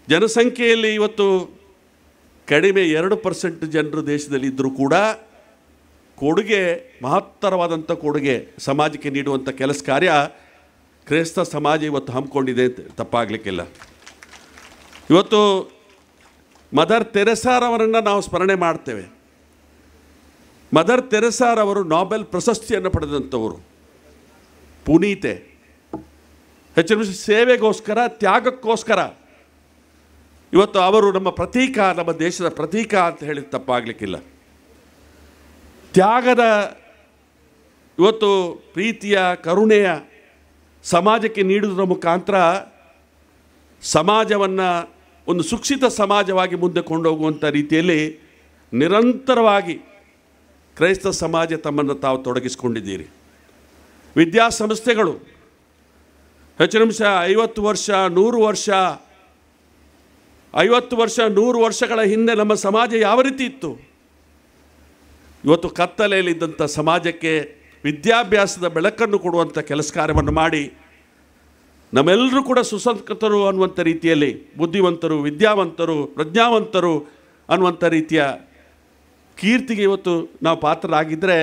ಜನಸಂಖ್ಯೆಯಲ್ಲಿ ಇವತ್ತು ಕಡಿಮೆ 2% ಜನರು ದೇಶದಲ್ಲಿ ಇದ್ದರೂ ಕೂಡ ಕೊಡುಗೆ, ಮಹತ್ತರವಾದಂಥ ಕೊಡುಗೆ ಸಮಾಜಕ್ಕೆ ನೀಡುವಂಥ ಕೆಲಸ ಕಾರ್ಯ ಕ್ರೈಸ್ತ ಸಮಾಜ ಇವತ್ತು ಹಮ್ಮಿಕೊಂಡಿದೆ ಅಂತ ತಪ್ಪಾಗಲಿಕ್ಕಿಲ್ಲ. ಇವತ್ತು ಮದರ್ ತೆರೆಸಾರವರನ್ನು ನಾವು ಸ್ಮರಣೆ ಮಾಡ್ತೇವೆ. ಮದರ್ ತೆರೆಸಾರವರು ನೊಬೆಲ್ ಪ್ರಶಸ್ತಿಯನ್ನು ಪಡೆದಂಥವರು, ಪುನೀತೆ. ಹೆಚ್ಚಿನ ಸೇವೆಗೋಸ್ಕರ, ತ್ಯಾಗಕ್ಕೋಸ್ಕರ ಇವತ್ತು ಅವರು ನಮ್ಮ ಪ್ರತೀಕ, ನಮ್ಮ ದೇಶದ ಪ್ರತೀಕ ಅಂತ ಹೇಳಿ ತಪ್ಪಾಗಲಿಕ್ಕಿಲ್ಲ. ತ್ಯಾಗದ ಇವತ್ತು ಪ್ರೀತಿಯ, ಕರುಣೆಯ ಸಮಾಜಕ್ಕೆ ನೀಡುವುದರ ಮುಖಾಂತರ ಸಮಾಜವನ್ನು ಒಂದು ಸುಕ್ಷಿತ ಸಮಾಜವಾಗಿ ಮುಂದೆ ಕೊಂಡೋಗುವಂಥ ರೀತಿಯಲ್ಲಿ ನಿರಂತರವಾಗಿ ಕ್ರೈಸ್ತ ಸಮಾಜ ತಮ್ಮನ್ನು ತಾವು ತೊಡಗಿಸಿಕೊಂಡಿದ್ದೀರಿ. ವಿದ್ಯಾಸಂಸ್ಥೆಗಳು ಹೆಚ್ಚು ನಿಮಿಷ 50 ವರ್ಷ, 100 ವರ್ಷ, 50 ವರ್ಷ, 100 ವರ್ಷಗಳ ಹಿಂದೆ ನಮ್ಮ ಸಮಾಜ ಯಾವ ರೀತಿ ಇತ್ತು, ಇವತ್ತು ಕತ್ತಲೆಯಲ್ಲಿದ್ದಂಥ ಸಮಾಜಕ್ಕೆ ವಿದ್ಯಾಭ್ಯಾಸದ ಬೆಳಕನ್ನು ಕೊಡುವಂಥ ಕೆಲಸ ಕಾರ್ಯವನ್ನು ಮಾಡಿ ನಮ್ಮೆಲ್ಲರೂ ಕೂಡ ಸುಸಂಸ್ಕೃತರು ಅನ್ನುವಂಥ ರೀತಿಯಲ್ಲಿ, ಬುದ್ಧಿವಂತರು, ವಿದ್ಯಾವಂತರು, ಪ್ರಜ್ಞಾವಂತರು ಅನ್ನುವಂಥ ರೀತಿಯ ಕೀರ್ತಿಗೆ ಇವತ್ತು ನಾವು ಪಾತ್ರರಾಗಿದ್ದರೆ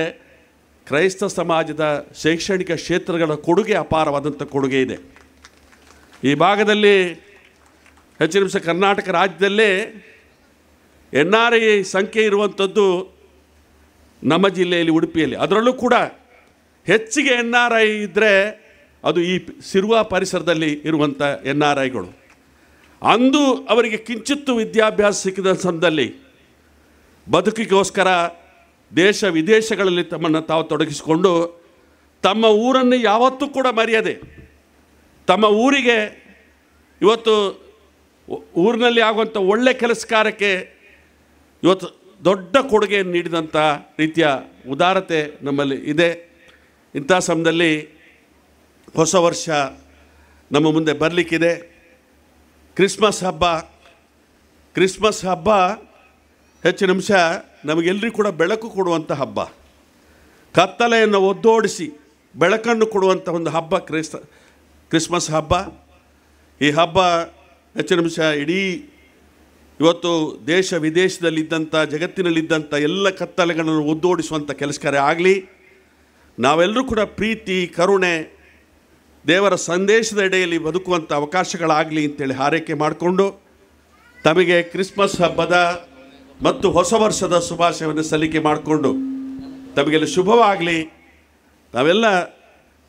ಕ್ರೈಸ್ತ ಸಮಾಜದ ಶೈಕ್ಷಣಿಕ ಕ್ಷೇತ್ರಗಳ ಕೊಡುಗೆ ಅಪಾರವಾದಂಥ ಕೊಡುಗೆ ಇದೆ. ಈ ಭಾಗದಲ್ಲಿ ಹೆಚ್ಚಿನ ನಿಮಿಷ ಕರ್ನಾಟಕ ರಾಜ್ಯದಲ್ಲೇ NRI ಸಂಖ್ಯೆ ಇರುವಂಥದ್ದು ನಮ್ಮ ಜಿಲ್ಲೆಯಲ್ಲಿ ಉಡುಪಿಯಲ್ಲಿ. ಅದರಲ್ಲೂ ಕೂಡ ಹೆಚ್ಚಿಗೆ NRI ಇದ್ದರೆ ಅದು ಈ ಸಿರುವ ಪರಿಸರದಲ್ಲಿ ಇರುವಂಥ NRIಗಳು. ಅಂದು ಅವರಿಗೆ ಕಿಂಚಿತ್ತು ವಿದ್ಯಾಭ್ಯಾಸ ಸಿಕ್ಕಿದ ಸಂದರ್ಭದಲ್ಲಿ ಬದುಕಿಗೋಸ್ಕರ ದೇಶ ವಿದೇಶಗಳಲ್ಲಿ ತಮ್ಮನ್ನು ತಾವು ತೊಡಗಿಸಿಕೊಂಡು ತಮ್ಮ ಊರನ್ನು ಯಾವತ್ತೂ ಕೂಡ ಮರೆಯದೆ ತಮ್ಮ ಊರಿಗೆ ಇವತ್ತು ಊರಿನಲ್ಲಿ ಆಗುವಂಥ ಒಳ್ಳೆಯ ಕೆಲಸ ಕಾರ್ಯಕ್ಕೆ ಇವತ್ತು ದೊಡ್ಡ ಕೊಡುಗೆಯನ್ನು ನೀಡಿದಂಥ ರೀತಿಯ ಉದಾರತೆ ನಮ್ಮಲ್ಲಿ ಇದೆ. ಇಂಥ ಸಮಯದಲ್ಲಿ ಹೊಸ ವರ್ಷ ನಮ್ಮ ಮುಂದೆ ಬರಲಿಕ್ಕಿದೆ. ಕ್ರಿಸ್ಮಸ್ ಹಬ್ಬ ಹೆಚ್ಚು ನಿಮಿಷ ನಮಗೆಲ್ಲರಿಗೂ ಕೂಡ ಬೆಳಕು ಕೊಡುವಂಥ ಹಬ್ಬ, ಕತ್ತಲೆಯನ್ನು ಒದ್ದೋಡಿಸಿ ಬೆಳಕನ್ನು ಕೊಡುವಂಥ ಒಂದು ಹಬ್ಬ ಕ್ರಿಸ್ಮಸ್ ಹಬ್ಬ. ಈ ಹಬ್ಬ ಹೆಚ್ಚು ನಿಮಿಷ ಇಡೀ ಇವತ್ತು ದೇಶ ವಿದೇಶದಲ್ಲಿದ್ದಂಥ, ಜಗತ್ತಿನಲ್ಲಿದ್ದಂಥ ಎಲ್ಲ ಕತ್ತಲೆಗಳನ್ನು ಒದ್ದೋಡಿಸುವಂಥ ಕೆಲಸ ಕಾರ್ಯ ಆಗಲಿ. ನಾವೆಲ್ಲರೂ ಕೂಡ ಪ್ರೀತಿ, ಕರುಣೆ, ದೇವರ ಸಂದೇಶದ ಎಡೆಯಲ್ಲಿ ಬದುಕುವಂಥ ಅವಕಾಶಗಳಾಗಲಿ ಅಂತೇಳಿ ಹಾರೈಕೆ ಮಾಡಿಕೊಂಡು ತಮಗೆ ಕ್ರಿಸ್ಮಸ್ ಹಬ್ಬದ ಮತ್ತು ಹೊಸ ವರ್ಷದ ಶುಭಾಶಯವನ್ನು ಸಲ್ಲಿಕೆ ಮಾಡಿಕೊಂಡು ತಮಗೆಲ್ಲ ಶುಭವಾಗಲಿ. ನಾವೆಲ್ಲ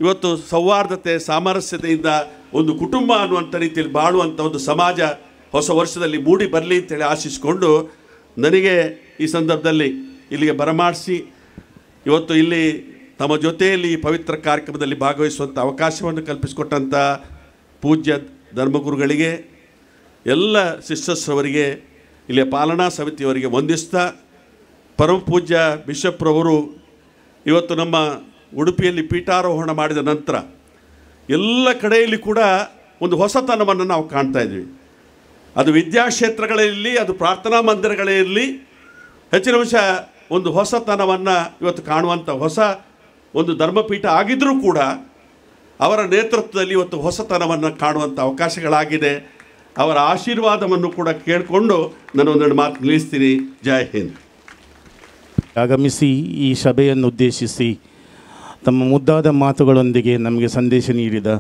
ಇವತ್ತು ಸೌಹಾರ್ದತೆ, ಸಾಮರಸ್ಯತೆಯಿಂದ ಒಂದು ಕುಟುಂಬ ಅನ್ನುವಂಥ ರೀತಿಯಲ್ಲಿ ಬಾಳುವಂಥ ಒಂದು ಸಮಾಜ ಹೊಸ ವರ್ಷದಲ್ಲಿ ಮೂಡಿ ಬರಲಿ ಅಂತೇಳಿ ಆಶಿಸಿಕೊಂಡು ನನಗೆ ಈ ಸಂದರ್ಭದಲ್ಲಿ ಇಲ್ಲಿಗೆ ಬರಮಾಡಿಸಿ ಇವತ್ತು ಇಲ್ಲಿ ತಮ್ಮ ಜೊತೆಯಲ್ಲಿ ಈ ಪವಿತ್ರ ಕಾರ್ಯಕ್ರಮದಲ್ಲಿ ಭಾಗವಹಿಸುವಂಥ ಅವಕಾಶವನ್ನು ಕಲ್ಪಿಸಿಕೊಟ್ಟಂಥ ಪೂಜ್ಯ ಧರ್ಮಗುರುಗಳಿಗೆ, ಎಲ್ಲ ಸಿಸ್ಟರ್ಸ್ ಅವರಿಗೆ, ಇಲ್ಲಿಯ ಪಾಲನಾ ಸಮಿತಿಯವರಿಗೆ ವಂದಿಸ್ತಾ, ಪರಮ ಪೂಜ್ಯ ಬಿಷಪ್ರವರು ಇವತ್ತು ನಮ್ಮ ಉಡುಪಿಯಲ್ಲಿ ಪೀಠಾರೋಹಣ ಮಾಡಿದ ನಂತರ ಎಲ್ಲ ಕಡೆಯಲ್ಲಿ ಕೂಡ ಒಂದು ಹೊಸತನವನ್ನು ನಾವು ಕಾಣ್ತಾ ಇದ್ವಿ. ಅದು ವಿದ್ಯಾಕ್ಷೇತ್ರಗಳಲ್ಲಿ, ಅದು ಪ್ರಾರ್ಥನಾ ಮಂದಿರಗಳೇ ಇರಲಿ, ಹೆಚ್ಚಿನ ಅಂಶ ಒಂದು ಹೊಸತನವನ್ನು ಇವತ್ತು ಕಾಣುವಂಥ ಹೊಸ ಒಂದು ಧರ್ಮಪೀಠ ಆಗಿದ್ದರೂ ಕೂಡ ಅವರ ನೇತೃತ್ವದಲ್ಲಿ ಇವತ್ತು ಹೊಸತನವನ್ನು ಕಾಣುವಂಥ ಅವಕಾಶಗಳಾಗಿದೆ. ಅವರ ಆಶೀರ್ವಾದವನ್ನು ಕೂಡ ಕೇಳಿಕೊಂಡು ನಾನು ಒಂದೆರಡು ಮಾತು ನಿಲ್ಲಿಸ್ತೀನಿ. ಜೈ ಹಿಂದ್. ಆಗಮಿಸಿ ಈ ಸಭೆಯನ್ನು ಉದ್ದೇಶಿಸಿ ತಮ್ಮ ಮುದ್ದಾದ ಮಾತುಗಳೊಂದಿಗೆ ನಮಗೆ ಸಂದೇಶ ನೀಡಿದ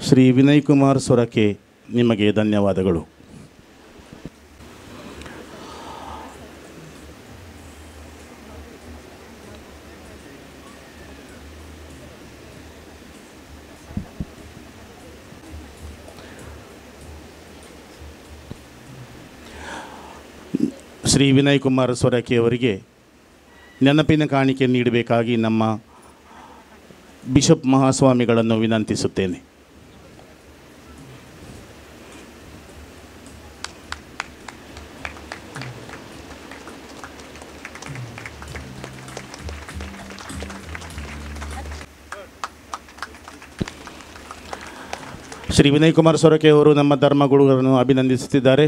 ಶ್ರೀ ವಿನಯ್ ಕುಮಾರ್ ಸೊರಕೆ ನಿಮಗೆ ಧನ್ಯವಾದಗಳು. ಶ್ರೀ ವಿನಯ್ ಕುಮಾರ್ ಸೊರಕೆ ಅವರಿಗೆ ನೆನಪಿನ ಕಾಣಿಕೆ ನೀಡಬೇಕಾಗಿ ನಮ್ಮ ಬಿಷಪ್ ಮಹಾಸ್ವಾಮಿಗಳನ್ನು ವಿನಂತಿಸುತ್ತೇನೆ. ಶ್ರೀ ವಿನಯ್ ಕುಮಾರ್ ಸೊರಕೆ ಅವರು ನಮ್ಮ ಧರ್ಮಗುರುಗಳನ್ನು ಅಭಿನಂದಿಸುತ್ತಿದ್ದಾರೆ.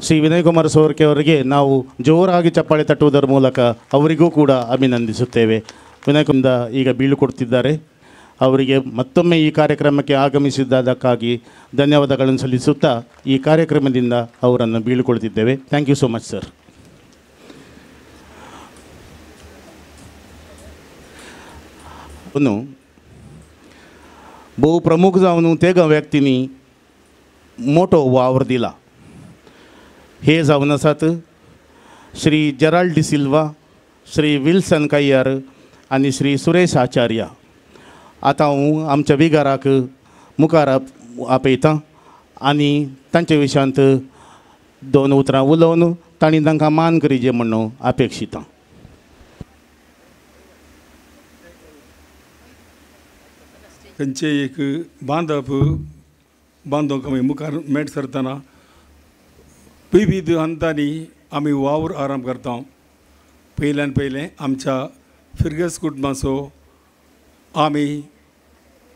ಶ್ರೀ ವಿನಯ್ ಕುಮಾರ್ ಸೊರಕೆ ಅವರಿಗೆ ನಾವು ಜೋರಾಗಿ ಚಪ್ಪಾಳೆ ತಟ್ಟುವುದರ ಮೂಲಕ ಅವರಿಗೂ ಕೂಡ ಅಭಿನಂದಿಸುತ್ತೇವೆ. ವಿನಯ್ ಕುಮಾರ್ ಈಗ ಬೀಳುಕೊಡ್ತಿದ್ದಾರೆ. ಅವರಿಗೆ ಮತ್ತೊಮ್ಮೆ ಈ ಕಾರ್ಯಕ್ರಮಕ್ಕೆ ಆಗಮಿಸಿದ್ದಕ್ಕಾಗಿ ಧನ್ಯವಾದಗಳನ್ನು ಸಲ್ಲಿಸುತ್ತಾ ಈ ಕಾರ್ಯಕ್ರಮದಿಂದ ಅವರನ್ನು ಬೀಳ್ಕೊಳ್ತಿದ್ದೇವೆ. Thank you so much sir. भोव प्रमुख जावन ते व्यक्तींनी मोठो वावर दिला. हे जावन आसात श्री जेराल्ड डिसिल्वा, श्री विल्सन कैयार आनी श्री सुरेश आचार्य. आतां हांव आमच्या विगाराक मुखार आपयतां आनी तांचे विशयांत दोन उतरां उलोवन तांणी तांकां मान करीजे म्हणून अपेक्षितां. खंयचें एक बांदप बांदूंक आमी मुखार मेट सरतना विविध हंतांनी आमी वावर आरंभ करता. पयल्यान पयलें आमच्या फिरगस कुटुंबाचो आमी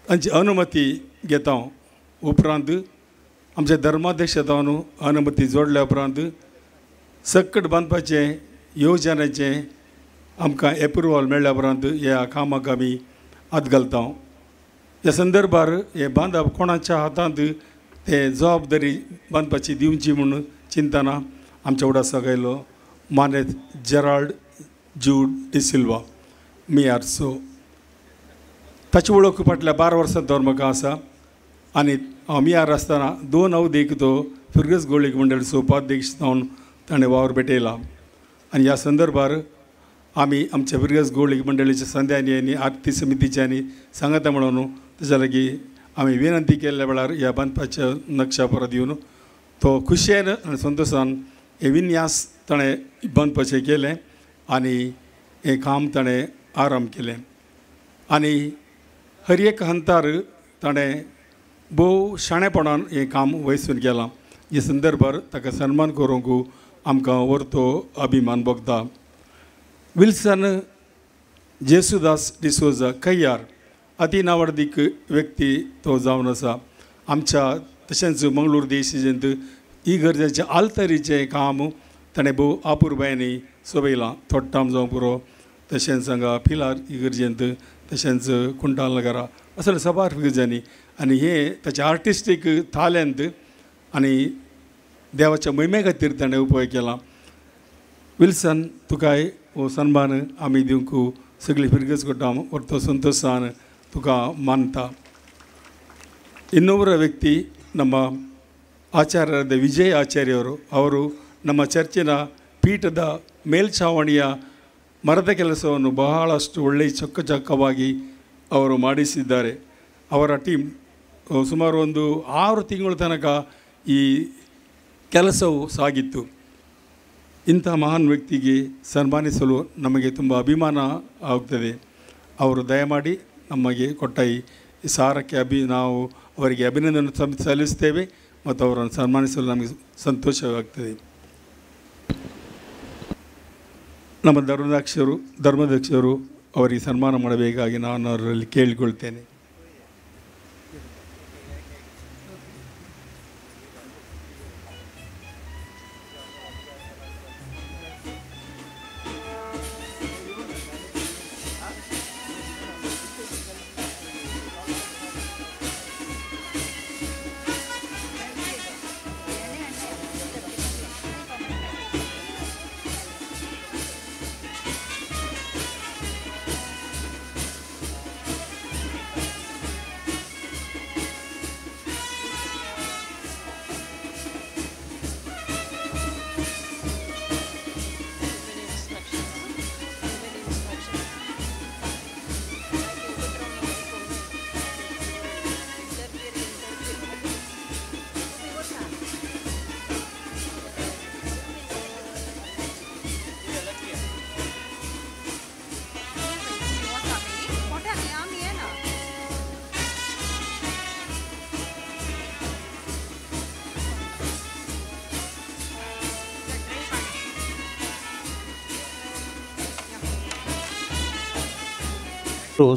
तांची अनुमती घेता. उपरांत आमच्या धर्माध्यक्ष जावन अनुमती जोडल्या उपरांत सकट बांदपाचें योजनेचें आमकां एप्रुवल मेळ्ळ्या उपरांत ह्या कामाक आमी हात घालता. ह्या संदर्भार हें बांदप कोणाच्या हातांत ते जबाबदारी बांदपाची दिवची म्हूण चिंतना आमच्या उडासाक आयलो मानेत जेराल्ड ज्यूड डिसिल्वा मियार्सो. ताची वळख फाटल्या 12 वर्सां दवर म्हाका आसा आनी हांव मियार आसतना 2 अवधीक तो फिरगस गोळीक मंडळाचो उपाध्यक्ष जावन ताणें वावर भेटयला. आनी ह्या संदर्भार आमी आमच्या फिरगस गोळीक मंडळीच्या संध्यांनी आनी आरती समितीच्यांनी सांगता म्हणून ताच्या लागीं आमी विनंती केल्ल्या वेळार ह्या बांदपाच्या नक्षा परत येवन तो खुशयेन आनी संतोशान हे विन्यास ताणें बांदपाचें केलें आनी हें काम ताणें आरंभ केलें. आनी हर एक हंतार ताणें भोव शाणेपणान हें काम वयसून केलां. हे संदर्भार ताका सन्मान करूंक आमकां व्हरतो अभिमान भोगता. विल्सन जेसुदास डिसोजा कैयार अति नावर्दीक व्यक्ती तो जावन आसा. आमच्या तशेंच मंगळूर देशांत इगर्जेचें आल्तरीचें काम ताणें भोव आपुरबायांनी सोबयलां. थोट्टाम जावं पुरो, तशेंच हांगा पिलार इगर्जेंत, तशेंच कुंटाल नगरा असले साबार इगर्जांनी. आनी हें ताचें आर्टिस्टीक तालेंत आनी देवाच्या मोहिमे खातीर ताणें उपयोग केला. विल्सन तुकाय हो सन्मान आमी दिवंक सगळी फिरगज कोटा व्हरतो संतोशान तुका मानता. ಇನ್ನೋರ್ವ ವ್ಯಕ್ತಿ ನಮ್ಮ ಆಚಾರ್ಯರಾದ ವಿಜಯ್ ಆಚಾರ್ಯವರು. ಅವರು ನಮ್ಮ ಚರ್ಚಿನ ಪೀಠದ ಮೇಲ್ಛಾವಣಿಯ ಮರದ ಕೆಲಸವನ್ನು ಬಹಳಷ್ಟು ಒಳ್ಳೆಯ ಚೊಕ್ಕ ಚೊಕ್ಕವಾಗಿ ಅವರು ಮಾಡಿಸಿದ್ದಾರೆ. ಅವರ ಟೀಮ್ ಸುಮಾರು ಒಂದು 6 ತಿಂಗಳ ತನಕ ಈ ಕೆಲಸವು ಸಾಗಿತ್ತು. ಇಂಥ ಮಹಾನ್ ವ್ಯಕ್ತಿಗೆ ಸನ್ಮಾನಿಸಲು ನಮಗೆ ತುಂಬ ಅಭಿಮಾನ ಆಗುತ್ತದೆ. ಅವರು ದಯಮಾಡಿ ನಮಗೆ ಕೊಟ್ಟ ಈ ಸಾರಕ್ಕೆ ನಾವು ಅವರಿಗೆ ಅಭಿನಂದನೆ ಸಲ್ಲಿಸ್ತೇವೆ ಮತ್ತು ಅವರನ್ನು ಸನ್ಮಾನಿಸಲು ನಮಗೆ ಸಂತೋಷವಾಗ್ತದೆ. ನಮ್ಮ ಧರ್ಮಾಧ್ಯಕ್ಷರು ಅವರಿಗೆ ಸನ್ಮಾನ ಮಾಡಬೇಕಾಗಿ ನಾನು ಅವರಲ್ಲಿ ಕೇಳಿಕೊಳ್ತೇನೆ.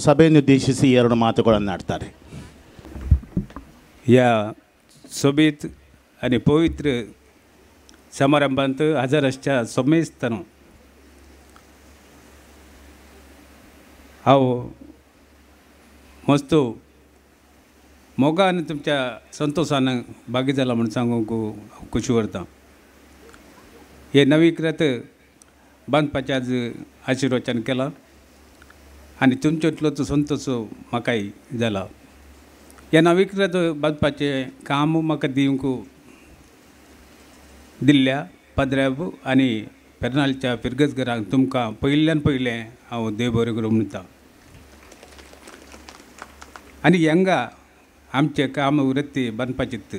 ಸಭೆಯನ್ನುದ್ದೇಶಿಸಿ ಎರಡು ಮಾತುಗಳನ್ನಾಡ್ತಾರೆ. ह्या सोबीत आनी पवित्र समारंभांत हजर आसच्या समेस्तांनो, हांव मस्त मोगान तुमच्या संतोशान भागी जाला म्हूण सांगूंक खुशी व्हरता. हे नवीकृत बांदपाचें आज आशिर्वचन केलां आनी तुमच्यांतलोच संतोश म्हाकाय जाला. ह्या नवीकृत बांदपाचें काम म्हाका दिवंक दिल्ल्या पाद्र्याब आनी पेरनालच्या फिरगजघरांक तुमकां पयल्यान पयलें हांव देव बरें करूं म्हणटा. आनी हांगा आमचें काम वृत्ती बांदपाचें,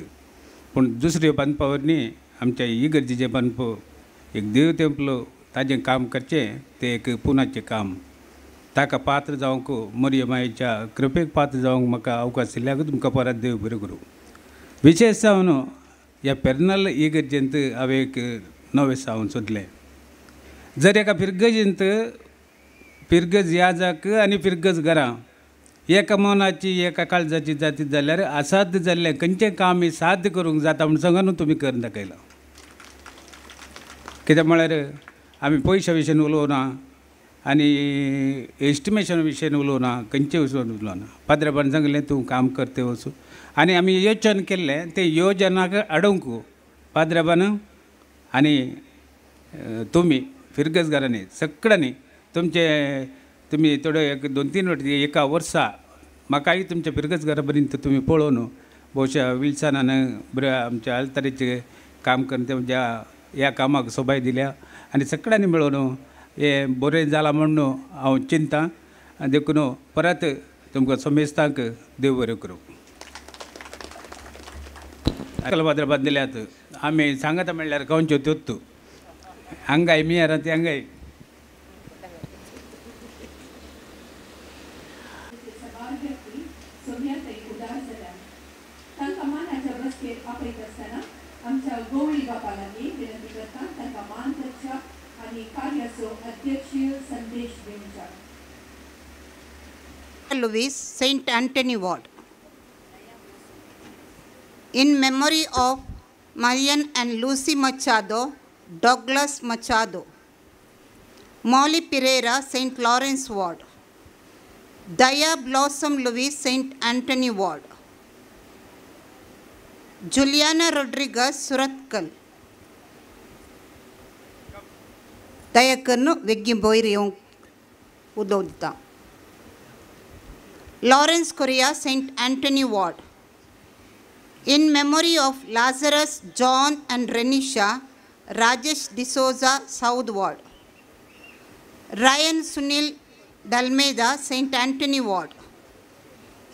पूण दुसऱ्यो बांदपा वरवीं आमच्या इगर्जेचें बांदप एक देव तेंपलो ताजें काम करचें तें एक पुनाचें काम. ताका पात्र जावंक मरिय मायेच्या कृपेक पात्र जावंक म्हाका अवकाश दिल्ल्याक तुमकां परत देव बरें करूं. विशेश जावन ह्या पेरनाल इगर्जेंत हांवें एक नवें सावन सोदलें. जर एका फिरगजेंत फिरगज याजाक आनी फिरगज घरां एका मनाची एका काळजाची जाती जाल्यार असाध्य जाल्लें खंयचें काम हें साध्य करूंक जाता म्हूण सांगून तुमी करून दाखयलां. कित्याक म्हळ्यार आमी पयशा विशयन उलोवना आनी एस्टिमेशन विशयन उलोवना, खंयचे विशयन उलोवना. पाद्रेबान सांगलें तूं काम करते वचूं आनी आमी योजन केल्लें तें योजनाक अडोवंक पाद्रेबान आनी तुमी फिरगजगारांनी सगळ्यांनी तुमचे तुमी थोडे एक दोन तीन वाटी एका वर्सा म्हाकाय तुमच्या फिरगजघरा पर्यंत तुमी पळोवन भोवशा विल्सनान बऱ्या आमच्या आल्तारीचें काम करून तुमच्या ह्या कामाक सोबाय दिल्या आनी सगळ्यांनी मेळोवन हें बरें जालां म्हूण हांव चिंता. देखून परत तुमकां समेस्तांक देव बरें करूं. पाद्र दिल्यात आमी सांगता म्हणल्यार खंयच्यो त्योच हांगाय मियारां ती हांगाय. आमच्या गवळी बापा लागीं विनंती करता तांकां मान करच्या आनी कार्याचो अध्यक्षीय संदेश दिवचा. Louis, Saint Anthony Ward. In memory of Marian and Lucy Machado, Douglas Machado. Molly Pereira, Saint Lawrence Ward. Daya Blossom Louis, Saint Anthony Ward. Juliana Rodriguez, Suratkal. Dayakarnu Veggim Boiriyong Udodita. Lawrence Korea, Saint Anthony Ward. In memory of Lazarus, John and Renisha, Rajesh D'Souza, South Ward. Ryan Sunil Dalmeda, Saint Anthony Ward.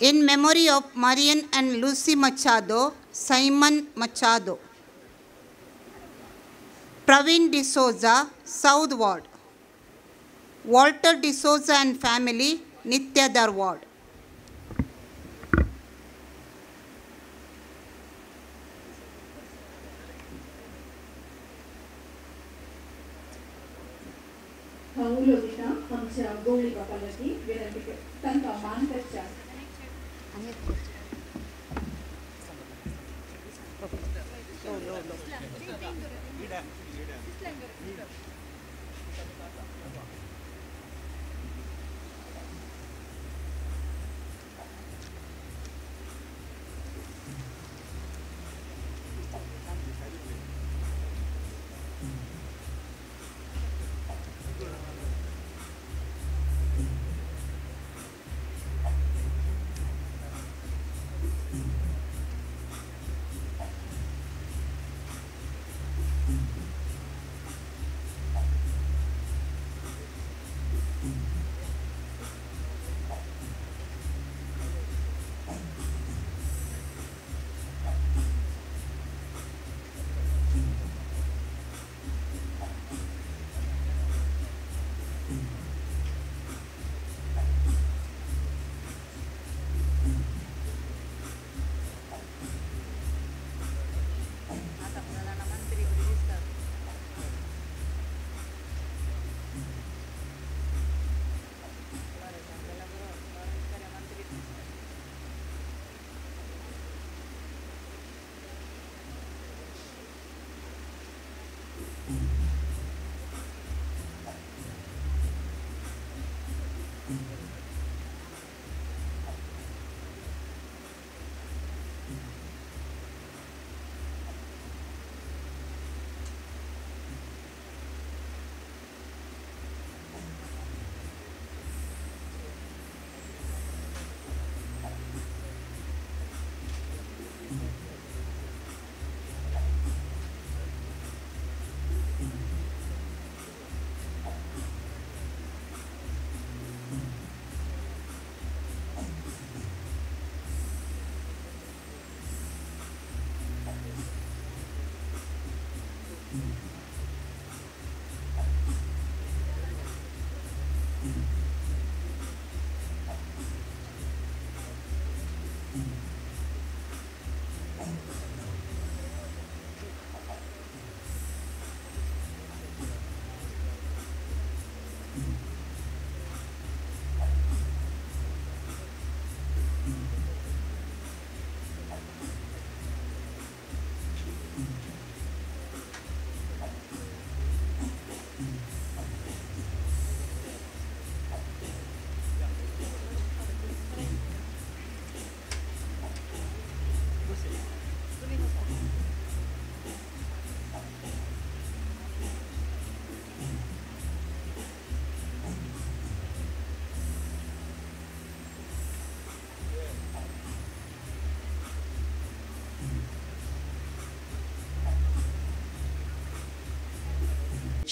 In memory of Marian and Lucy Machado, Simon Machado. Praveen D'Souza, South Ward. Walter D'Souza and family, Nityadar Ward. हांव उलोवता आमच्या गवळी बापा लागीं विनंती तांकां मान करच्या.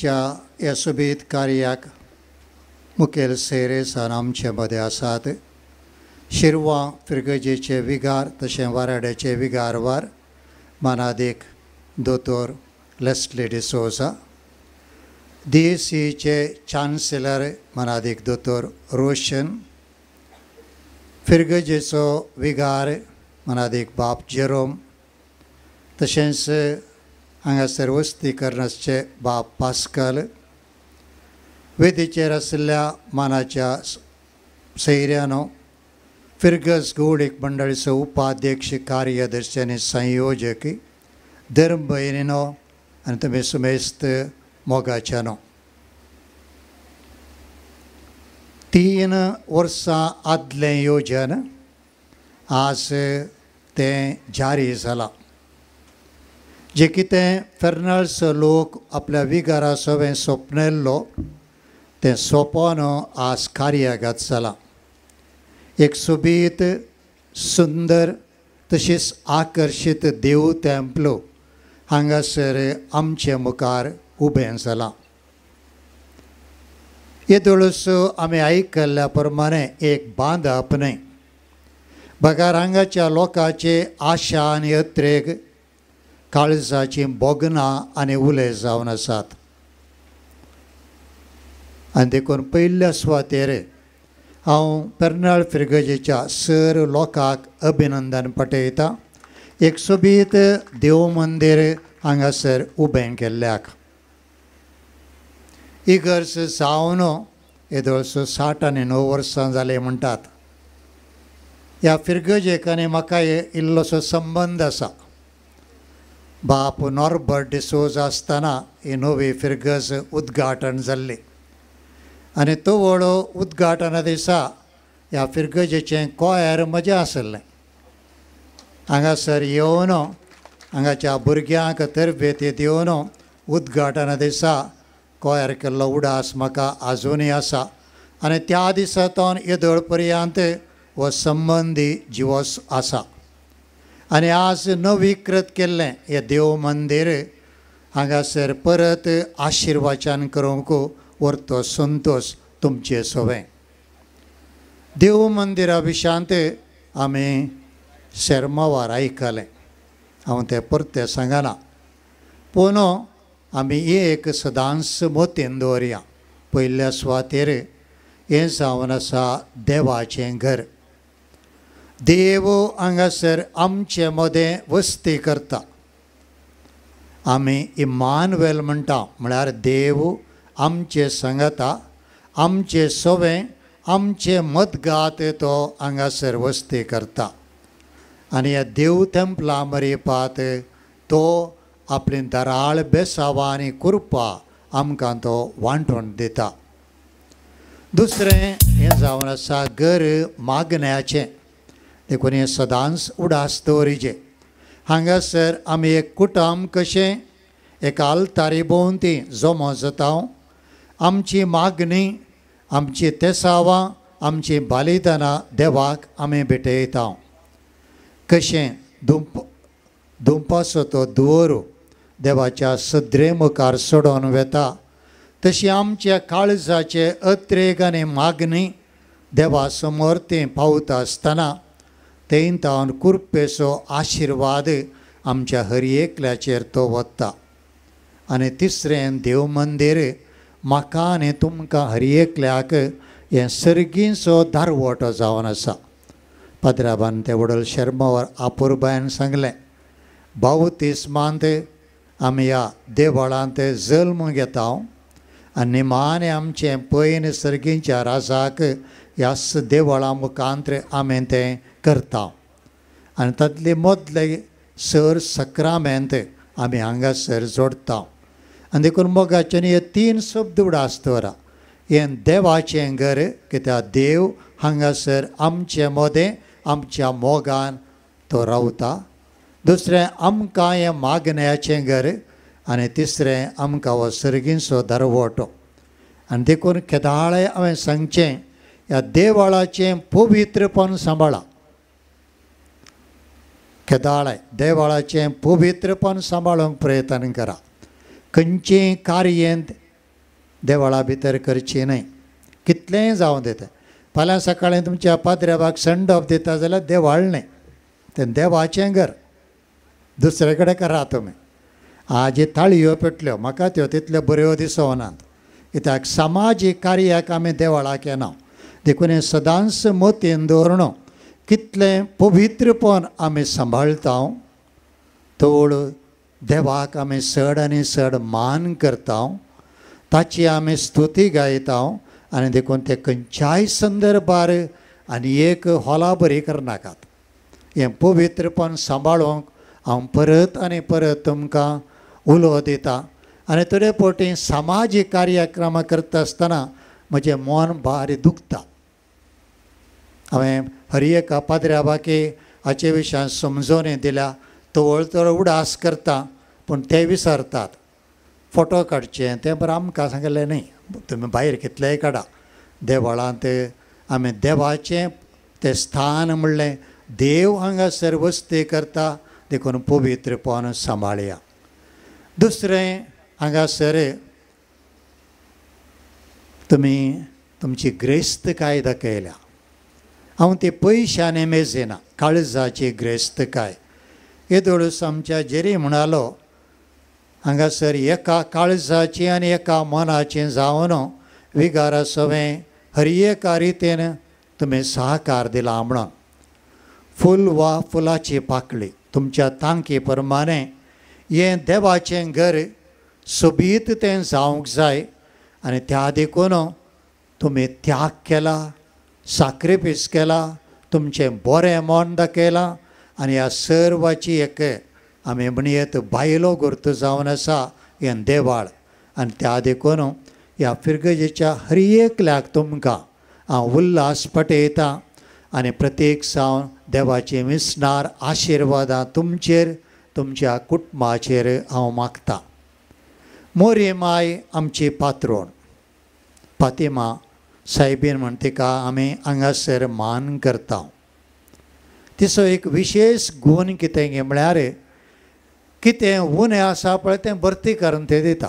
च्या ह्या सोबीत कार्याक मुखेल सेरेसान आमचे मदें आसात शिरवां फिरगजेचे विगार तशें वाराड्याचे विगारवार मानादीक दोतोर लेस्ली डिसोजा, DACचे चान्सेलर मानादीक दोतोर रोशन, फिरगजेचो विगार मानादीक बाप जेरोम, तशेंच हांगासर वस्ती करनासचे बाप पास्कल, वेदीचेर आशिल्ल्या मानाच्या सैऱ्यानो, फिरगज गौडीक मंडळीचो उपाध्यक्ष कार्यदर्शी आनी संयोजक धर्म भयणीनो आनी तुमी सुमेस्त मोगाच्यानो, 3 वर्सां आदलें योजन आज तें जारी जालां. जे कितें फेर्नाळचो लोक आपल्या विगारा सवें सोपनेल्लो तें सोंपोन आज कार्यागत जालां. एक सोबीत सुंदर तशीच आकर्शीत देव तेम्पलो हांगासर आमचे मुखार उबें जालां. येदोळूस आमी आयकल्ल्या प्रमाणे एक बांदप न्हय बगर हांगाच्या लोकांचे आशा आनी अत्रेग काळजाचीं भोगनां आनी उले जावन आसात. आनी देखून पयल्या सुवातेर हांव पेरनाळ फिरगजेच्या सर लोकांक अभिनंदन पटयतां एक सोबीत देव मंदीर हांगासर उबें केल्ल्याक. इगर्ज जावन येदोळसो 69 वर्सां जालीं म्हणटात. ह्या फिरगजेक आनी म्हाका इल्लोसो संबंद आसा. बाप नॉर्बर्ट डिसोजा आसतना ही नवी फिरगज उद्घाटन जाल्ली आनी तवळ उद्घाटना दिसा ह्या फिरगजेचें कोयर मजा आसलें. हांगासर येवन हांगाच्या भुरग्यांक तरबेती दिवन उद्घाटना दिसा कोयर केल्लो उडास म्हाका आजुनूय आसा आनी त्या दिसा तो येदोळ पर्यंत हो संबंदी जिवोस आसा. आनी आज नवीकृत केल्लें हें देव मंदीर हांगासर परत आशिर्वाचन करूंक व्हरतो संतोश तुमचे सवें. देव मंदिरा विशयांत आमी शेरमावार आयकलें, हांव तें परतें सांगना, पूण आमी एक सदांच मोतीन दवरया. पयल्या सुवातेर हें जावन आसा देवाचें घर. देव हांगासर आमचे मदें वस्ती करता. आमी इमानुएल म्हणटा, म्हळ्यार देव आमचे सांगता, आमचे सवें आमचे मदगात तो हांगासर वस्ती करता. आनी ह्या देव तेंपला मरेपात तो आपली दराळ बेसावां आनी कृपा आमकां तो वांटून दिता. दुसरें हें जावन आसा घर मागण्याचें, देखून हें सदांच उडास दवरिचें. हांगासर आमी एक कुटुंब कशें एका आल्तारी भोंवती जमो जाता. आमची मागणी, आमची तेसावां, आमची बलिदानां देवाक आमी भेटयता. कशें दुंपाचो तो दवरू देवाच्या सदरे मुखार सोडोवन वेता, तशी आमच्या काळजाचे अत्रेग आनी मागणी देवा समोर ती पावता आसतना तेंतावन कृपेचो आशिर्वाद आमच्या हर एकल्याचेर तो वता. आनी तिसरें देव मंदीर म्हाका आनी तुमकां हर एकल्याक हें सर्गीचो दारवटो जावन आसा. पाद्राबान ते व्हडल शर्मावर आपुरबायन सांगलें, बावतिस्मांत आमी ह्या देवळांत जल्म घेता आनी निमाणें आमचें पयन सर्गीच्या राजाक ह्याच देवळा मुखांत आमी तें करता आनी तातले मदले सर सक्रामेंत आमी हांगासर जोडटा. आनी देखून मोगाच्यान हे तीन शब्द उडास दवरा, हें देवाचें घर कित्याक देव हांगासर आमचे मदें आमच्या मोगान तो रावता. दुसरें आमकां हें मागण्याचें घर आनी तिसरें आमकां हो सर्गीचो दरवटो. आनी देखून केदाळे हांवें सांगचें ह्या देवळाचें पवित्रपण सांबाळा, केदाळे देवळाचें पवित्रपण सांबाळूंक प्रयत्न करा. खंयचें कार्य देवळा भितर करचें न्हय, कितलेंय जावं दिता. फाल्यां सकाळीं तुमच्या पाद्र्याबाक संडप दिता जाल्यार देवाळ न्हय, तें देवाचें घर, दुसरे कडेन करा तुमी. आज ताळयो पेटल्यो म्हाका त्यो तितल्यो बऱ्यो दिसनात, कित्याक समाजीक कार्याक आमी देवळाक येना. देखून हें सदांच मतीन दवरणो कितलें पवित्रपण आमी सांबाळटा तोळ देवाक आमी चड आनी चड मान करता, ताची आमी स्तुती गायता. आनी देखून ते खंयच्याय संदर्भार आनी एक हॉला बरी करनाकात. हें पवित्रपण सांबाळूंक हांव परत आनी परत तुमकां उलो दिता. आनी थोडे फावटी समाजीक कार्यक्रम करता आसतना म्हजें मन भारी दुखता. हांवें हर एका पाद्र्या बाकी हाचे विशयान समजोवणी दिल्या, तवळ तवळ उडास करता पूण ते विसरतात. फोटो काडचे तें बरें आमकां सांगलें न्हय, तुमी भायर कितलेंय काडा, देवळांत आमी देवाचें तें स्थान म्हणलें देव हांगासर वस्ती करता, देखून पवित्रपण सांबाळया. दुसरें हांगासर तुमी तुमची ग्रेस्तकाय दाखयल्या. हांव ती पयशांनी मेजिना, काळजाची ग्रेस्तकाय. येदोळूस आमच्या जेरी म्हणालो हांगासर एका काळजाची आनी एका मनाचें जावन विगारा सवें हर एका रितीन तुमी सहकार दिला म्हणून. फूल वा फुलाची पाकळी तुमच्या तांकी प्रमाणें हें देवाचें घर सोबीत तें जावंक जाय. आनी त्या देखून तुमी त्याग केला, साक्रिफीस केला, तुमचें बरें मन दाखयलां. आनी ह्या सर्वाची एक आमी म्हणयेत बायलो गुर्त जावन आसा हें देवाळ. आनी त्या देखून ह्या फिरगजेच्या हर एकल्याक तुमकां हांव उल्हास पटयतां आनी प्रत्येक सावन देवाची विसणार आशिर्वादां तुमचेर तुमच्या कुटुंबाचेर हांव मागतां. मोरी माय आमची पात्रोण फातिमा सायबीन म्हण तिका आमी हांगासर मान करता. तिचो एक विशेश गूण कितें गे म्हळ्यार कितें उणें आसा पळय तें भरती करून तें दिता.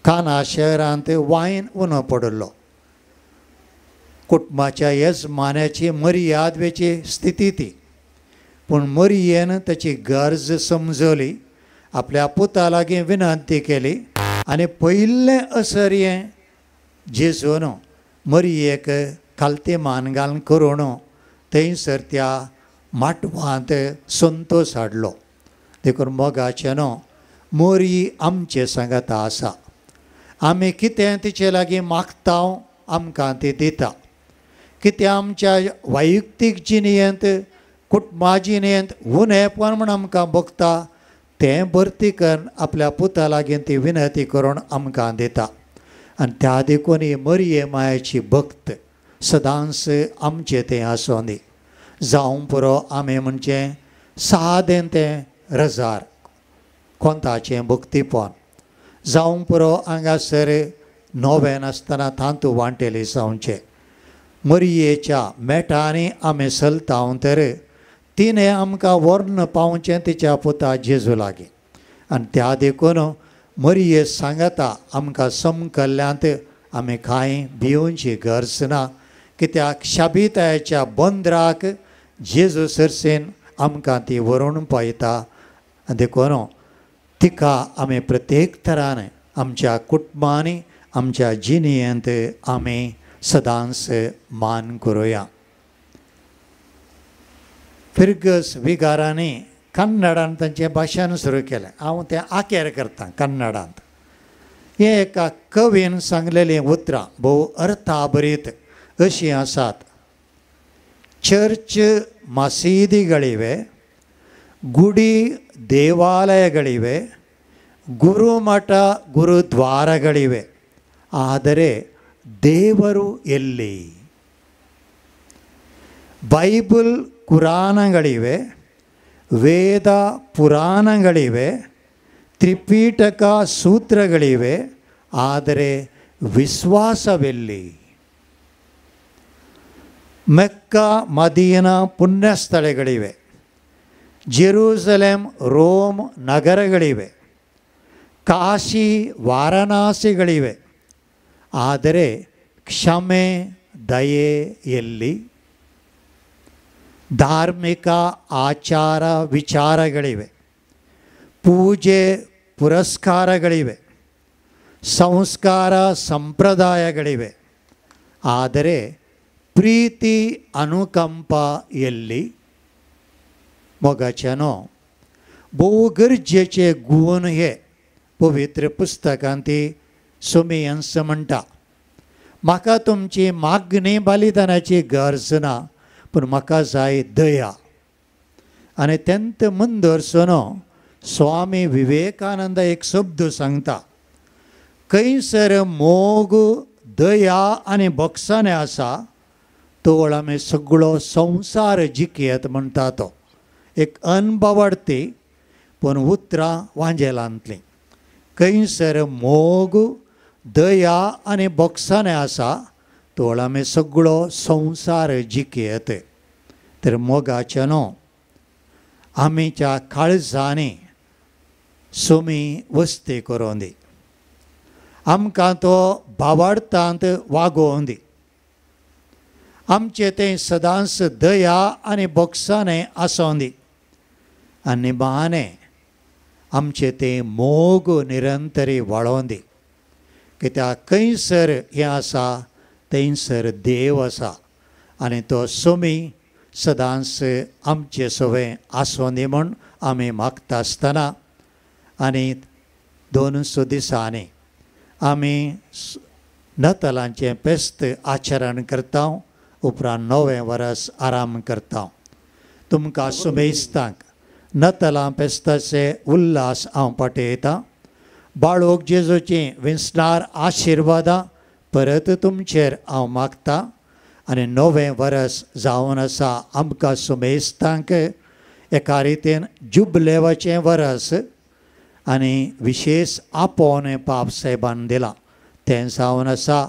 काना शहरांत वायन उणो पडिल्लो, कुटुंबाच्या येजमान्याची मर्याद वेची स्थिती ती, पूण मरियेन ताची गरज समजली, आपल्या पुता लागीं विनंती केली आनी पयिल्लें असर हें जेजून मरियेक खालती मान घालून करून थंयसर त्या माटवांत संतोश हाडलो. देखून मोगाचें न्हू मोरी आमचे सांगाता आसा, आमी कितें तिचे लागीं मागता आमकां ती दिता. कितें आमच्या वैयक्तीक जिणेंत कुटुंबा जिणेंत उणेपण म्हूण आमकां भोगता तें भरती करून आपल्या पुता लागीं ती विनंती करून आमकां दिता. आनी त्या देखून ही मरिये मायेची भक्त सदांच आमचें तें आसूं दी. जावं पुरो आमी म्हणचें सादें तें रजार कोंताचें भक्तीपण जावं पुरो हांगासर नवें आसतना तांतू वांटेली जावचें. मरियेच्या मेटांनी आमी चलता तर तिणें आमकां व्हरून पावचें तिच्या पुता जेजू लागीं. आनी त्या देखून मरिये सांगता आमकां समकल्ल्यांत आमी कांय भिवची गरज ना, कित्याक शाबितायेच्या बंदराक जेजू सरसेन आमकां ती व्हरून पळयता. आनी देखून तिका आमी प्रत्येक तरान आमच्या कुटुंबांनी आमच्या जिणेंत आमी सदांच मान करुया. फिर्गस विगारांनी कन्नडान तांचें भाशण सुरू केलें. हांव तें आकेर करतां कन्नडांत. हें एका कवीन सांगलेलीं उतरां भोव अर्थाभरीत अशीं आसात. चर्च ಮಸೀದಿಗಳಿವೆ, ಗುಡಿ ದೇವಾಲಯಗಳಿವೆ, ಗುರುಮಠ ಗುರುದ್ವಾರಗಳಿವೆ, ಆದರೆ ದೇವರು ಎಲ್ಲಿ? ಬೈಬಲ್ ಕುರಾನಗಳಿವೆ, ವೇದ ಪುರಾಣಗಳಿವೆ, ತ್ರಿಪೀಠಕ ಸೂತ್ರಗಳಿವೆ, ಆದರೆ ವಿಶ್ವಾಸವೆಲ್ಲಿ? ಮೆಕ್ಕಾ ಮದೀನಾ ಪುಣ್ಯಸ್ಥಳಗಳಿವೆ, ಜೆರೂಸಲೇಮ್ ರೋಮ್ ನಗರಗಳಿವೆ, ಕಾಶಿ ವಾರಣಾಸಿಗಳಿವೆ, ಆದರೆ ಕ್ಷಮೆ ದಯೆ ಎಲ್ಲಿ? ಧಾರ್ಮಿಕ ಆಚಾರ ವಿಚಾರಗಳಿವೆ, ಪೂಜೆ ಪುರಸ್ಕಾರಗಳಿವೆ, ಸಂಸ್ಕಾರ ಸಂಪ್ರದಾಯಗಳಿವೆ, ಆದರೆ ಪ್ರೀತಿ ಅನುಕಂಪ ಎಲ್ಲಿ? मोगाच्यानो भोव गरजेचे गूण हे पवित्र पुस्तकांत ती सोमियन्स म्हणटा. म्हाका तुमची मागणी बलिदानाची गरज ना, पूण म्हाका जाय दया. आनी तेंत मुंदरसोनो स्वामी विवेकानंद एक शब्द सांगता, खंयसर मोग दया आनी भोगसाणें आसा तोवळ आमी सगळो संवसार जिखयत म्हणटा. तो एक अनबावडती पूण उतरां वांजेलांतलीं. खंयसर मोग दया आनी भोगसाणें आसा तोवळ आमी सगळो संवसार जिखयत. तर मोगाचें न्हू आमीच्या काळजांनी सुमी वस्ती करूं दी, आमकां तो भावार्थांत वागोवं दी, आमचें तें सदांच दया आनी भोगसाणें आसूं दी, आनी बहाने आमचें तें मोग निरंतरी वाडोवं दी. कित्याक खंयसर हें आसा थंयसर देव आसा आनी तो सोमी सदांच आमचे सवें आसूं दी म्हूण आमी मागता आसतना आनी 200 दिसांनी आमी नतालांचें फेस्त आचरण करता, उपरांत नवें वरस आराम करता. तुमकां सुमेस्तांक नतालां फेस्ताचे उल्हास हांव पाठयतां. बाळोक जेजूची विंचणार आशिर्वादां परत तुमचेर हांव मागता आनी नवें वरस जावन आसा आमकां सुमेस्तांक एका रितीन जुबलेवाचें वरस आनी विशेश आपोवणें पाप सायबान दिलां तें जावन आसा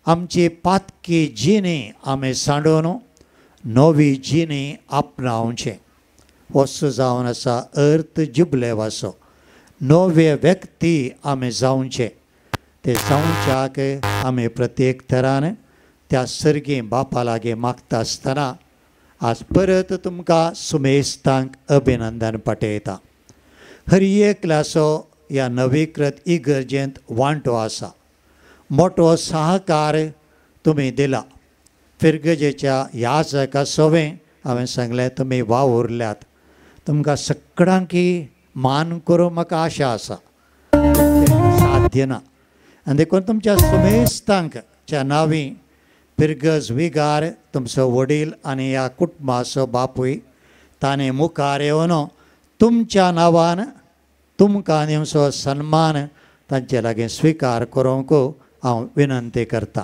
आमची पातकी जिणी आमी सांडून नवी जिणी आपणावचें. वस्तू जावन आसा अर्थ जुबलेवाचो नवे व्यक्ती आमी जावचें. ते जावच्याक आमी प्रत्येक तरान त्या सर्गी बापा लागीं मागता आसतना आज परत तुमकां सुमेस्तांक अभिनंदन पाठयता. हर एकल्याचो ह्या नवीकृत इगर्जेंत वांटो आसा, मोटो सहकार तुमी दिला. फिर्गजेच्या ह्या जाका सवें हांवें सांगलें तुमी वावुरल्यात, तुमकां सगळ्यांकी मान करूं म्हाका आशा आसा, साध्य ना. आनी देखून तुमच्या सुमेस्तांकच्या नांवी फिर्गज विगार तुमचो वडील आनी ह्या कुटुंबाचो बापूय ताणें मुखार येवन तुमच्या नांवान तुमकां तुमचो सन्मान तांचे लागीं स्विकार करूंक हांव विनंती करतां.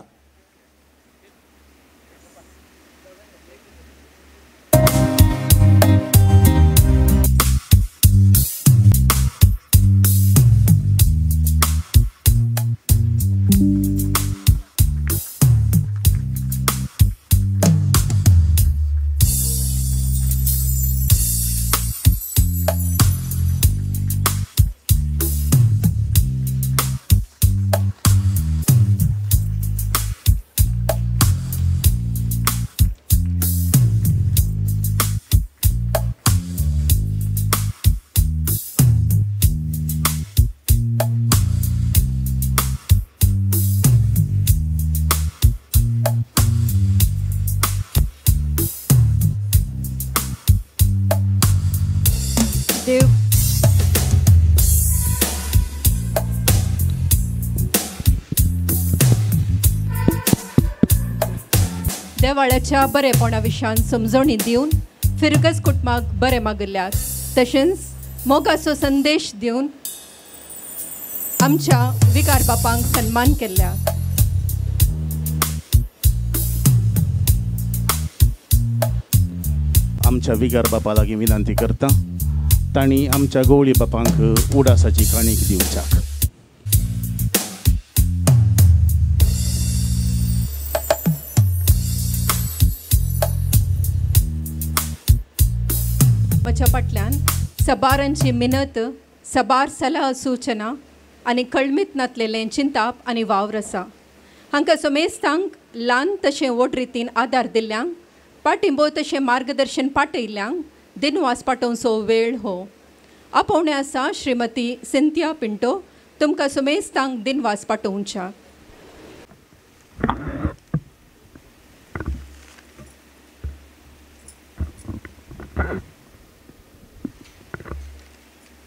देवाळ्याच्या बरेपणा विशयान समजणी दिवन फिरगज कुटुंबाक बरें मागिल्ल्यात तशेंच मोगाचो संदेश दिवन आमच्या विकार बापांक सन्मान केल्ल्या. आमच्या विगार बापा लागीं विनंती करता तांणी आमच्या गवळी बापांक उडासाची काणीक दिवच्याक. म्हज्या फाटल्यान सबारांची मिनत सबार सलाह सूचना आनी कळमीत नातलेलें चिंताप आनी वावर आसा. हांकां समेस्तांक ल्हान तशें व्हड रितीन आदार दिल्ल्यांक पाटिंबो तशें मार्गदर्शन पाटयल्ल्यांक दिनवास पाटोवचो वेळ हो. आपोवणें आसा श्रीमती सिंथिया पिंटो तुमकां समेस्तांक दिनवास पाटोवच्या.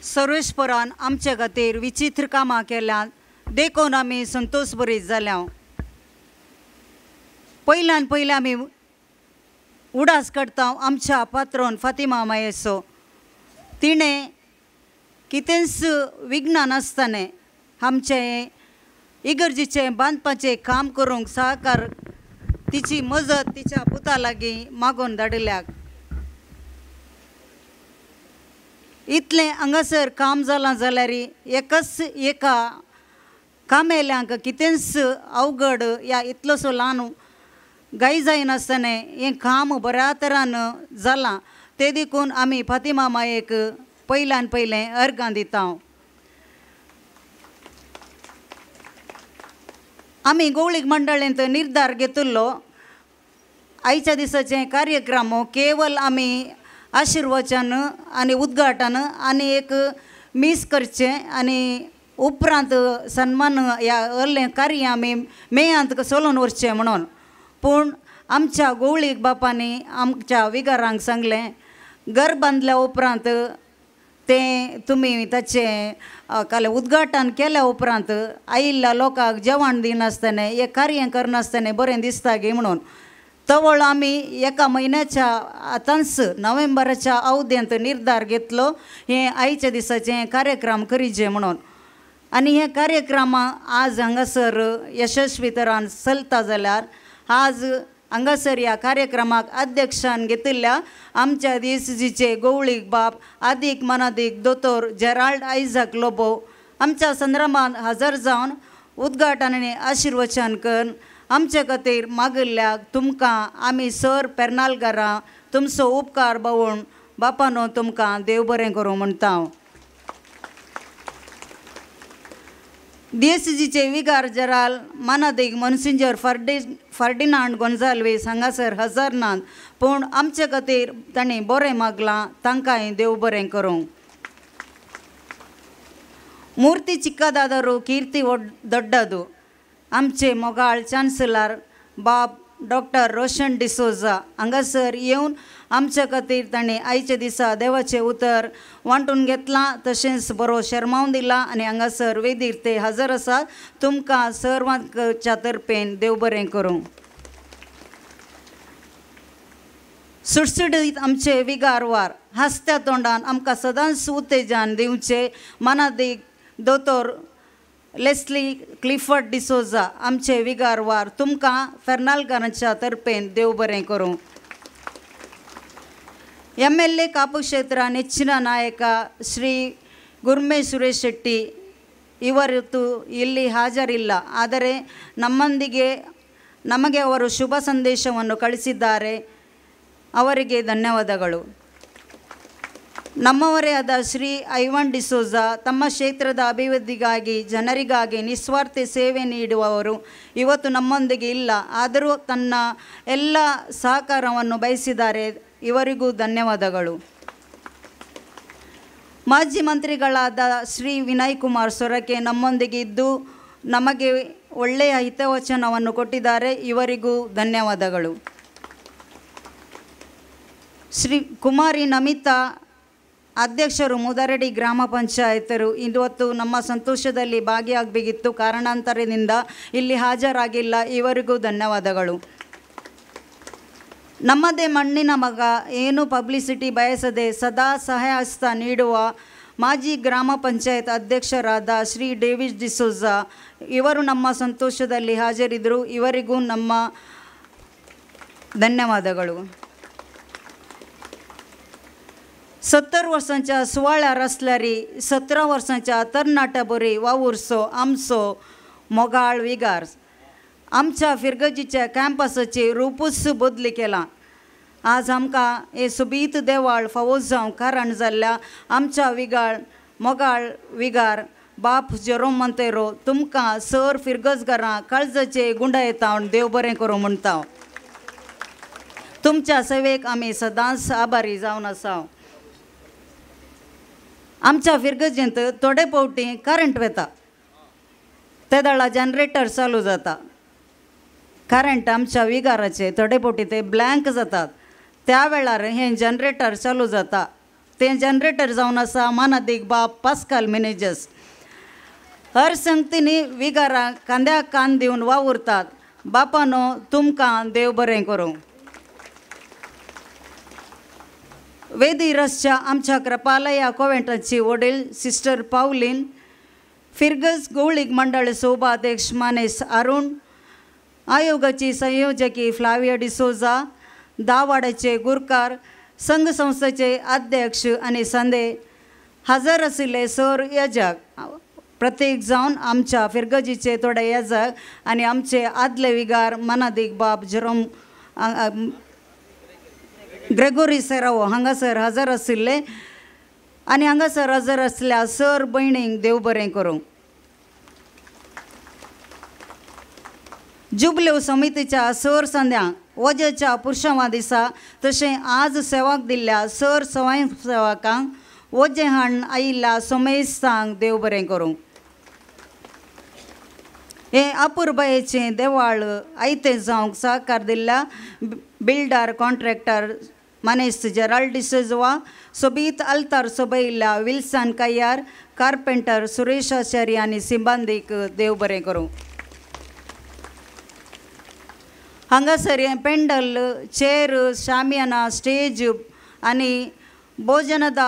सर्वेस्परान आमचे खातीर विचित्र कामां केल्यान देखून आमी संतोश बरीत जाल्या. पयल्यान पयलें आमी उडास काडटा आमच्या पात्रोन फातिमा मायेचो. तिणें कितेंच विज्ञान आसतना आमचें इगर्जेचें बांदपाचें काम करूंक सहकार तिची मजत तिच्या पुता लागीं मागून धाडिल्ल्याक. इतलें हांगासर काम जालां जाल्यार एकच एका कामेल्यांक कितेंच अवघड या इतलोसो ल्हान गाय जायनासतना हें काम बऱ्या तरान जालां तें देखून आमी फातिमा मायेक पयल्यान पयलें अर्गां दिता. आमी गवळीक मंडळेंत निर्धार घेतिल्लो आयच्या दिसाचे कार्यक्रम केवल आमी आशिर्वचन आनी उद्घाटन आनी एक मीस करचें आनी उपरांत सन्मान ह्या असलें कार्य आमी मेयांत चलोवन व्हरचें म्हणून. पूण आमच्या गवळीक बापांनी आमच्या विगारांक सांगलें घर बांदल्या उपरांत तें तुमी ताचें काल उद्घाटन केल्या उपरांत आयिल्ल्या लोकांक जेवण दिनासतना हें कार्य करनासतना बरें दिसता गे म्हणून. तवळ आमी एका म्हयन्याच्या आतांच नोव्हेंबराच्या अवधेंत निर्धार घेतलो हें आयच्या दिसाचें कार्यक्रम करीचे म्हणून. आनी हे कार्यक्रम आज हांगासर यशस्वी तरान चलता जाल्यार आज हांगासर ह्या कार्यक्रमाक अध्यक्षान घेतिल्ल्या आमच्या डीसीजीचे गवळीक बाप आदीक मनादीक दोतोर जेराल्ड आयझाक लोबो आमच्या संदर्भान हजर जावन उद्घाटन आनी आशिर्वचन करून आमचे खातीर मागिल्ल्याक तुमकां आमी सर पेर्नालकारां तुमचो उपकार बावून बापानो तुमकां देव बरें करूं म्हणटा हांव. डीएससीजीचे विगार जराल मानादीक मोन्सिंजर फर्डिनांड गोन्जाल्वीस हांगासर हजर नात पूण आमचे खातीर तांणी बरें मागलां तांकांय देव बरें करूं. मूर्ती चिक्कादादरू कीर्ती दोड्डादू आमचे मोगाळ चान्सलर बाब डॉक्टर रोशन डिसोजा हांगासर येवन आमच्या खातीर तांणी आयच्या दिसा देवाचें उतर वांटून घेतलां तशेंच बरो शर्मावन दिला आनी हांगासर वेदीर ते हजर आसात. तुमकां सर्वांच्या तर्फेन देव बरें करूं. सुटसुटीत आमचे विगारवार हांसत्या तोंडान आमकां सदांच उत्तेजन दिवचें मनादीक दोतोर लेस्ली क्लिफर्ड डिसोजा आमचे विगारवार तुमकां फेर्नालकारांच्या तर्फेन देव बरें करूं. MLA Kapu ಕ್ಷೇತ್ರ ನೆಚ್ಚಿನ ನಾಯಕ ಶ್ರೀ ಗುರ್ಮೆ ಸುರೇಶ್ ಶೆಟ್ಟಿ ಇವತ್ತು ಇಲ್ಲಿ ಹಾಜರಿಲ್ಲ, ಆದರೆ ನಮ್ಮೊಂದಿಗೆ ನಮಗೆ ಅವರು ಶುಭ ಸಂದೇಶವನ್ನು ಕಳಿಸಿದ್ದಾರೆ, ಅವರಿಗೆ ಧನ್ಯವಾದಗಳು. ನಮ್ಮವರೇ ಆದ ಶ್ರೀ ಐವನ್ ಡಿಸೋಜಾ ತಮ್ಮ ಕ್ಷೇತ್ರದ ಅಭಿವೃದ್ಧಿಗಾಗಿ ಜನರಿಗಾಗಿ ನಿಸ್ವಾರ್ಥ ಸೇವೆ ನೀಡುವವರು ಇವತ್ತು ನಮ್ಮೊಂದಿಗೆ ಇಲ್ಲ, ಆದರೂ ತನ್ನ ಎಲ್ಲ ಸಹಕಾರವನ್ನು ಬಯಸಿದ್ದಾರೆ, ಇವರಿಗೂ ಧನ್ಯವಾದಗಳು. ಮಾಜಿ ಮಂತ್ರಿಗಳಾದ ಶ್ರೀ ವಿನಯ್ ಕುಮಾರ್ ಸೊರಕೆ ನಮ್ಮೊಂದಿಗೆ ಇದ್ದು ನಮಗೆ ಒಳ್ಳೆಯ ಹಿತವಚನವನ್ನು ಕೊಟ್ಟಿದ್ದಾರೆ, ಇವರಿಗೂ ಧನ್ಯವಾದಗಳು. ಶ್ರೀ ಕುಮಾರಿ ನಮಿತಾ ಅಧ್ಯಕ್ಷರು ಮುದರಡಿ ಗ್ರಾಮ ಪಂಚಾಯತರು ಇವತ್ತು ನಮ್ಮ ಸಂತೋಷದಲ್ಲಿ ಭಾಗಿಯಾಗಬೇಕಿತ್ತು, ಕಾರಣಾಂತರದಿಂದ ಇಲ್ಲಿ ಹಾಜರಾಗಿಲ್ಲ, ಇವರಿಗೂ ಧನ್ಯವಾದಗಳು. ನಮ್ಮದೇ ಮಣ್ಣಿನ ಮಗ, ಏನೂ ಪಬ್ಲಿಸಿಟಿ ಬಯಸದೆ ಸದಾ ಸಹಾಯಹಸ್ತ ನೀಡುವ ಮಾಜಿ ಗ್ರಾಮ ಪಂಚಾಯತ್ ಅಧ್ಯಕ್ಷರಾದ ಶ್ರೀ ಡೇವಿಡ್ ಡಿಸೋಜಾ ಇವರು ನಮ್ಮ ಸಂತೋಷದಲ್ಲಿ ಹಾಜರಿದ್ದರು. ಇವರಿಗೂ ನಮ್ಮ ಧನ್ಯವಾದಗಳು. 70 वर्सांच्या सुवाळ्यार आसल्यारी 17 वर्सांच्या तरणाट्या बरी वावुरसो आमचो मोगाळ विगार आमच्या फिरगजीच्या कॅम्पसाचे रूपूच बदली केलां. आज आमकां हें सोबीत देवाळ फावो जावंक कारण जाल्ल्या आमच्या विगाळ मोगाळ विगार बाप जेरोम मंतेरो तुमकां सर फिरगजगारां काळजाचे गुंडायता म्हूण देव बरें करूं म्हणटा. तुमच्या सेवेक आमी सदांच आभारी जावन आसा. आमच्या फिरगजेंत थोडे फावटी करंट वता, ते वेळार जनरेटर चालू जाता. करंट आमच्या विगाराचे थोडे फावटी ते ब्लँक जातात, त्या वेळार हें जनरेटर चालू जाता. तें जनरेटर जावन आसा मानादीक बाप पास्काल मिनेजस. हर संगतींनी विगाराक कांद्याक कान दिवन वावुरतात. बापानो तुमकां देव बरें करूं. वेदी रसच्या आमच्या कृपालया कोवेंटाची वडील सिस्टर पावलीन, फिरगज गौळीक मंडळ शोभाध्यक्ष मानेस अरुण, आयोगाची संयोजकी फ्लाविया डिसोजा, दावाड्याचे गुरकार, संघ संस्थेचे अध्यक्ष आनी संदे हजर आशिल्ले सर याजक प्रत्येक जावन आमच्या फिरगजीचे थोडे याजक आनी आमचे आदले विगार मनादीक बाब जेरोम ग्रेगोरी सेरावो हांगासर हजर आशिल्ले आनी हांगासर हजर आसल्या सर भयणींक देव बरें करूं. जुबलेव समितीच्या सर संद्यांक वजेच्या पुरशांवा दिसा तशें आज सेवाक दिल्ल्या सर स्वयंसेवकांक वजें हाडून आयिल्ल्या सोमेस्तांक देव बरें करूं. हें अपुरबायेचें देवाळ आयतें जावंक सहकार दिल्ल्या बिल्डर कॉन्ट्रॅक्टर मानेस्त जेराल्ड डिसोजा, सोबीत अल्तार सोबयिल्ल्या विल्सन कय्यार, कार्पेंटर सुरेश आचार्य आनी सिंबांदीक देव बरें करूं. हांगासर हें पेंडल, चेर, शामियाना, स्टेज आनी ಭೋಜನದ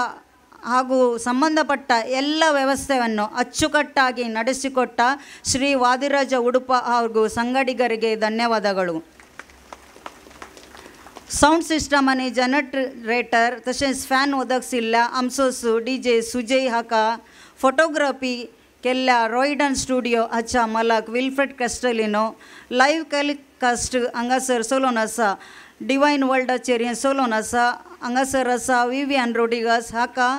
ಹಾಗೂ ಸಂಬಂಧಪಟ್ಟ ಎಲ್ಲ ವ್ಯವಸ್ಥೆಯನ್ನು ಅಚ್ಚುಕಟ್ಟಾಗಿ ನಡೆಸಿಕೊಟ್ಟ ಶ್ರೀ ವಾದಿರಾಜ ಉಡುಪ ಹಾಗೂ ಸಂಗಡಿಗರಿಗೆ ಧನ್ಯವಾದಗಳು. सावंड सिस्टम आनी जनरेटर तशेंच फॅन ओदगसिल्ल्या आमचो डी जे सुजय हाका, फोटोग्राफी केल्ल्या रॉयडन स्टुडियो हाच्या मालक विल्फ्रेड कॅस्टलिनो, लायव्ह टेलिकास्ट हांगासर चलोवन आसा, डिवायन वर्ल्डाचेर हें चलोवन आसा, हांगासर आसा विवियन रोडिगस हाका.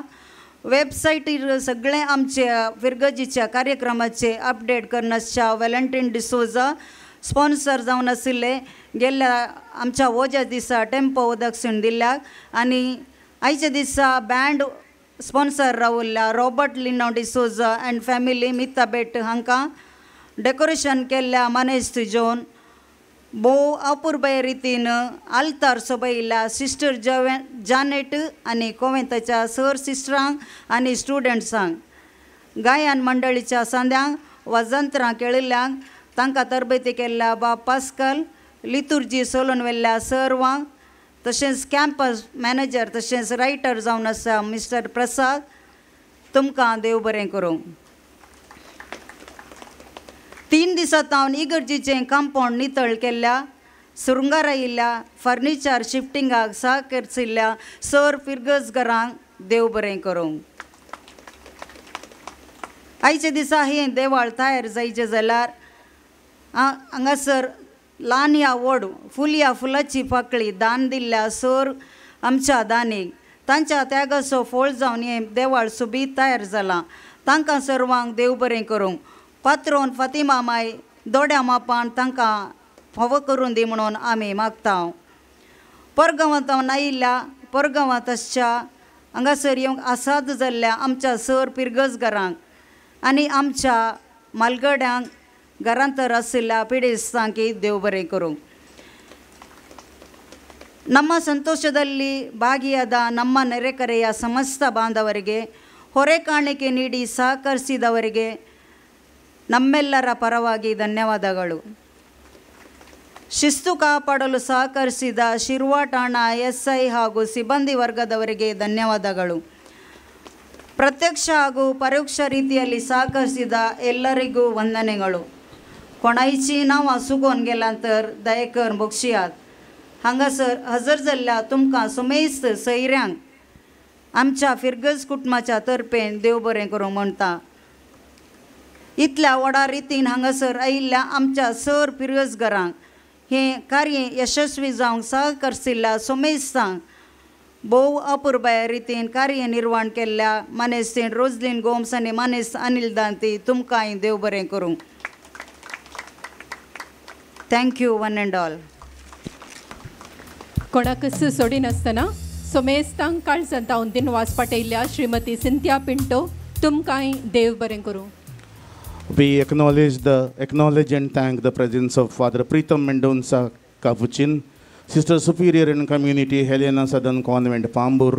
वेबसायटीर सगळें आमच्या फिरगजीच्या कार्यक्रमाचे अपडेट करनासच्या वेलेंटीन डिसोजा स्पॉन्सर जावन आशिल्ले. गेल्ल्या आमच्या वोज्या दिसा टेम्पो उदक दिल्ल्या आनी आयच्या दिसा बँड स्पॉन्सर रावल्ल्या Robert Lino D'Souza and family मिताबेट हांकां, डेकोरेशन केल्ल्या मनेश जोन, भोव अपुरबाय रितीन आल्तार सोबयिल्ल्या सिस्टर जानेट आनी कोवेंताच्या सर सिस्टरांक आनी स्टुडंट्सांक, गायन मंडळीच्या सांद्यांक वाजंत्रां केळिल्ल्यांक, तांकां तरबेती केल्ल्या बाब पास्कल, लितुर्जी सोलून व्हेल्ल्या सर्वांक, तशेंच कॅम्पस मॅनेजर तशेंच रायटर जावन आसा मिस्टर प्रसाद, तुमकां देव बरें करूं. 3 दिसां तावन इगर्जीचें कंपावंड नितळ केल्ल्या, सुरंगारायिल्ल्या, फर्निचर शिफ्टिंगाक सहकरिल्ल्या सर फिरगजगरांक देव बरें करूं. आयच्या दिसा हें देवाळ तयार जायचें जाल्यार हांगासर ल्हान या व्हड फुलया फुलाची पाकळी दान दिल्ल्या सर आमच्या दानीक तांच्या त्यागाचो फोळ जावन हें देवाळ सोबीत तयार जालां. तांकां सर्वांक देव बरें करूंक. पात्रोन फातिमा माय दोड्या मापान तांकां फावो करून दी म्हणून आमी मागता. परगांवांत आयिल्ल्या परगांवांत आसच्या हांगासर येवंक आसाद जाल्ल्या आमच्या सर पिरगजगारांक आनी आमच्या मालगड्यांक घरांतर आशिल्ल्या पिडेस्तांक देव बरें करूं. ನಮ್ಮ ಸಂತೋಷದಲ್ಲಿ ಭಾಗಿಯಾದ ನಮ್ಮ ನೆರೆಕರೆಯ ಸಮಸ್ತ ಬಾಂಧವರಿಗೆ, ಹೊರೆ ಕಾಣಿಕೆ ನೀಡಿ ಸಹಕರಿಸಿದವರಿಗೆ ನಮ್ಮೆಲ್ಲರ ಪರವಾಗಿ ಧನ್ಯವಾದಗಳು. ಶಿಸ್ತು ಕಾಪಾಡಲು ಸಹಕರಿಸಿದ ಶಿರ್ವಾ ಠಾಣಾ ಎಸ್ಐ ಹಾಗೂ ಸಿಬ್ಬಂದಿ ವರ್ಗದವರಿಗೆ ಧನ್ಯವಾದಗಳು. ಪ್ರತ್ಯಕ್ಷ ಹಾಗೂ ಪರೋಕ್ಷ ರೀತಿಯಲ್ಲಿ ಸಹಕರಿಸಿದ ಎಲ್ಲರಿಗೂ ವಂದನೆಗಳು. कोणायची नांवां चुकोवन गेल्यां तर दयेकर बक्षियात. हांगासर हजर जाल्ल्या तुमकां सुमेस्त सैऱ्यांक आमच्या फिरगज कुटुंबाच्या तर्फेन देव बरें करूं म्हणटा. इतल्या व्हडा रितीन हांगासर आयिल्ल्या आमच्या सर फिरगजघरांक हें कार्य यशस्वी जावंक सहकरसिल्ल्या सुमेस्तांक भोव अपुरबाय रितीन कार्य निर्वाण केल्ल्या मानेस्तीन रोजलीन गोम्स आनी मानेस्त अनिल दांती तुमकांय देव बरें करूं. Thank you one and all. कोणाकच सोडिनासतना सोमेस्तांक काळजांत हांव दिनवास पाटयल्ल्या श्रीमती सिंथिया पिंटो तुमकांय देव बरें करूं. We acknowledge and thank the presence of Father Pritam Mendonca Capuchin, Sister Superior in Community Helena Southern Convent Pambur,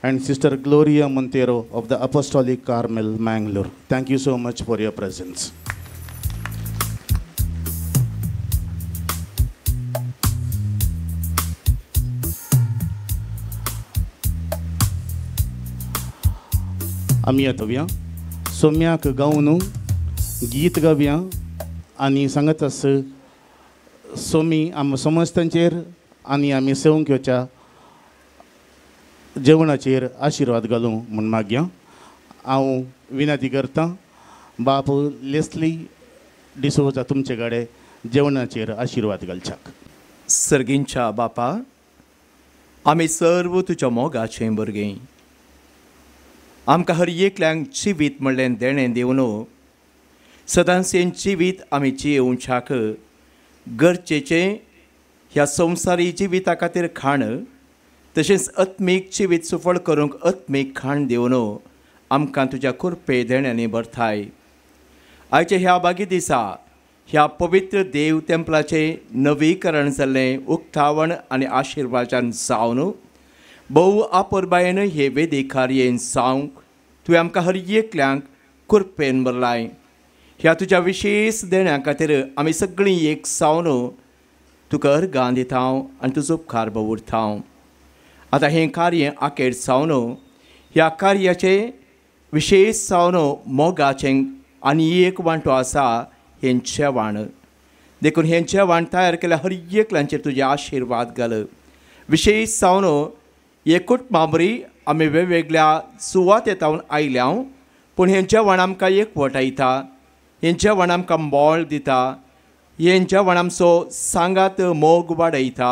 and Sister Gloria Montero of the Apostolic Carmel, Mangalore. Thank you so much for your presence. आमी येतोया सोम्याक गावन गीत गावया आनी सांगत आस सोमी आम समस्तांचेर आनी आमी सेवंक येवच्या जेवणाचेर आशिर्वाद घालूं म्हूण मागया. हांव विनंती करतां बाप लेस्ली डिसोजा तुमचे कडेन जेवणाचेर आशिर्वाद घालच्याक. सर्गींच्या बापा, आमी सर्व तुज्या मोगाचें भुरगीं. आमकां हर एकल्यांक जिवीत म्हणलें देणें दिवन सदांच हें जिवीत आमी जियेवच्याक गरजेचें ह्या संवसारी जिविता खातीर खाण तशेंच आत्मीक जिवीत सुफळ करूंक आत्मीक खाण दिवन आमकां तुज्या कृपे देण्यांनी भरताय. आयच्या ह्या बागी दिसा ह्या पवित्र देव तेंपलाचें नवीकरण जाल्लें उक्तावण आनी आशिर्वादान जावन भोव आपुरबायेन हे वेदी कार्येन जावंक तुवें आमकां हर एकल्यांक कृपेन भरलाय. ह्या तुज्या विशेश देण्या खातीर आमी सगळीं एक जावन तुका अर्गां दिता आनी तुजो उपकार दवरता. आतां हें कार्य आखेर जावन ह्या कार्याचें विशेश जावन मोगाचें आनी एक वांटो आसा हें जेवण. देखून हें जेवण तयार केल्यार हर एकल्यांचेर तुजे आशिर्वाद घाल. विशेश जावन हे कुटुंबा बरी आमी वेगवेगळ्या सुवातेंत आयल्या, पूण हें जेवण आमकां एकवटायता, हें जेवण आमकां बळ दिता, हें जेवण आमचो सांगात मोग वाडयता,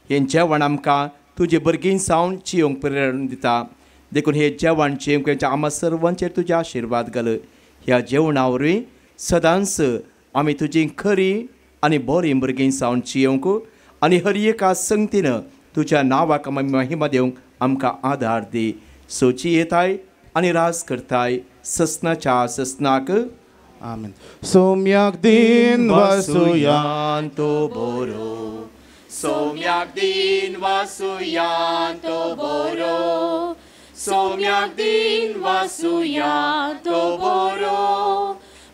हें जेवण आमकां तुजे भुरगीं जावन जियोंक प्रेरणा दिता. देखून हें जेवण जियोंक आमा सर्वांचेर तुजे आशिर्वाद घाल. ह्या जेवणा वरवीं सदांच आमी तुजी खरी आनी बरीं भुरगीं जावन जियोंक आनी हर एका संगतीन तुज्या नांवाक आमी महिमा दिवंक आमकां आदार दी. सोची येताय आनी राज करताय ससनाच्या ससनाक. आमेन. सोम्याक दिन वासुयान तो बोरो, सोम्याक दिन वासुयान तो बोरो, सोम्याक दिन वासुयान तो बोरो,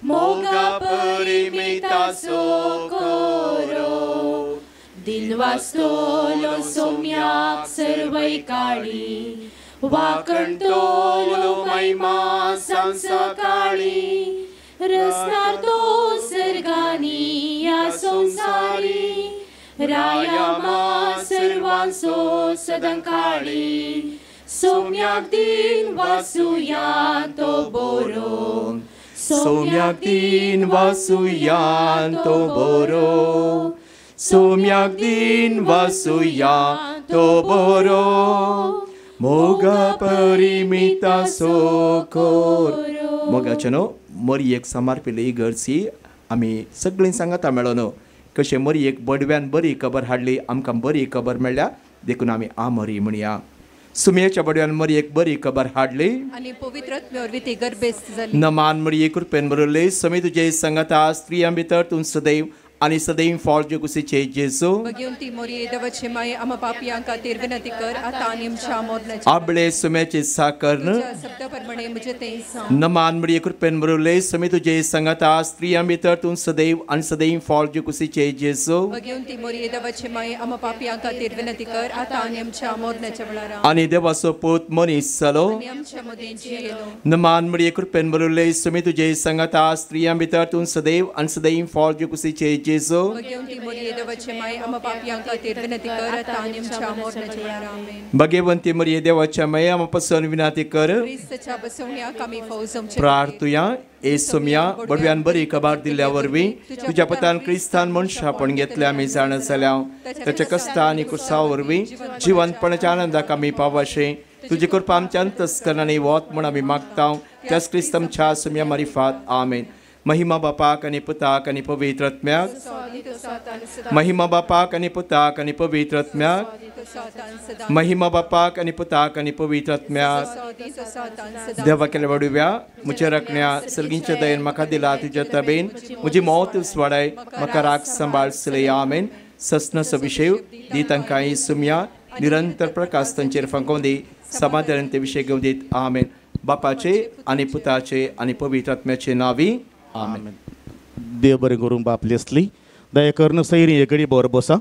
मोगा परिमिता सोकोरो. दिन वास्तोलो सोम्याक सर्वै काळी, वाकणतोलो महिमा सांसकाळी, रसनार तो सर्गानी या संसारी, राया मा सर्वांसो सदंकाळी, सोम्याक दिन वासुयान तो बोरो, सोम्याक दिन वासुयान तो बोरो, सोम्याक दिन वासुयान तो बोरो, मोगा परिमिता सोकोर. मोगाचें न्हू मरयेक समर्पिल्ली इगर्जी आमी सगळीं सांगाता मेळोन कशें मरयेक बडव्यान बरी खबर हाडली, आमकां बरी खबर मेळ्ळ्या, देखून आमी आमरी म्हणया. सुमयेच्या बडव्यान मरयेक बरी खबर हाडली आनी पवित्र आत्म्या वरवीं ती गर्भेस्त जाली. नमान मरये कृपेन भरिल्ले समी तुजे सांगाता, स्त्रियां भितर तूं सदैव आनी सदैव फॉळ कुसीचे जेजू भगवंती मोरये देवाचे माये आमा पापयां खातीर विनंती कर आतां आनी आमच्या मरणाच्या आबळे सुम्याचे साकर्न तुझ्या शब्दा प्रमाणे म्हजे तें जावं. नमान मरिये कृपेन भरुले समी तुजे संगता स्त्रियां भितर तूं सदैव आनी सदैव फॉळ कुसीचे जेजू भगवंती मोरये देवाचे माये आमा पापयां खातीर विनंती कर आतां आनी आमच्या मरणाच्या वेळार आनी देवाचो पूत मनीस जालो आनी आमच्या मदें जियेलो. नमान मरिये कृपेन भरुले समी तुजे संगता स्त्रियां भितर तूं सदैव आनी सदैव फॉळ कुसीचे जेजू भगवंती मोरये देवाचे माये आमा पापयां खातीर विनंती कर आतां आनी आमच्या मरणाच्या वेळार. आमेन. भगवंती मरिये देवाच्या माये आमा पासून विनंती कर. क्रिस्ताच्या बसवण्याक आमी फौज प्रार्थुया ए सोम्या बडव्यान बरी खबर दिल्ल्या वरवीं तुज्या पतान क्रिस्तान मनशापण घेतल्या आमी जाणा जाल्या ताच्या कश्टा आनी कुर्सा वरवीं जिवनपणाच्या आनंदाक आमी पावाशे तुजी कृपा आमच्या अंतस्करणांनी वत म्हूण आमी मागता त्याच क्रिस्त आमच्या सोम्या मारिफात. आमेन. महिमा बापाक आनी पुताक आनी पवित्र आत्म्याक. महिमा बापाक आनी पुताक आनी पवित्र आत्म्याक. महिमा बापाक आनी पुताक आनी पवित्र आत्म्याक. देवा केल्या वाडुव्या म्हज्या राखण्या सर्गींच्या दयेन म्हाका दिला तुज्या तबेन म्हजी मौत वाडाय म्हाका राख सांबाळ सलय. आमेन. ससनस अभिशेव दी तांकां सुमया निरंतर प्रकाश तांचेर फांकोवन दी समाधान ते विशय घेवन दीत. आमेन. बापाचे आनी पुताचे आनी पवित्र आत्म्याचे नावी. आमेन. देव बरें करूं बाप लेसली दया करून सैरी हे घडी बरो बसा.